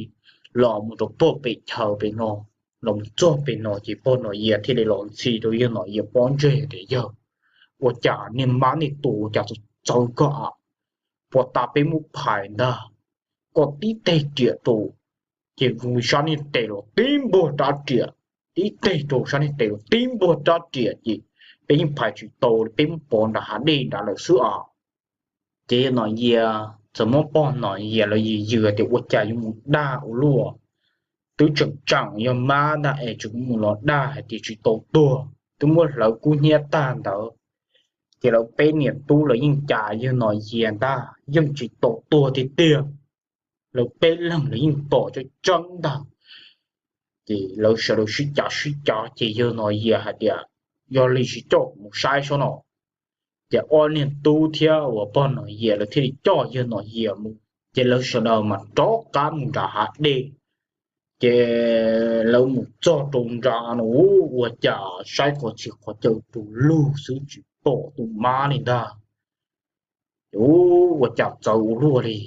los mus rau pog pem chaw pem no, los mus txog pem no ces pog Nom Yias thiaj li los ntxhi rau yawg Nom Yias pob ntseg tias, yawg, ua cas niag mab nej tua ua cas txawv koj a, puas tas peb muab phais ntag, koj tib teg riam rau ces sab niag tes los tib npuag rab riam, tib teg rau sab niag tes los tib npuag rab riam ces peb yeej phais tsis tau, peb muab pov nram hav dej nrad lawm xwb os. Ces yawg Nom Yias txawm muab pog Nom Yias lawv yws yws tias ua cas yuav mus dag ua luaj, twb tseem tseem yog mab ntag es tseem mus los dag hais tias tsis tau tuag, twb muab hlawv kub hnyiab tag ntawd. Ces lawv peb niam tub lawv yeej cas yawg Nom Yias ntag yeej tsis tau tuag tiag tiag, lawv peb leeg lawv yeej pom tseeb tseeb ntag. Ces lawv sawv daws sib cav sib cav ces yawg Nom Yias hais tias, yog li sis coj kuv mus saib saib no. Ces ob niag tub thiab uas pog Nom Yias lawv thiaj li coj yawg Nom Yias mus, ces lawv sawv daws mas rov qab mus nram hav dej. Ces lawv mus txog rau nram no, ua cas saib qhov txhia qhov chaw tus lug xwb tsis pom tus mab li ntag. Ces ua cas txawv ua luaj li,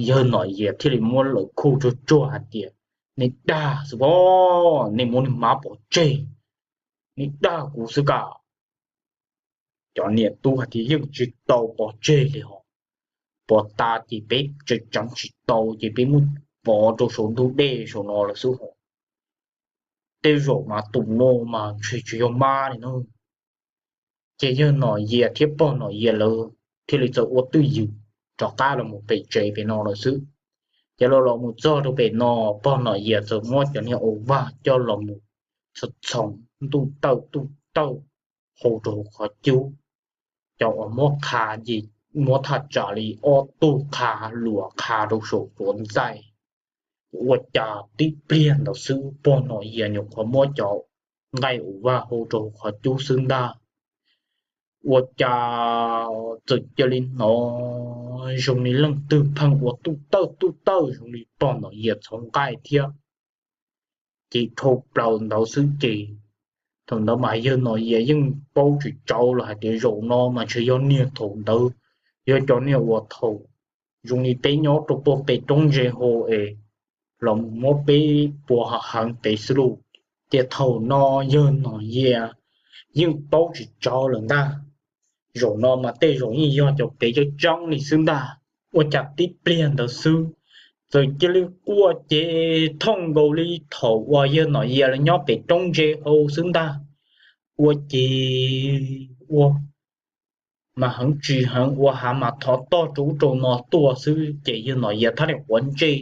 yawg Nom Yias thiaj li muab lawv khuj tsuag tsuag hais tias, nej dag xwb pob, nej muab niag mab pov tseg, nej dag kuv xwb ka. Cov niam tub hais tias yeej tsis tau pov tseg li hos, pov tas ces peb tseem tseev tsis tau ces peb muab pov rau saum ntug dej saum no lawm xwb hos. Tej zaum mas tus no mas ntshe tsis yog mab li no. Ces yawg Nom Yias thiab pog Nom Yias lawv thiaj li txawm ua twj ywm rov qab los mus pem tsev pem no lawm xwb. Ces los los mus txog rau pem no, pog Nom Yias txawm muab cov niag ua vag coj los mus txhoov txhoov ntuj tawj tuj tawj hau rau hauv qhov cub. Cov uas muab qha ces muab thaj tsam li ob tug qha luas qha rau saum tuav ntxaij. Ua cas tib pliag ntawd xwb pog Nom Yias nyuam qhuav muab cov nqaij ua vag hau rau hauv qhov cub xwb ntag. Ua cas txawm cia li hnov zoo li leej twg pheej ua tuj tawj tuj tawj zoo li pog Nom Yias txhoov nqaij thiab. Ces dhau plaws ntawd xwb ces thaum ntawd mas yawg Nom Yias yeej paub tsis tsawv los hais tias zaum no mas ntshe yog niag thaum ntawd yog cov niag uas thaum zoo li peb nyob rau puag pem roob ntse hauv es los mus muab peb puas heev heev pem xwb lauj. Ces thaum no yawg Nom Yias yeej paub tsis tsawv lawm ntag. Zaum no mas tej zaum yeej yog cov kev coob coob li xwb ntag. Ua cas tib pliag ntawd xwb txawm cia li quaj ces thooj nkaus li thaum uas yawg Nom Yias lawv nyob pem roob ntse hauv xwb ntag. Ua ces ua mas heev tsis heev ua hav mas thov tog rau ub rau no tuaj xwb ces yawg Nom Yias thiaj li quav ntsej,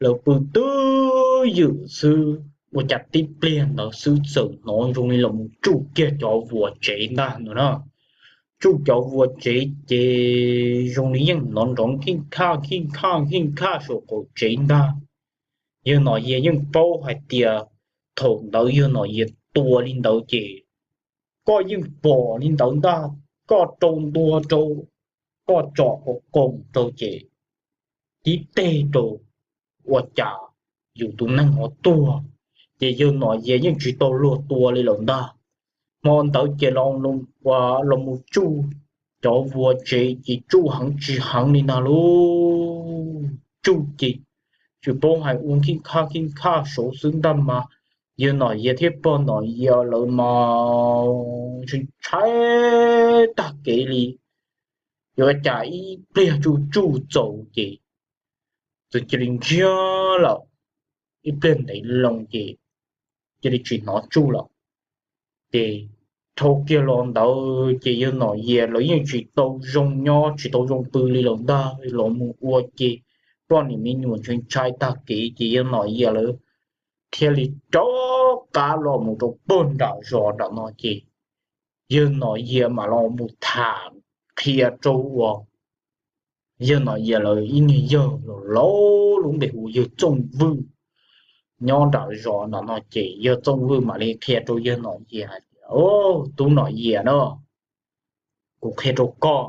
lawv pw twj ywm xwb ua cas tib pliag ntawd xwb txawm hnov zoo li los mus tsuj kiag cov vuas tsev ntag no na. Tsuj cov vuas tsev ces zoo li yeej hnov nrov nkij khaj nkij khaj nkij khaj saum qaum tsev ntag. Yawg Nom Yias yeej paub hais tias thaum ntawd yawg Nom Yias tua li ntawd ces koj yeej pom li ntawd ntag, koj rau ntua rau, koj tsom ua koom rau ces tib teg rau ua cas yus tus neeg ho tuag. Ces yawg Nom Yias yeej tsis tau luag tua li lawm ntag. Hmo ntawd ces los mus tsuj cov vuas tsev ces tsuj heev tsis heev li ntag lauj. Tsuj ces tsis paub hais ua nkij khaj nkij khaj saud xwb ntag mas yawg Nom Yias thiab pog Nom Yias lawv mas ntshai tag kev li. Yuav cas ib pliag tsuj tsuj txaus ces txawm cia li ntsiag lawm, ib pliag ntev loo ces cia li tsis hnov tsuj lawm. Ces dhau kiag los ntawd ces yawg Nom Yias lawv yeej tsis tau zoo nyob tsis tau zoo pw li lawm ntag, los mus ua ces poj niam me nyuam ntshai ntshai tag kev ces yawg Nom Yias lawv thiaj li rov qab los mus rau pog nram zos nram no ces yawg Nom Yias mam los mus tham qhia rau uas yawg Nom Yias lawv ib niag yawg laus lub npe hu yawg Txooj Vwj nyob nram zos nram no ces yawg Txooj Vwj mam li qhia rau yawg Nom Yias hais tias, Tub Nom Yias na, kuv qhia rau koj,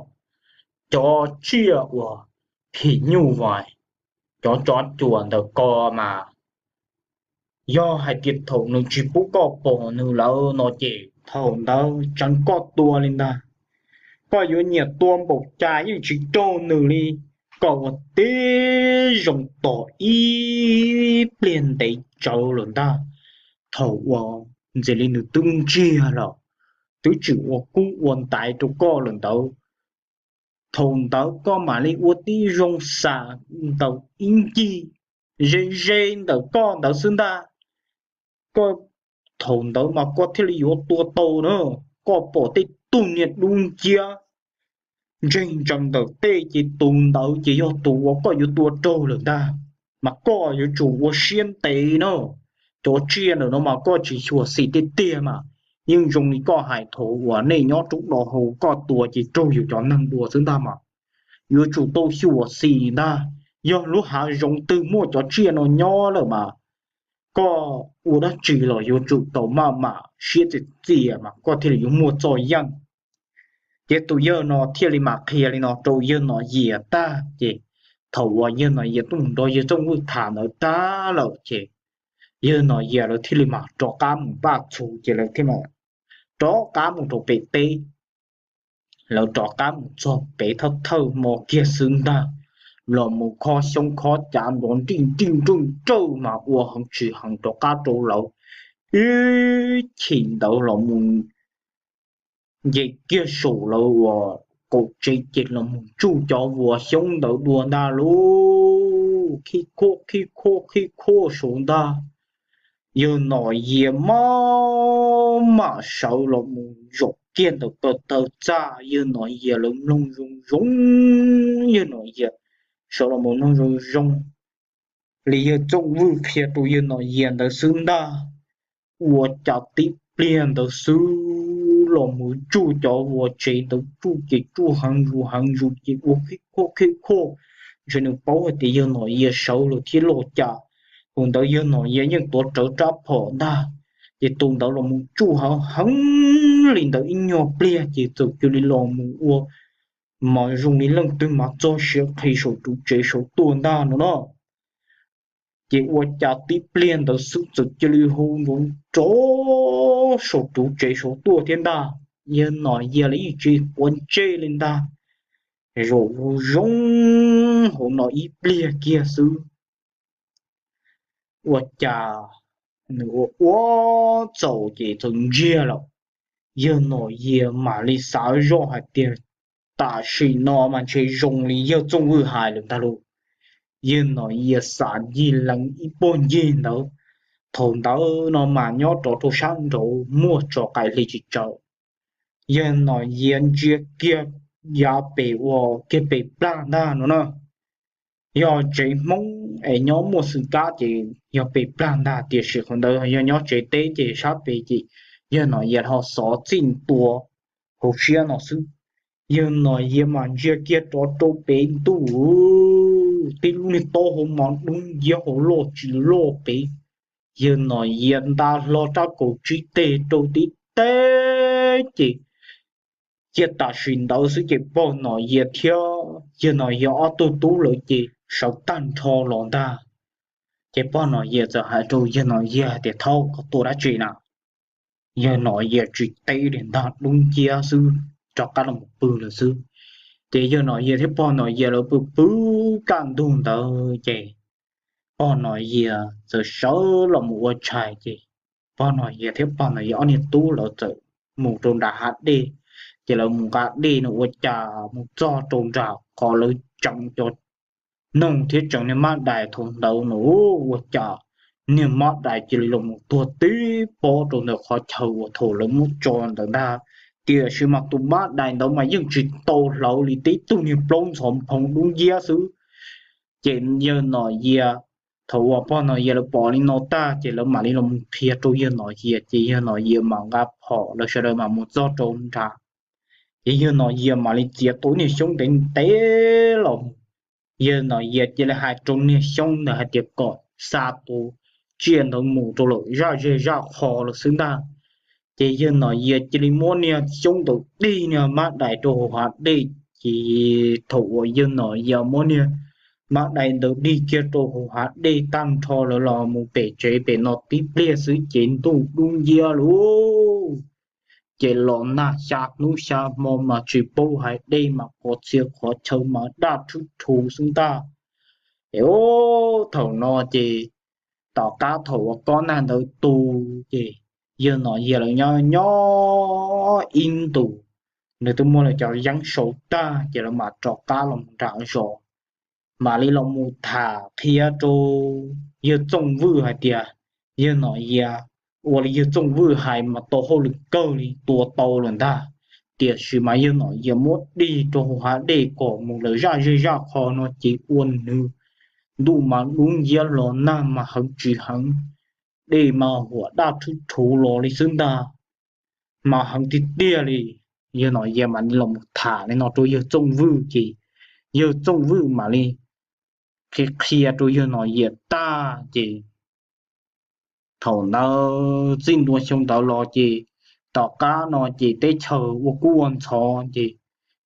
cov tsiaj uas phim nyuj vais, cov tsov cuam ntawm ko mas yog hais tias thaum nws tsis pub koj pom nws lawm no ces thaum ntawd tseev koj tua li ntag. Koj yuav nyiam tua npaum cas yeej tsis raug nws li. Koj ua tib zoo tos ib pliag ntev tsawv lawm ntag, thaum uas ntshe li nws twb ntsiag lawm, twb tsis ua kub ua ntaiv rau koj lawm ntawd, thaum ntawd koj mam li ua tib zoo xam ntawm ib ncig ze ze ntawm koj ntawd xwb ntag. Koj, thaum ntawd mas koj thiaj li yuav tua tau na. Koj pom tej tug niag dub nciab ntseeg ntsees ntawm tej ces tus ntawd ces yog tus uas koj yuav tua raug lawm ntag. Mas koj yuav tsum ua siab ntev na. Cov tsiaj ntawm no mas koj tsis xyuam xim tiag tiag mas, yeej zoo li koj hais thaum uas nej nyob roob do hau koj tua ces raug yus cov neeg dua xwb ntag mas. Yuav tsum tau xyuam xim ntag. Yog lub hav zoov twg muaj cov tsiaj no nyob lawm mas koj ua dab tsi los yuav tsum tau maj mam siab txias txias mas koj thiaj li yuav muaj txoj yeej. Ces tus yawg no thiaj li mam qhia li no rau yawg Nom Yias tag ces thaum uas yawg Nom Yias tuaj mus nrog yawg Txooj Vwj tham ntawd tag lawm ces yawg Nom Yias lawv thiaj li mam rov qab mus paj txhu ces lawv thiaj mam rov qab mus rau pem teb. Lawv rov qab mus txog pem thawj thawj hmo kiag xwb ntag, los mus khob xyoob khob cav nrov nrij nrij nruj nrawj mas ua heev tsis heev rov qab rau lawv ib chim ntawd los mus nce kiag saum lawv uas kaum tsev ces los mus tsuj cov vuas xyoob ntawd dua ntag lauj. Khib khuab khib khuab khib khuab saud ntag. Yawg Nom Yias maj mam sawv los mus zaum kiag ntawm ko taw txaj, yawg Nom Yias lawv mloog zoo zoo, yawg Nom Yias sawv los mus mloog zoo zoo li yawg Txooj Vwj qhia rau yawg Nom Yias ntawd xwb ntag. Ua cas tib pliag ntawd xwb los mus tsuj cov vuas tsev ntawd tsuj ces tsuj heev zus heev zus ces ua khib khuab khib khuab, ntshe nws paub hais tias yawg Nom Yias sawv lawm thiab los cas. Tus ntawd yawg Nom Yias yeej tuav rawv rab phom ntag, ces tus ntawd los mus tsuj heev heev li ntawd ib nyuag pliag ces txawm cia li los mus ua mas zoo li leej twg mas txog siav qhi saum tus tsev saud tuaj ntag no na. Ces ua cas tib pliag ntawd xwb txawm cia li hu nrov nrov saum tus tsev saud tuaj thiab ntag. Yawg Nom Yias lawv yeej tsis quav ntsej li ntag, zaum zoo zoo hauv no ib pliag kiag xwb ua cas nws ua ua txaus ces txawm ntsiag lawm. Yawg Nom Yias mam li xav zoj hais tias tam sim no mas ntshe zoo li yawg Txooj Vwj hais lawm ntag lauj. Yawg Nom Yias xam ncig lees ib puag ncig ntawd, thaum ntawd no mas nyob rov rau sab nraud muaj tso qaim hli tsis tsawv. Yawg Nom Yias ntsia kiag yav pem uas kiag pem plag ntag no na. Yog tsev Hmoob es nyob muaj xwm kab ces yog pem plag ntag, tiam sis qhov ntawd yog nyob tsev teb ces sab pem ces yawg Nom Yias ho xov txij ntua hauv siab no xwb. Yawg Nom Yias mas ntsia kiag rov rau pem ntuj, tib lub niag taub hau mas dub nciab hauv loj tsis loj pem. Yawg Nom Yias nta hlo rab kaum tsib teg rau tib teb ces cia tam sim ntawd xwb ces pog Nom Yias thiab yawg Nom Yias ob tug tub lawv ces sawv tag nrho los ntag. Ces pog Nom Yias txawm hais rau yawg Nom Yias hais tias, Thaub, koj tuaj dab tsi na? Yawg Nom Yias tsis teb li ntag, dub nciab xwb, rov qab los pw lawm xwb. Ces yawg Nom Yias thiab pog Nom Yias lawv pw pw kaj ntug ntawd ces pog Nom Yias txawm sawv los mus ua tshais ces pog Nom Yias thiab pog Nom Yias ob niag tub lawv txawm mus rau nram hav dej. Ces lawv mus nqa dej no ua cas mus txog rau nram qhov lawv tseem cov noog thiab tseem niag mab dais thaum ntawd no, ua cas niag mab dais cia li los mus tuag tib pob rau ntawm qhov chaw uas thaum lawv muab tso ntawd ntag. Tiam sis mas tus mab dais ntawd mas yeej tsis tau hlawv li, tib tug niag plaub ntxhov nphoo dub nciab xwb. Ces yawg Nom Yias, thaum uas pog Nom Yias lawv pom li no tag ces lawv mam li los mus qhia rau yawg Nom Yias, ces yawg Nom Yias mam nqa phom, lawv sawv daws mam mus txog rau nram. Ces yawg Nom Yias mam li txiav tau niag xyoob ntev ntev los mus. Yawg Nom Yias cia li hais rau niag xyoob ntawd hais tias kom xa tus tsiaj ntawd mus rau lawm zaj zej zaj qho lawm xwb ntag. Ces yawg Nom Yias cia li muab niag xyoob ntawd dig niag mab dais rau hauv hav dej. Ces thaum uas yawg Nom Yias muab niag mab dais ntawd dig kiag rau hauv hav dej tag nrho lawv los mus pem tsev pem no tib pliag xwb ces ntuj dub nciab lauj. Ces los nag xya hnub xya hmo mas tsis paub hais, dej mas qhov txhia qhov chaw mas daj rhwb rhu xwb ntag. Es thaum no ces tom qab thaum uas kob nag ntawd tu ces yawg Nom Yias lawv nyob nyob ib ntus, nws twb muab lawv cov yeeb sau tag ces lawv mam rov qab los nram zos, mam li los mus tham qhia rau yawg Txooj Vwj hais tias yawg Nom Yias ua li yawg Txooj Vwj hais mas tau hauj lwm kawg li, tua tau lawm ntag. Tiam sis mas yawg Nom Yias muab dig rau hauv hav dej kom mus lawm zaj zej zaj qho no ces ua nws ntuj mas dub nciab los nag mas heev tsis heev, dej mas huam daj rhwb rhuv los li xwb ntag, mas heev tiag tiag li. Yawg Nom Yias mam li los mus tham li no rau yawg Txooj Vwj ces yawg Txooj Vwj mam li qhia qhia rau yawg Nom Yias tag ces thaum ntawd txij ntua xyoo ntawd los ces tom qab no ces teb chaws ua kub ua ntxhov ces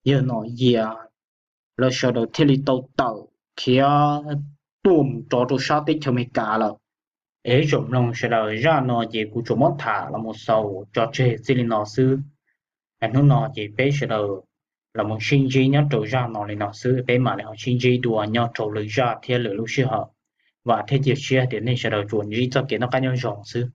yawg Nom Yias lawv sawv daws thiaj li tau tawm khiav tuaj mus rov rau sab teb chaws Amelikas lawm. Es ib tsoom mloog sawv daws, zaj no ces kuv tsuas muab tham los mus xaus tso tseg txij li no xwb. Hnub no ces peb sawv daws los mus sib ntsib nyob rau zaj no li no xwb, peb mam li ho sib ntsib dua nyob rau lwm zaj thiab lwm lub sij hawm. Vam thiab cia siab tias nej sawv daws tsuas ntsib txoj kev noj qab nyob zoo xwb.